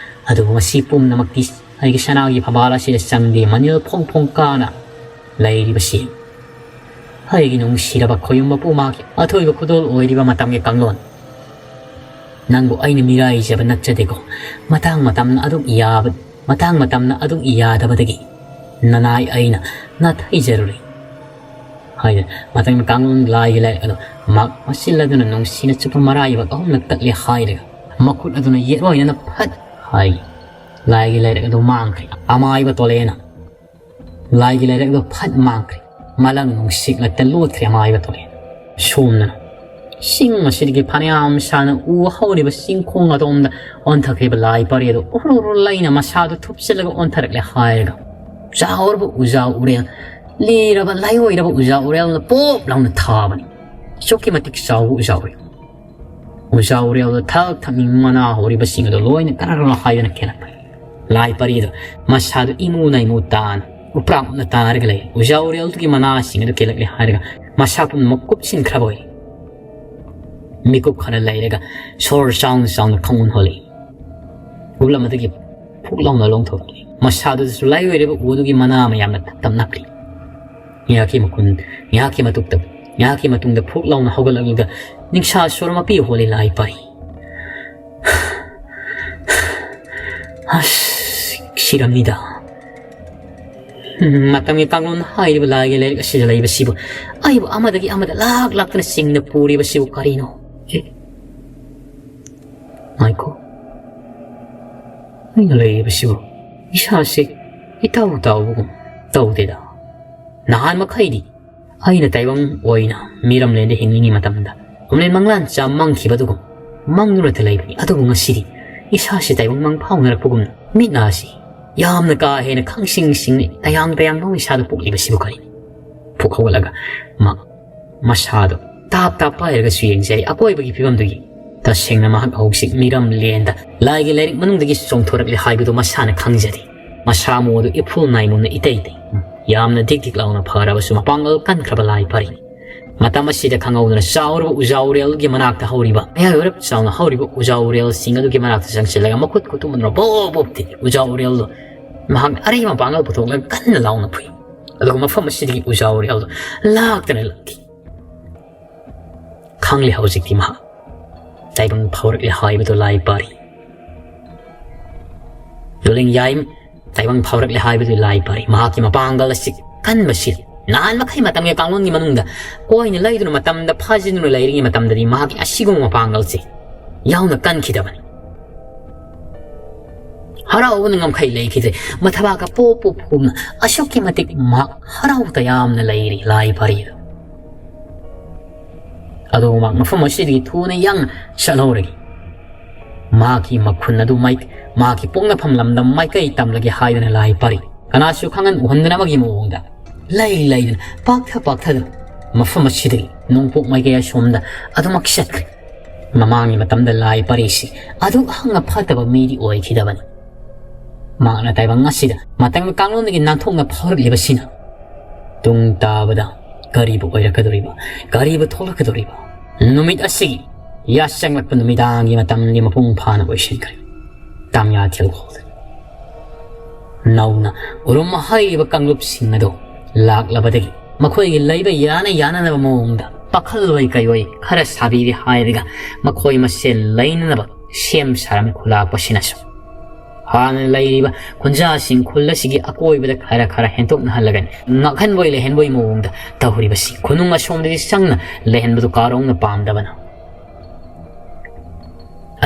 ꯑꯗꯨꯕꯨ ꯃꯁꯤ ꯄꯨꯝꯅꯃꯛꯇꯤ ꯑꯩꯒꯤ ꯁꯅꯥꯒꯤ ꯐꯝꯕꯥꯜ ꯑꯁꯤꯗ ꯆꯪꯗꯦ꯫ ꯃꯅꯤꯜ ꯐꯣꯡ ꯐꯣꯡ ꯀꯥꯅ ꯂꯩꯔꯤꯕꯁꯤ ꯑꯩꯒꯤ ꯅꯨꯡꯁꯤꯔꯕ ꯈꯣꯌꯨꯝ ꯃꯄꯨ ꯃꯥꯒꯤ ꯑꯊꯣꯏꯕ ꯈꯨꯗꯣꯜ ꯑꯣꯏꯔꯤꯕ ꯃꯇꯝꯒꯤ ꯀꯥꯡꯂꯣꯟ, ꯅꯪꯕꯨ ꯑꯩꯅ ꯃꯤꯔꯥꯏꯖꯕ ꯅꯠꯆꯗꯦꯀꯣ꯫ ꯃꯇꯥꯡ ꯃꯇꯝꯅ ꯑꯗꯨꯛ ꯌꯥꯕ, ꯃꯇꯥꯡ ꯃꯇꯝꯅ ꯑꯗꯨꯛ ꯌꯥꯗꯕꯗꯒꯤ ꯅꯅꯥꯏ ꯑꯩꯅ ꯅꯥꯊꯩꯖꯔꯨꯔꯦ ꯍꯥꯏꯗꯅ ꯃꯇꯝꯒꯤ ꯀꯥꯡꯂꯣꯟ ꯂꯥꯏꯒꯤ ꯂꯥꯏꯔꯤꯛ ꯑꯗꯨ ꯃꯍꯥꯛ ꯃꯁꯤꯜꯂꯗꯨꯅ ꯅꯨꯡꯁꯤꯅ ꯆꯨꯞꯄ ꯃꯔꯥꯏꯕꯛ ꯑꯍꯨꯝꯂꯛ ꯇꯠꯂꯦ ꯍꯥꯏꯔꯒ ꯃꯈꯨꯠ ꯑꯗꯨꯅ ꯌꯦꯠ ꯑꯣꯏꯅꯅ ꯐꯠ ꯍꯥꯏ꯫ ꯂꯥꯏꯒꯤ ꯂꯥꯏꯔꯤꯛ ꯑꯗꯨ ꯃꯥꯡꯈ꯭ꯔꯦ꯫ ꯑꯃꯥꯏꯕ ꯇꯣꯂꯦꯅ ꯂꯥꯏꯒꯤ ꯂꯥꯏꯔꯤꯛ ꯑꯗꯨ ꯐꯠ ꯃꯥꯡꯈ꯭ꯔꯦ꯫ ꯃꯂꯪ ꯅꯨꯡꯁꯤꯛꯂꯛꯇ ꯂꯣꯠꯈ꯭ꯔꯦ ꯑꯃꯥꯏꯕ ꯇꯣꯂꯦꯅ꯫ ꯁꯣꯝꯗꯅ ꯆꯤꯡ ꯑꯁꯤꯗꯒꯤ ꯐꯅꯌꯥꯝ ꯁꯥꯡꯅ ꯎ ꯍꯧꯔꯤꯕ ꯆꯤꯡꯈꯣꯡ ꯑꯗꯣꯝꯗ ꯑꯣꯟꯊꯈ꯭ꯔꯤꯕ ꯂꯥꯏ ꯄꯔꯤ ꯑꯗꯨ ꯎꯔꯨ ꯎꯔꯨ ꯂꯩꯅ ꯃꯁꯥꯗꯨ ꯊꯨꯞꯆꯤꯜꯂꯒ ꯑꯣꯟꯊꯔꯛꯂꯦ ꯍꯥꯏꯔꯒ ꯆꯥꯎꯔꯕ ꯎꯖꯥ ꯎꯔꯦꯜ, ꯂꯤꯔꯕ ꯂꯥꯏꯑꯣꯏꯔꯕ ꯎꯖꯥ ꯎꯔꯦꯜꯅ ꯄꯣꯞ ꯂꯥꯎꯅ ꯊꯥꯕꯅꯤ꯫ ꯑꯁꯨꯛꯀꯤ ꯃꯇꯤꯛ ꯆꯥꯎꯕ ꯎꯖꯥ ꯎꯔꯦꯜ꯫ ꯎꯖꯥ ꯎꯔꯦꯜꯗ ꯊꯛ ꯊꯛꯅꯤꯡ ꯃꯅꯥ ꯍꯧꯔꯤꯕꯁꯤꯡ ꯑꯗꯨ ꯂꯣꯏꯅ ꯀꯔ ꯀꯔ ꯍꯥꯏꯗꯨꯅ ꯀꯦꯜꯂꯛꯄꯅꯤ꯫ ꯂꯥꯏ ꯄꯔꯤꯗꯨ ꯃꯁꯥꯗꯨ ꯏꯃꯨ ꯅꯩꯃꯨ ꯇꯥꯅ ꯎꯄ꯭ꯔꯥꯛꯅ ꯇꯥꯔꯒ ꯂꯩ꯫ ꯎꯖꯥ ꯎꯔꯦꯜꯗꯨꯒꯤ ꯃꯅꯥꯁꯤꯡ ꯑꯗꯨ ꯀꯦꯜꯂꯛꯂꯦ ꯍꯥꯏꯔꯒ ꯃꯁꯥ ꯄꯨꯝꯅꯃꯛ ꯀꯨꯞꯁꯤꯟꯈ꯭ꯔꯕ ꯑꯣꯏꯔꯦ꯫ ꯃꯤꯀꯨꯞ ꯈꯔ ꯂꯩꯔꯒ ꯁꯣꯔ ꯆꯥꯎꯅ ꯆꯥꯎꯅ ꯈꯪꯍꯨꯟ ꯍꯣꯜꯂꯤ꯫ ꯎꯞꯂꯝꯕꯗꯒꯤ ꯐꯨꯛ ꯂꯥꯎꯅ ꯂꯣꯡꯊꯣꯛꯂꯤ꯫ ꯃꯁꯥꯗꯨꯗꯁꯨ ꯂꯥꯏ ꯑꯣꯏꯔꯤꯕ ꯎ ꯑꯗꯨꯒꯤ ꯃꯅꯥ ꯃꯌꯥꯝꯅ ꯇꯞ ꯇꯞ ꯅꯞꯂꯤ꯫ ꯉꯥꯏꯍꯥꯛꯀꯤ ꯃꯈꯨꯟ, ꯉꯥꯏꯍꯥꯛꯀꯤ ꯃꯇꯨꯡꯗ, ꯉꯥꯏꯍꯥꯛꯀꯤ ꯃꯇꯨꯡꯗ ꯐꯨꯛ ꯂꯥꯎꯅ ꯍꯧꯒꯠꯂꯛꯂꯒ ꯅꯤꯡꯁꯥ ꯁꯣꯔ ꯃꯄꯤ ꯍꯣꯜꯂꯤ ꯂꯥꯏ ꯄꯥꯏ꯫ ꯑꯁ, ꯁꯤꯔꯝꯅꯤꯗ꯫ ꯃꯇꯝꯒꯤ ꯀꯥꯡꯂꯣꯟ ꯍꯥꯏꯔꯤꯕ ꯂꯥꯏꯒꯤ ꯂꯥꯏꯔꯤꯛ ꯑꯁꯤꯗ ꯂꯩꯕꯁꯤꯕꯨ ꯑꯩꯕꯨ ꯑꯃꯗꯒꯤ ꯑꯃꯗ ꯂꯥꯛ ꯂꯥꯛꯇꯅ ꯆꯤꯡꯅ ꯄꯨꯔꯤꯕꯁꯤꯕꯨ ꯀꯔꯤꯅꯣ? ꯑꯦ, ꯉꯥꯏꯈꯣ꯫ ꯑꯩꯅ ꯂꯩꯔꯤꯕꯁꯤꯕꯨ ꯏꯁꯥꯁꯦ ꯏꯇꯥꯎ ꯇꯥꯎꯕꯒꯨꯝ ꯇꯧꯗꯦꯗ꯫ ꯅꯍꯥꯟ ꯃꯈꯩꯗꯤ ꯑꯩꯅ ꯇꯥꯏꯕꯪ ꯑꯣꯏꯅ ꯃꯤꯔꯝꯂꯦꯟꯗ ꯍꯤꯡꯂꯤꯉꯩ ꯃꯇꯝꯗ ꯎꯃꯂꯦꯟ ꯃꯪꯂꯥꯟ ꯆꯥ ꯃꯪꯈꯤꯕꯗꯨꯒꯨꯝ ꯃꯪꯗꯨꯅꯇ ꯂꯩꯕꯅꯤ꯫ ꯑꯗꯨꯕꯨ ꯉꯁꯤꯗꯤ ꯏꯁꯥꯁꯤ ꯇꯥꯏꯕꯪ ꯃꯪ ꯐꯥꯎꯅꯔꯛꯄꯒꯨꯝꯅ ꯃꯤꯠ ꯅꯥꯁꯤ ꯌꯥꯝꯅ ꯀꯥ ꯍꯦꯟꯅ ꯈꯪꯁꯤꯡ ꯁꯤꯡꯅ ꯇꯌꯥꯡ ꯇꯌꯥꯡ ꯂꯧꯅ ꯏꯁꯥꯗ ꯄꯣꯛꯂꯤꯕꯁꯤꯕꯨ ꯀꯔꯤꯅꯤ? ꯐꯨꯛ ꯍꯧꯒꯠꯂꯒ ꯃꯥ ꯃꯁꯥꯗꯣ ꯇꯥꯞ ꯇꯥꯞ ꯄꯥꯏꯔꯒꯁꯨ ꯌꯦꯡꯖꯔꯤ꯫ ꯑꯀꯣꯏꯕꯒꯤ ꯐꯤꯕꯝꯗꯨꯒꯤ ꯇꯁꯦꯡꯅ ꯃꯍꯥꯛ ꯍꯧꯖꯤꯛ ꯃꯤꯔꯝꯂꯦꯟꯗ ꯂꯥꯏꯒꯤ ꯂꯥꯏꯔꯤꯛ ꯃꯅꯨꯡꯗꯒꯤ ꯆꯣꯡꯊꯣꯔꯛꯂꯦ ꯍꯥꯏꯕꯗꯨ ꯃꯁꯥꯅ ꯈꯪꯖꯔꯤ꯫ ꯃꯁꯥ ꯃꯎ ꯑꯗꯨ ꯏꯐꯨꯜ ꯅꯥꯏꯃꯨꯅ ꯏꯇꯩ ꯇꯩ꯫ ꯌꯥꯝꯅ ꯗꯤꯛ ꯗꯤꯛ ꯂꯥꯎꯅ ꯐꯔꯕꯁꯨ ꯃꯄꯥꯡꯒꯜ ꯀꯟꯈ꯭ꯔꯕ ꯂꯥꯏ ꯄꯔꯤꯅꯤ꯫ ꯃꯇꯝ ꯑꯁꯤꯗ ꯈꯪꯍꯧꯗꯅ ꯆꯥꯎꯔꯕ ꯎꯖꯥ ꯎꯔꯦꯜꯒꯤ ꯃꯅꯥꯛꯇ ꯍꯧꯔꯤꯕ, ꯃꯌꯥꯏ ꯑꯣꯏꯔꯞ ꯆꯥꯎꯅ ꯍꯧꯔꯤꯕ ꯎꯖꯥ ꯎꯔꯦꯜꯁꯤꯡ ꯑꯗꯨꯒꯤ ꯃꯅꯥꯛꯇ ꯆꯪꯁꯤꯜꯂꯒ ꯃꯈꯨꯠ ꯈꯨꯠꯇꯨꯝ ꯑꯗꯨꯅ ꯕꯣꯞ ꯕꯣꯞ ꯊꯤꯜꯂꯤ꯫ ꯎꯖꯥ ꯎꯔꯦꯜꯗꯨ ꯃꯍꯥꯛꯅ ꯑꯔꯩ ꯃꯄꯥꯡꯒꯜ ꯄꯨꯊꯣꯛꯂꯒ ꯀꯟꯅ ꯂꯥꯎꯅ ꯐꯨꯏ꯫ ꯑꯗꯨꯒ ꯃꯐꯝ ꯑꯁꯤꯗꯒꯤ ꯎꯖꯥ ꯎꯔꯦꯜꯗꯣ ꯂꯥꯛꯇꯅ ꯂꯥꯛꯈꯤ꯫ ꯈꯪꯂꯦ ꯍꯧꯖꯤꯛꯇꯤ ꯃꯍꯥꯛ ꯇꯥꯏꯕꯪ ꯐꯥꯎꯔꯛꯂꯦ ꯍꯥꯏꯕꯗꯨ ꯂꯥꯏ ꯄꯥꯔꯤ꯫ ꯂꯨꯂꯤꯡ ꯌꯥꯏ ꯇꯥꯏꯕꯪ ꯐꯥꯎꯔꯛꯂꯦ ꯍꯥꯏꯕꯗꯨ ꯂꯥꯏ ꯄꯥꯔꯤ꯫ ꯃꯍꯥꯛꯀꯤ ꯃꯄꯥꯡꯒꯜ ꯑꯁꯤ ꯀꯟꯕꯁꯤ ꯅꯍꯥꯟ ꯃꯈꯩ ꯃꯇꯝꯒꯤ ꯀꯥꯡꯂꯣꯟꯒꯤ ꯃꯅꯨꯡꯗ ꯀꯣꯏꯅ ꯂꯩꯗꯨꯅ ꯃꯇꯝꯗ ꯐꯥꯖꯤꯟꯗꯨꯅ ꯂꯩꯔꯤꯉꯩ ꯃꯇꯝꯗꯗꯤ ꯃꯍꯥꯛꯀꯤ ꯑꯁꯤꯒꯨꯝꯕ ꯃꯄꯥꯡꯒꯜꯁꯤ ꯌꯥꯎꯅ ꯀꯟꯈꯤꯗꯕꯅꯤ꯫ ꯍꯔꯥꯎꯕꯅ ꯉꯝꯈꯩ ꯂꯩꯈꯤꯗ꯭ꯔꯦ꯫ ꯃꯊꯕꯥꯛꯀ ꯄꯣꯞ ꯄꯣꯞ ꯍꯨꯝꯅ ꯑꯁꯨꯛꯀꯤ ꯃꯇꯤꯛ ꯃꯍꯥꯛ ꯍꯔꯥꯎ ꯇꯌꯥꯝꯅ ꯂꯩꯔꯤ ꯂꯥꯏ ꯄꯥꯔꯤꯗꯨ꯫ ꯑꯗꯨ ꯃꯍꯥꯛ ꯃꯐꯝ ꯑꯁꯤꯗꯒꯤ ꯊꯨꯅ ꯌꯥꯡꯅ ꯆꯠꯍꯧꯔꯒꯦ꯫ ꯃꯍꯥꯛꯀꯤ ꯃꯈꯨꯟ ꯑꯗꯨ ꯃꯥꯏ-, ꯃꯍꯥꯛꯀꯤ ꯄꯣꯛꯅꯐꯝ ꯂꯝꯗ ꯃꯥꯏꯀꯩ ꯇꯝꯂꯒꯦ ꯍꯥꯏꯗꯨꯅ ꯂꯥꯏ ꯄꯥꯔꯤ꯫ ꯀꯅꯥꯁꯨ ꯈꯪꯍꯟ ꯎꯍꯟꯗꯅꯕꯒꯤ ꯃꯑꯣꯡꯗ ꯂꯩ ꯂꯩꯗꯨꯅ ꯄꯥꯛꯊ ꯄꯥꯛꯊꯗꯨꯅ ꯃꯐꯝ ꯑꯁꯤꯗꯒꯤ ꯅꯣꯡꯄꯣꯛ ꯃꯥꯏꯀꯩ ꯑꯁꯣꯝꯗ ꯑꯗꯨꯃꯛ ꯆꯠꯈ꯭ꯔꯦ꯫ ꯃꯃꯥꯡꯒꯤ ꯃꯇꯝꯗ ꯂꯥꯏ ꯄꯥꯔꯤꯁꯤ ꯑꯗꯨꯛ ꯍꯛꯅ ꯐꯠꯇꯕ ꯃꯤꯗꯤ ꯑꯣꯏꯈꯤꯗꯕꯅꯤ꯫ ꯃꯍꯥꯛꯅ ꯇꯥꯏꯕꯪ ꯑꯁꯤꯗ ꯃꯇꯝꯒꯤ ꯀꯥꯡꯂꯣꯟꯗꯒꯤ ꯅꯥꯟꯊꯣꯛꯅ ꯐꯥꯎꯔꯛꯂꯤꯕꯁꯤꯅ ꯇꯨꯡ ꯇꯥꯕꯗ ꯀꯔꯤꯕꯨ ꯑꯣꯏꯔꯛꯀꯗꯧꯔꯤꯕ, ꯀꯔꯤꯕꯨ ꯊꯣꯛꯂꯛꯀꯗꯧꯔꯤꯕ? ꯅꯨꯃꯤꯠ ꯑꯁꯤꯒꯤ ꯌꯥꯆꯪꯂꯛꯄ ꯅꯨꯃꯤꯗꯥꯡꯒꯤ ꯃꯇꯝꯗꯤ ꯃꯄꯨꯡ ꯐꯥꯅ ꯑꯣꯏꯁꯤꯟꯈ꯭ꯔꯦ꯫ ꯇꯥꯃꯤꯌꯥ ꯊꯦꯜꯍꯧꯗꯅ ꯅꯧꯅ ꯎꯔꯨꯝ ꯍꯥꯏꯔꯤꯕ ꯀꯥꯡꯂꯨꯞꯁꯤꯡ ꯑꯗꯨ ꯂꯥꯛꯂꯕꯗꯒꯤ ꯃꯈꯣꯏꯒꯤ ꯂꯩꯕ ꯌꯥꯅ ꯌꯥꯅꯅꯕ ꯃꯑꯣꯡꯗ ꯄꯥꯈꯜ ꯑꯣꯏ ꯀꯩ ꯑꯣꯏ ꯈꯔ ꯁꯥꯕꯤꯔꯦ ꯍꯥꯏꯔꯒ ꯃꯈꯣꯏ ꯃꯁꯦꯜ ꯂꯩꯅꯅꯕ ꯁꯦꯝ ꯁꯥꯔꯝ ꯈꯨꯂꯥꯛꯄꯁꯤꯅꯁꯨ ꯍꯥꯟꯅ ꯂꯩꯔꯤꯕ ꯈꯨꯟꯖꯥꯁꯤꯡ ꯈꯨꯜ ꯑꯁꯤꯒꯤ ꯑꯀꯣꯏꯕꯗ ꯈꯔ ꯈꯔ ꯍꯦꯟꯗꯣꯛꯅꯍꯜꯂꯒ ꯉꯥꯛꯍꯟꯕꯣꯏ ꯂꯩꯍꯟꯕꯣꯏ ꯃꯑꯣꯡꯗ ꯇꯧꯔꯤꯕꯁꯤ ꯈꯨꯅꯨꯡ ꯑꯁꯣꯝꯗꯒꯤ ꯆꯪꯅ ꯂꯩꯍꯟꯕꯗꯨ ꯀꯥꯔꯣꯡꯅ ꯄꯥꯝꯗꯕꯅ꯫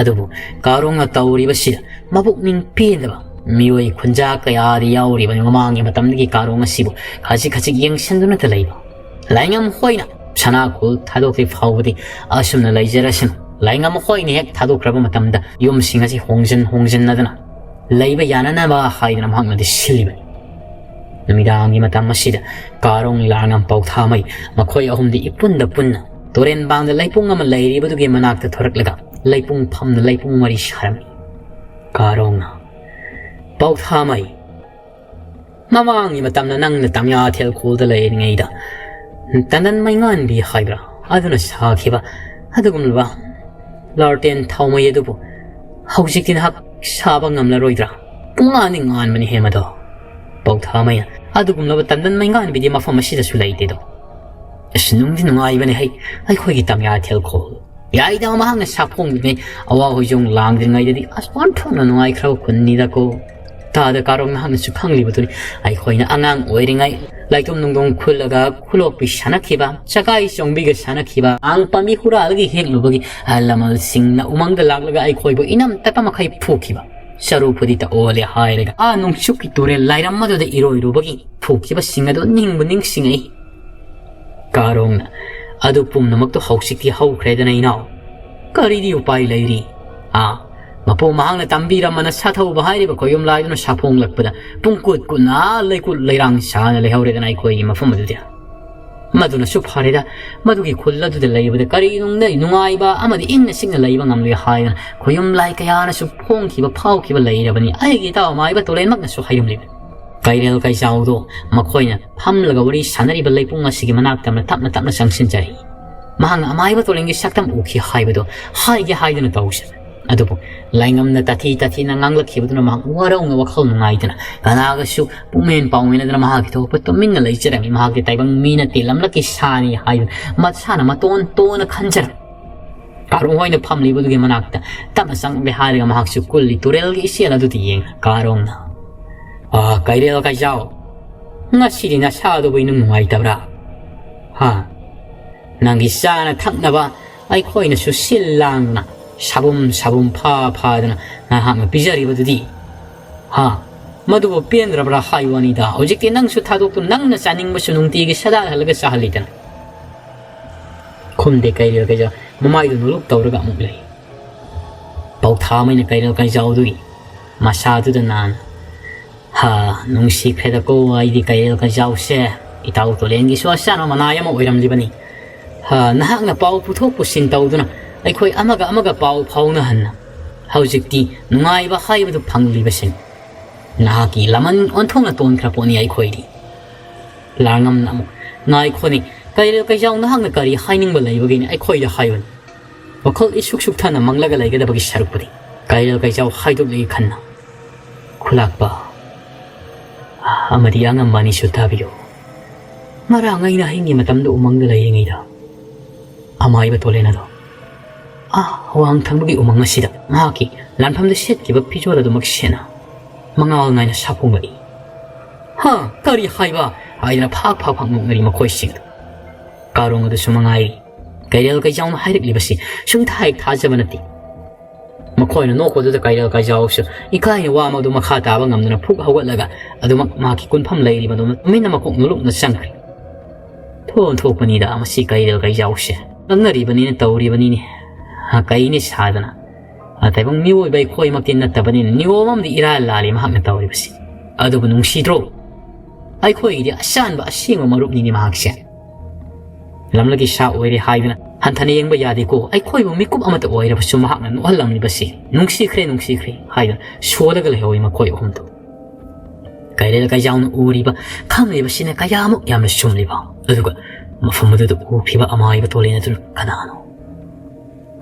ꯑꯗꯨꯕꯨ ꯀꯥꯔꯣꯡꯅ ꯇꯧꯔꯤꯕꯁꯤꯗ ꯃꯕꯨꯛꯅꯤꯡ ꯄꯦꯟꯗꯕ ꯃꯤꯑꯣꯏ ꯈꯨꯟꯖꯥ ꯀꯌꯥꯗꯤ ꯌꯥꯎꯔꯤꯕꯅꯤ꯫ ꯃꯃꯥꯡꯒꯤ ꯃꯇꯝꯗꯒꯤ ꯀꯥꯔꯣꯡ ꯑꯁꯤꯕꯨ ꯈꯖꯤꯛ ꯈꯖꯤꯛ ꯌꯦꯡꯁꯤꯟꯗꯨꯅꯇ ꯂꯩꯕ꯫ ꯂꯥꯏꯉꯝ ꯍꯣꯏꯅ ꯁꯅꯥ ꯈꯨꯜ ꯊꯥꯗꯣꯛꯇ꯭ꯔꯤ ꯐꯥꯎꯕꯗꯤ ꯑꯁꯨꯝꯅ ꯂꯩꯖꯔꯁꯅꯨ꯫ ꯂꯥꯏꯉꯝ ꯍꯣꯏꯅ ꯍꯦꯛ ꯊꯥꯗꯣꯛꯈ꯭ꯔꯕ ꯃꯇꯝꯗ ꯌꯨꯝꯁꯤꯡ ꯑꯁꯤ ꯍꯣꯡꯖꯤꯟ ꯍꯣꯡꯖꯤꯟꯅꯗꯅ ꯂꯩꯕ ꯌꯥꯅꯅꯕ ꯍꯥꯏꯗꯨꯅ ꯃꯍꯥꯛꯅꯗꯤ ꯁꯤꯜꯂꯤꯕꯅꯤ꯫ ꯅꯨꯃꯤꯗꯥꯡꯒꯤ ꯃꯇꯝ ꯑꯁꯤꯗ ꯀꯥꯔꯣꯡ, ꯂꯥꯡꯉꯝ, ꯄꯧꯊꯥꯃꯩ ꯃꯈꯣꯏ ꯑꯍꯨꯝꯗꯤ ꯏꯄꯨꯟꯗ ꯄꯨꯟꯅ ꯇꯨꯔꯦꯟ ꯄꯥꯡꯗ ꯂꯩꯄꯨꯡ ꯑꯃ ꯂꯩꯔꯤꯕꯗꯨꯒꯤ ꯃꯅꯥꯛꯇ ꯊꯣꯔꯛꯂꯒ ꯂꯩꯄꯨꯡ ꯐꯝꯅ ꯂꯩꯄꯨꯡ ꯃꯔꯤ ꯁꯥꯔꯝꯃꯤ꯫ ꯀꯥꯔꯣꯡꯅ, "ꯄꯧꯊꯥꯃꯩ, ꯃꯃꯥꯡꯒꯤ ꯃꯇꯝꯗ ꯅꯪꯅ ꯇꯥꯃꯤꯌꯥ ꯊꯦꯜꯈꯣꯜꯗ ꯂꯩꯔꯤꯉꯩꯗ ꯇꯟꯗꯟ ꯃꯩꯉꯥꯟꯕꯤ ꯍꯥꯏꯕ꯭ꯔꯥ ꯑꯗꯨꯅ ꯁꯥꯈꯤꯕ ꯑꯗꯨꯒꯨꯝꯂꯕ ꯂꯥꯔꯇꯦꯟ ꯊꯥꯎꯃꯩ ꯑꯗꯨꯕꯨ ꯍꯧꯖꯤꯛꯇꯤ ꯅꯍꯥꯛ ꯁꯥꯕ ꯉꯝꯂꯔꯣꯏꯗ꯭ꯔꯥ? ꯄꯨꯡꯉꯥꯟꯗꯤ ꯉꯥꯟꯕꯅꯤꯍꯦ ꯃꯗꯣ"꯫ ꯄꯧꯊꯥꯃꯩꯅ, ꯑꯗꯨꯒꯨꯝꯂꯕ ꯇꯟꯗꯟ ꯃꯩꯉꯥꯟꯕꯤꯗꯤ ꯃꯐꯝ ꯑꯁꯤꯗꯁꯨ ꯂꯩꯇꯦꯗꯣ꯫ ꯑꯁ, ꯅꯨꯡꯗꯤ ꯅꯨꯡꯉꯥꯏꯕꯅꯦ ꯍꯩ, ꯑꯩꯈꯣꯏꯒꯤ ꯇꯝꯌꯥꯊꯦꯜ ꯈꯣꯜ꯫ ꯌꯥꯏꯗ, ꯃꯍꯥꯛꯅ ꯁꯥꯐꯣꯡꯗ꯭ꯔꯤꯉꯩ, ꯑꯋꯥ ꯍꯣꯏꯖꯣꯡ ꯂꯥꯡꯗ꯭ꯔꯤꯉꯩꯗꯗꯤ ꯑꯁ, ꯑꯣꯟꯊꯣꯛꯅ ꯅꯨꯡꯉꯥꯏꯈ꯭ꯔꯕ ꯈꯨꯟꯅꯤꯗꯀꯣ꯫ ꯇꯥꯗ ꯀꯥꯔꯣꯡ, ꯅꯍꯥꯛꯅꯁꯨ ꯈꯪꯂꯤꯕꯗꯨꯅꯤ, ꯑꯩꯈꯣꯏꯅ ꯑꯉꯥꯡ ꯑꯣꯏꯔꯤꯉꯩ ꯂꯥꯏꯇꯣꯝ ꯅꯨꯡꯗꯣꯡ ꯈꯨꯜꯂꯒ ꯈꯨꯂꯣꯛꯄꯤ ꯁꯥꯟꯅꯈꯤꯕ, ꯆꯒꯥꯏ ꯆꯣꯡꯕꯤꯒ ꯁꯥꯟꯅꯈꯤꯕ, ꯑꯥꯡ ꯄꯥꯝꯕꯤ ꯍꯨꯔꯥꯜꯂꯒ ꯍꯦꯛꯂꯨꯕꯒꯤ ꯑꯍꯜ ꯂꯃꯟꯁꯤꯡꯅ ꯎꯃꯪꯗ ꯂꯥꯛꯂꯒ ꯑꯩꯈꯣꯏꯕꯨ ꯏꯅꯝ ꯇꯠꯄ ꯃꯈꯩ ꯐꯨꯈꯤꯕ, ꯆꯔꯨ ꯐꯨꯗꯤꯠꯇ ꯑꯣꯜꯂꯦ ꯍꯥꯏꯔꯒ ꯑꯥ ꯅꯨꯡꯆꯨꯞꯀꯤ ꯇꯨꯔꯦꯜ ꯂꯥꯏꯔꯝ ꯑꯗꯨꯗ ꯏꯔꯣꯏꯔꯨꯕꯒꯤ ꯐꯨꯈꯤꯕꯁꯤꯡ ꯑꯗꯨ ꯅꯤꯡꯕꯨ ꯅꯤꯡꯁꯤꯡꯉꯛꯏ꯫ ꯀꯥꯔꯣꯡꯅ, ꯑꯗꯨ ꯄꯨꯝꯅꯃꯛꯇꯣ ꯍꯧꯖꯤꯛꯇꯤ ꯍꯧꯈ꯭ꯔꯦꯗꯅ ꯏꯅꯥꯎ꯫ ꯀꯔꯤꯗꯤ ꯎꯄꯥꯏ ꯂꯩꯔꯤ? ꯑꯥ, ꯃꯄꯨ ꯃꯍꯥꯛꯅ ꯇꯝꯕꯤꯔꯝꯕꯅ ꯁꯥꯊꯧꯕ ꯍꯥꯏꯔꯤꯕ ꯈꯣꯌꯨꯝ ꯂꯥꯏꯗꯨꯅ ꯁꯥꯐꯣꯡꯂꯛꯄꯗ ꯄꯨꯡꯀꯨꯠ ꯀꯨꯠꯅ ꯂꯩꯀꯨꯠ ꯂꯩꯔꯥꯡ ꯁꯥꯅ ꯂꯩꯍꯧꯔꯦꯗꯅ ꯑꯩꯈꯣꯏꯒꯤ ꯃꯐꯝ ꯑꯗꯨꯗꯤ꯫ ꯃꯗꯨꯅꯁꯨ ꯐꯔꯦꯗ, ꯃꯗꯨꯒꯤ ꯈꯨꯜ ꯑꯗꯨꯗ ꯂꯩꯕꯗ ꯀꯔꯤ ꯅꯨꯡꯗ ꯅꯨꯡꯉꯥꯏꯕ ꯑꯃꯗꯤ ꯏꯪꯅ ꯆꯤꯛꯅ ꯂꯩꯕ ꯉꯝꯂꯣꯏ ꯍꯥꯏꯗꯅ ꯈꯣꯌꯨꯝ ꯂꯥꯏ ꯀꯌꯥꯅꯁꯨ ꯐꯣꯡꯈꯤꯕ ꯐꯥꯎꯈꯤꯕ ꯂꯩꯔꯕꯅꯤ꯫ ꯑꯩꯒꯤ ꯏꯇꯥꯎ ꯃꯥꯏꯕ ꯇꯣꯂꯦꯟꯃꯛꯅꯁꯨ ꯍꯥꯏꯔꯝꯂꯤꯕꯅꯤ꯫ ꯀꯩꯔꯦꯜ ꯀꯩꯖꯥꯎꯗꯣ ꯃꯈꯣꯏꯅ ꯐꯝꯂꯒ ꯋꯥꯔꯤ ꯁꯥꯟꯅꯔꯤꯕ ꯂꯩꯄꯨꯡ ꯑꯁꯤꯒꯤ ꯃꯅꯥꯛꯇ ꯇꯞꯅ ꯇꯞꯅ ꯆꯪꯁꯤꯟꯖꯔꯛꯏ꯫ ꯃꯍꯥꯛꯅ ꯑꯃꯥꯏꯕ ꯇꯣꯂꯦꯟꯒꯤ ꯁꯛꯇꯝ ꯎꯈꯤ ꯍꯥꯏꯕꯗꯣ ꯍꯥꯏꯒꯦ ꯍꯥꯏꯗꯨꯅ ꯇꯧꯁꯦ꯫ ꯑꯗꯨꯕꯨ ꯂꯥꯏꯉꯝꯅ ꯇꯥꯊꯤ ꯇꯥꯊꯤꯅ ꯉꯥꯡꯂꯛꯈꯤꯕꯗꯨꯅ ꯃꯍꯥꯛ ꯋꯥꯔꯧꯅ ꯋꯥꯈꯜ ꯅꯨꯡꯉꯥꯏꯇꯅ ꯀꯅꯥꯒꯁꯨ ꯄꯨꯛꯃꯦꯟ ꯄꯥꯎꯃꯦꯟꯅꯗꯅ ꯃꯍꯥꯛꯀꯤ ꯊꯣꯛꯄ ꯇꯨꯃꯤꯟꯅ ꯂꯩꯖꯔꯝꯃꯤ꯫ ꯃꯍꯥꯛꯇꯤ ꯇꯥꯏꯕꯪ ꯃꯤ ꯅꯠꯇꯦ, ꯂꯝꯂꯛꯀꯤ ꯁꯥꯅꯤ ꯍꯥꯏꯗꯨꯅ ꯃꯁꯥꯅ ꯃꯇꯣꯟ ꯇꯣꯟꯅ ꯈꯟꯖꯔꯝꯃꯤ꯫ ꯀꯥꯔꯣꯡ ꯍꯣꯏꯅ ꯐꯝꯂꯤꯕꯗꯨꯒꯤ ꯃꯅꯥꯛꯇ ꯇꯞꯅ ꯆꯪꯂꯦ ꯍꯥꯏꯔꯒ ꯃꯍꯥꯛꯁꯨ ꯀꯨꯜꯂꯤ ꯇꯨꯔꯦꯜꯒꯤ ꯏꯆꯦꯜ ꯑꯗꯨꯗ ꯌꯦꯡꯂꯦ꯫ ꯀꯥꯔꯣꯡꯅ, "ꯑꯥ, ꯀꯩꯔꯦꯜ ꯀꯩꯖꯥꯎ, ꯉꯁꯤꯗꯤ ꯅꯁꯥꯗꯨꯕꯨ ꯏꯅꯨꯡ ꯅꯨꯡꯉꯥꯏꯇꯕ꯭ꯔꯥ? ꯍꯥ? ꯅꯪꯒꯤ ꯆꯥꯅ ꯊꯛꯅꯕ ꯑꯩꯈꯣꯏꯅꯁꯨ ꯁꯤꯜ ꯂꯥꯡꯗꯅ ꯁꯥꯕꯨꯝ ꯁꯥꯕꯨꯝ ꯐꯥ ꯐꯥꯗꯅ ꯅꯍꯥꯛꯅ ꯄꯤꯖꯔꯤꯕꯗꯨꯗꯤ? ꯍꯥ? ꯃꯗꯨꯕꯨ ꯄꯦꯟꯗ꯭ꯔꯕ꯭ꯔꯥ ꯍꯥꯏ ꯋꯥꯅꯤꯗ꯫ ꯍꯧꯖꯤꯛꯇꯤ ꯅꯪꯁꯨ ꯊꯥꯗꯣꯛꯇꯨꯅ ꯅꯪꯅ ꯆꯥꯅꯤꯡꯕꯁꯨ ꯅꯨꯡꯇꯤꯒꯤ ꯁꯗꯥ ꯍꯜꯂꯒ ꯆꯥꯍꯜꯂꯤꯗꯅ꯫" ꯈꯨꯝꯗꯦ ꯀꯩꯔꯦꯜ ꯀꯩꯖꯥꯎ, ꯃꯃꯥꯏꯗꯨ ꯅꯣꯂꯨꯛ ꯇꯧꯔꯒ ꯑꯃꯨꯛ ꯂꯩ꯫ ꯄꯧꯊꯥꯃꯩꯅ ꯀꯩꯔꯦꯜ ꯀꯩꯖꯥꯎꯗꯨꯒꯤ ꯃꯁꯥꯗꯨꯗ ꯅꯥꯟꯅ, "ꯍꯥ, ꯅꯨꯡꯁꯤꯈ꯭ꯔꯦꯗꯀꯣ, ꯑꯩꯗꯤ ꯀꯩꯔꯦꯜ ꯀꯩꯖꯥꯎꯁꯦ ꯏꯇꯥꯎ ꯇꯣꯂꯦꯟꯒꯤꯁꯨ ꯑꯆꯥꯟꯕ ꯃꯅꯥꯏ ꯑꯃ ꯑꯣꯏꯔꯝꯂꯤꯕꯅꯤ꯫ ꯍꯥ, ꯅꯍꯥꯛꯅ ꯄꯥꯎ ꯄꯨꯊꯣꯛ ꯄꯨꯁꯤꯟ ꯇꯧꯗꯨꯅ ꯑꯩꯈꯣꯏ ꯑꯃꯒ ꯑꯃꯒ ꯄꯥꯎ ꯐꯥꯎꯅꯍꯟꯅ ꯍꯧꯖꯤꯛꯇꯤ ꯅꯨꯡꯉꯥꯏꯕ ꯍꯥꯏꯕꯗꯨ ꯐꯪꯂꯤꯕꯁꯤꯅꯤ꯫ ꯅꯍꯥꯛꯀꯤ ꯂꯃꯟ ꯑꯣꯟꯊꯣꯛꯅ ꯇꯣꯟꯈ꯭ꯔ ꯄꯣꯠꯅꯤ ꯑꯩꯈꯣꯏꯗꯤ꯫" ꯂꯥꯡꯉꯝꯅ ꯑꯃꯨꯛ, "ꯉꯥꯏꯈꯣꯅꯤ, ꯀꯩꯔꯦꯜ ꯀꯩꯖꯥꯎ, ꯅꯍꯥꯛꯅ ꯀꯔꯤ ꯍꯥꯏꯅꯤꯡꯕ ꯂꯩꯕꯒꯤꯅꯤ ꯑꯩꯈꯣꯏꯗ ꯍꯥꯏꯌꯨꯅꯤ꯫ ꯋꯥꯈꯜ ꯏꯁꯨꯛ ꯁꯨꯛꯊꯅ ꯃꯪꯂꯒ ꯂꯩꯒꯗꯕꯒꯤ ꯁꯔꯨꯛꯄꯨꯗꯤ꯫" ꯀꯩꯔꯦꯜ ꯀꯩꯖꯥꯎ ꯍꯥꯏꯗꯣꯛꯂꯤ ꯈꯟꯅ, "ꯈꯨꯂꯥꯛꯄ, ꯑꯃꯗꯤ ꯑꯉꯝꯕ ꯑꯅꯤꯁꯨ ꯇꯥꯕꯤꯌꯨ꯫ ꯉꯔꯥꯡ ꯑꯩꯅ ꯑꯍꯤꯡꯒꯤ ꯃꯇꯝꯗ ꯎꯃꯪꯗ ꯂꯩꯔꯤꯉꯩꯗ ꯑꯃꯥꯏꯕ ꯇꯣꯂꯦꯟ ꯑꯗꯣ ꯑꯥ ꯋꯥꯡ ꯊꯪꯕꯒꯤ ꯎꯃꯪ ꯑꯁꯤꯗ ꯃꯍꯥꯛꯀꯤ ꯂꯥꯟꯐꯝꯗ ꯁꯦꯠꯈꯤꯕ ꯐꯤꯖꯣꯜ ꯑꯗꯨꯃꯛ ꯁꯦꯠꯅ ꯃꯉꯥꯜ ꯅꯥꯏꯅ ꯁꯥꯐꯣꯡꯂꯛꯏ꯫ "ꯍꯥ, ꯀꯔꯤ ꯍꯥꯏꯕ?" ꯍꯥꯏꯗꯨꯅ ꯐꯥꯛ ꯐꯥꯛ ꯐꯥꯛ ꯅꯣꯛꯅꯔꯤ ꯃꯈꯣꯏꯁꯤꯡꯗꯨ꯫ ꯀꯥꯔꯣꯡ ꯑꯗꯨꯁꯨ ꯃꯉꯥꯏꯔꯤ꯫ ꯀꯩꯔꯦꯜ ꯀꯩꯖꯥꯎꯅ ꯍꯥꯏꯔꯛꯂꯤꯕꯁꯤ ꯁꯨꯡꯊꯥ ꯍꯦꯛ ꯊꯥꯖꯕ ꯅꯠꯇꯦ꯫ ꯃꯈꯣꯏꯅ ꯅꯣꯛꯄꯗꯨꯗ ꯀꯩꯔꯦꯜ ꯀꯩꯖꯥꯎꯁꯨ ꯏꯀꯥꯏꯅ ꯋꯥ ꯑꯃꯗꯨ ꯃꯈꯥ ꯇꯥꯕ ꯉꯝꯗꯅ ꯐꯨꯛ ꯍꯧꯒꯠꯂꯒ ꯑꯗꯨꯃꯛ ꯃꯍꯥꯛꯀꯤ ꯀꯨꯟꯐꯝ ꯂꯩꯔꯤꯕꯗꯨ ꯇꯨꯃꯤꯟꯅ ꯃꯀꯣꯛ ꯅꯣꯂꯨꯛꯅ ꯆꯪꯈ꯭ꯔꯦ꯫ ꯊꯣꯛꯑꯣꯟ ꯊꯣꯛꯄꯅꯤꯗ ꯃꯁꯤ ꯀꯩꯔꯦꯜ ꯀꯩꯖꯥꯎꯁꯦ꯫ ꯉꯛꯅꯔꯤꯕꯅꯤꯅꯦ ꯇꯧꯔꯤꯕꯅꯤꯅꯦ꯫ ꯍꯥ, ꯀꯩꯅꯦ ꯁꯥꯗꯅ꯫ ꯍꯥ, ꯇꯥꯏꯕꯪ ꯃꯤꯑꯣꯏꯕ ꯑꯩꯈꯣꯏꯃꯛꯇꯤ ꯅꯠꯇꯕꯅꯤꯅ ꯅꯤꯌꯣꯝ ꯑꯃꯗꯤ ꯏꯔꯥꯜ ꯂꯥꯜꯂꯤ ꯃꯍꯥꯛꯅ ꯇꯧꯔꯤꯕꯁꯤ꯫ ꯑꯗꯨꯕꯨ ꯅꯨꯡꯁꯤꯗ꯭ꯔꯣ? ꯑꯩꯈꯣꯏꯒꯤꯗꯤ ꯑꯆꯥꯟꯕ ꯑꯁꯦꯡꯕ ꯃꯔꯨꯞꯅꯤꯅꯦ ꯃꯍꯥꯛꯁꯦ꯫ ꯂꯝꯂꯛꯀꯤ ꯁꯥ ꯑꯣꯏꯔꯦ ꯍꯥꯏꯗꯨꯅ ꯍꯟꯊꯅ ꯌꯦꯡꯕ ꯌꯥꯗꯦꯀꯣ꯫ ꯑꯩꯈꯣꯏꯕꯨ ꯃꯤꯀꯨꯞ ꯑꯃꯇ ꯑꯣꯏꯔꯕꯁꯨ ꯃꯍꯥꯛꯅ ꯅꯣꯛꯍꯜꯂꯝꯂꯤꯕꯁꯤ ꯅꯨꯡꯁꯤꯈ꯭ꯔꯦ, ꯅꯨꯡꯁꯤꯈ꯭ꯔꯦ ꯍꯥꯏꯗꯨꯅ ꯁꯣꯜꯂꯒ ꯂꯩꯍꯧꯏ ꯃꯈꯣꯏ ꯑꯍꯨꯝꯗꯨ꯫ ꯀꯩꯔꯦꯜ ꯀꯩꯖꯥꯎꯅ ꯎꯔꯤꯕ, ꯈꯪꯂꯤꯕꯁꯤꯅ ꯀꯌꯥꯃꯨꯛ ꯌꯥꯝꯅ ꯆꯨꯝꯂꯤꯕ꯫ ꯑꯗꯨꯒ ꯃꯐꯝ ꯑꯗꯨꯗ ꯎꯈꯤꯕ ꯑꯃꯥꯏꯕ ꯇꯣꯂꯦꯟ ꯑꯗꯨꯅ ꯀꯅꯥꯅꯣ?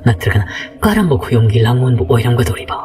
ꯅꯠꯇ꯭ꯔꯒꯅ ꯀꯔꯝꯕ ꯈꯨꯌꯨꯝꯒꯤ ꯂꯥꯡꯑꯣꯟꯕꯨ ꯑꯣꯏꯔꯝꯒꯗꯧꯔꯤꯕ?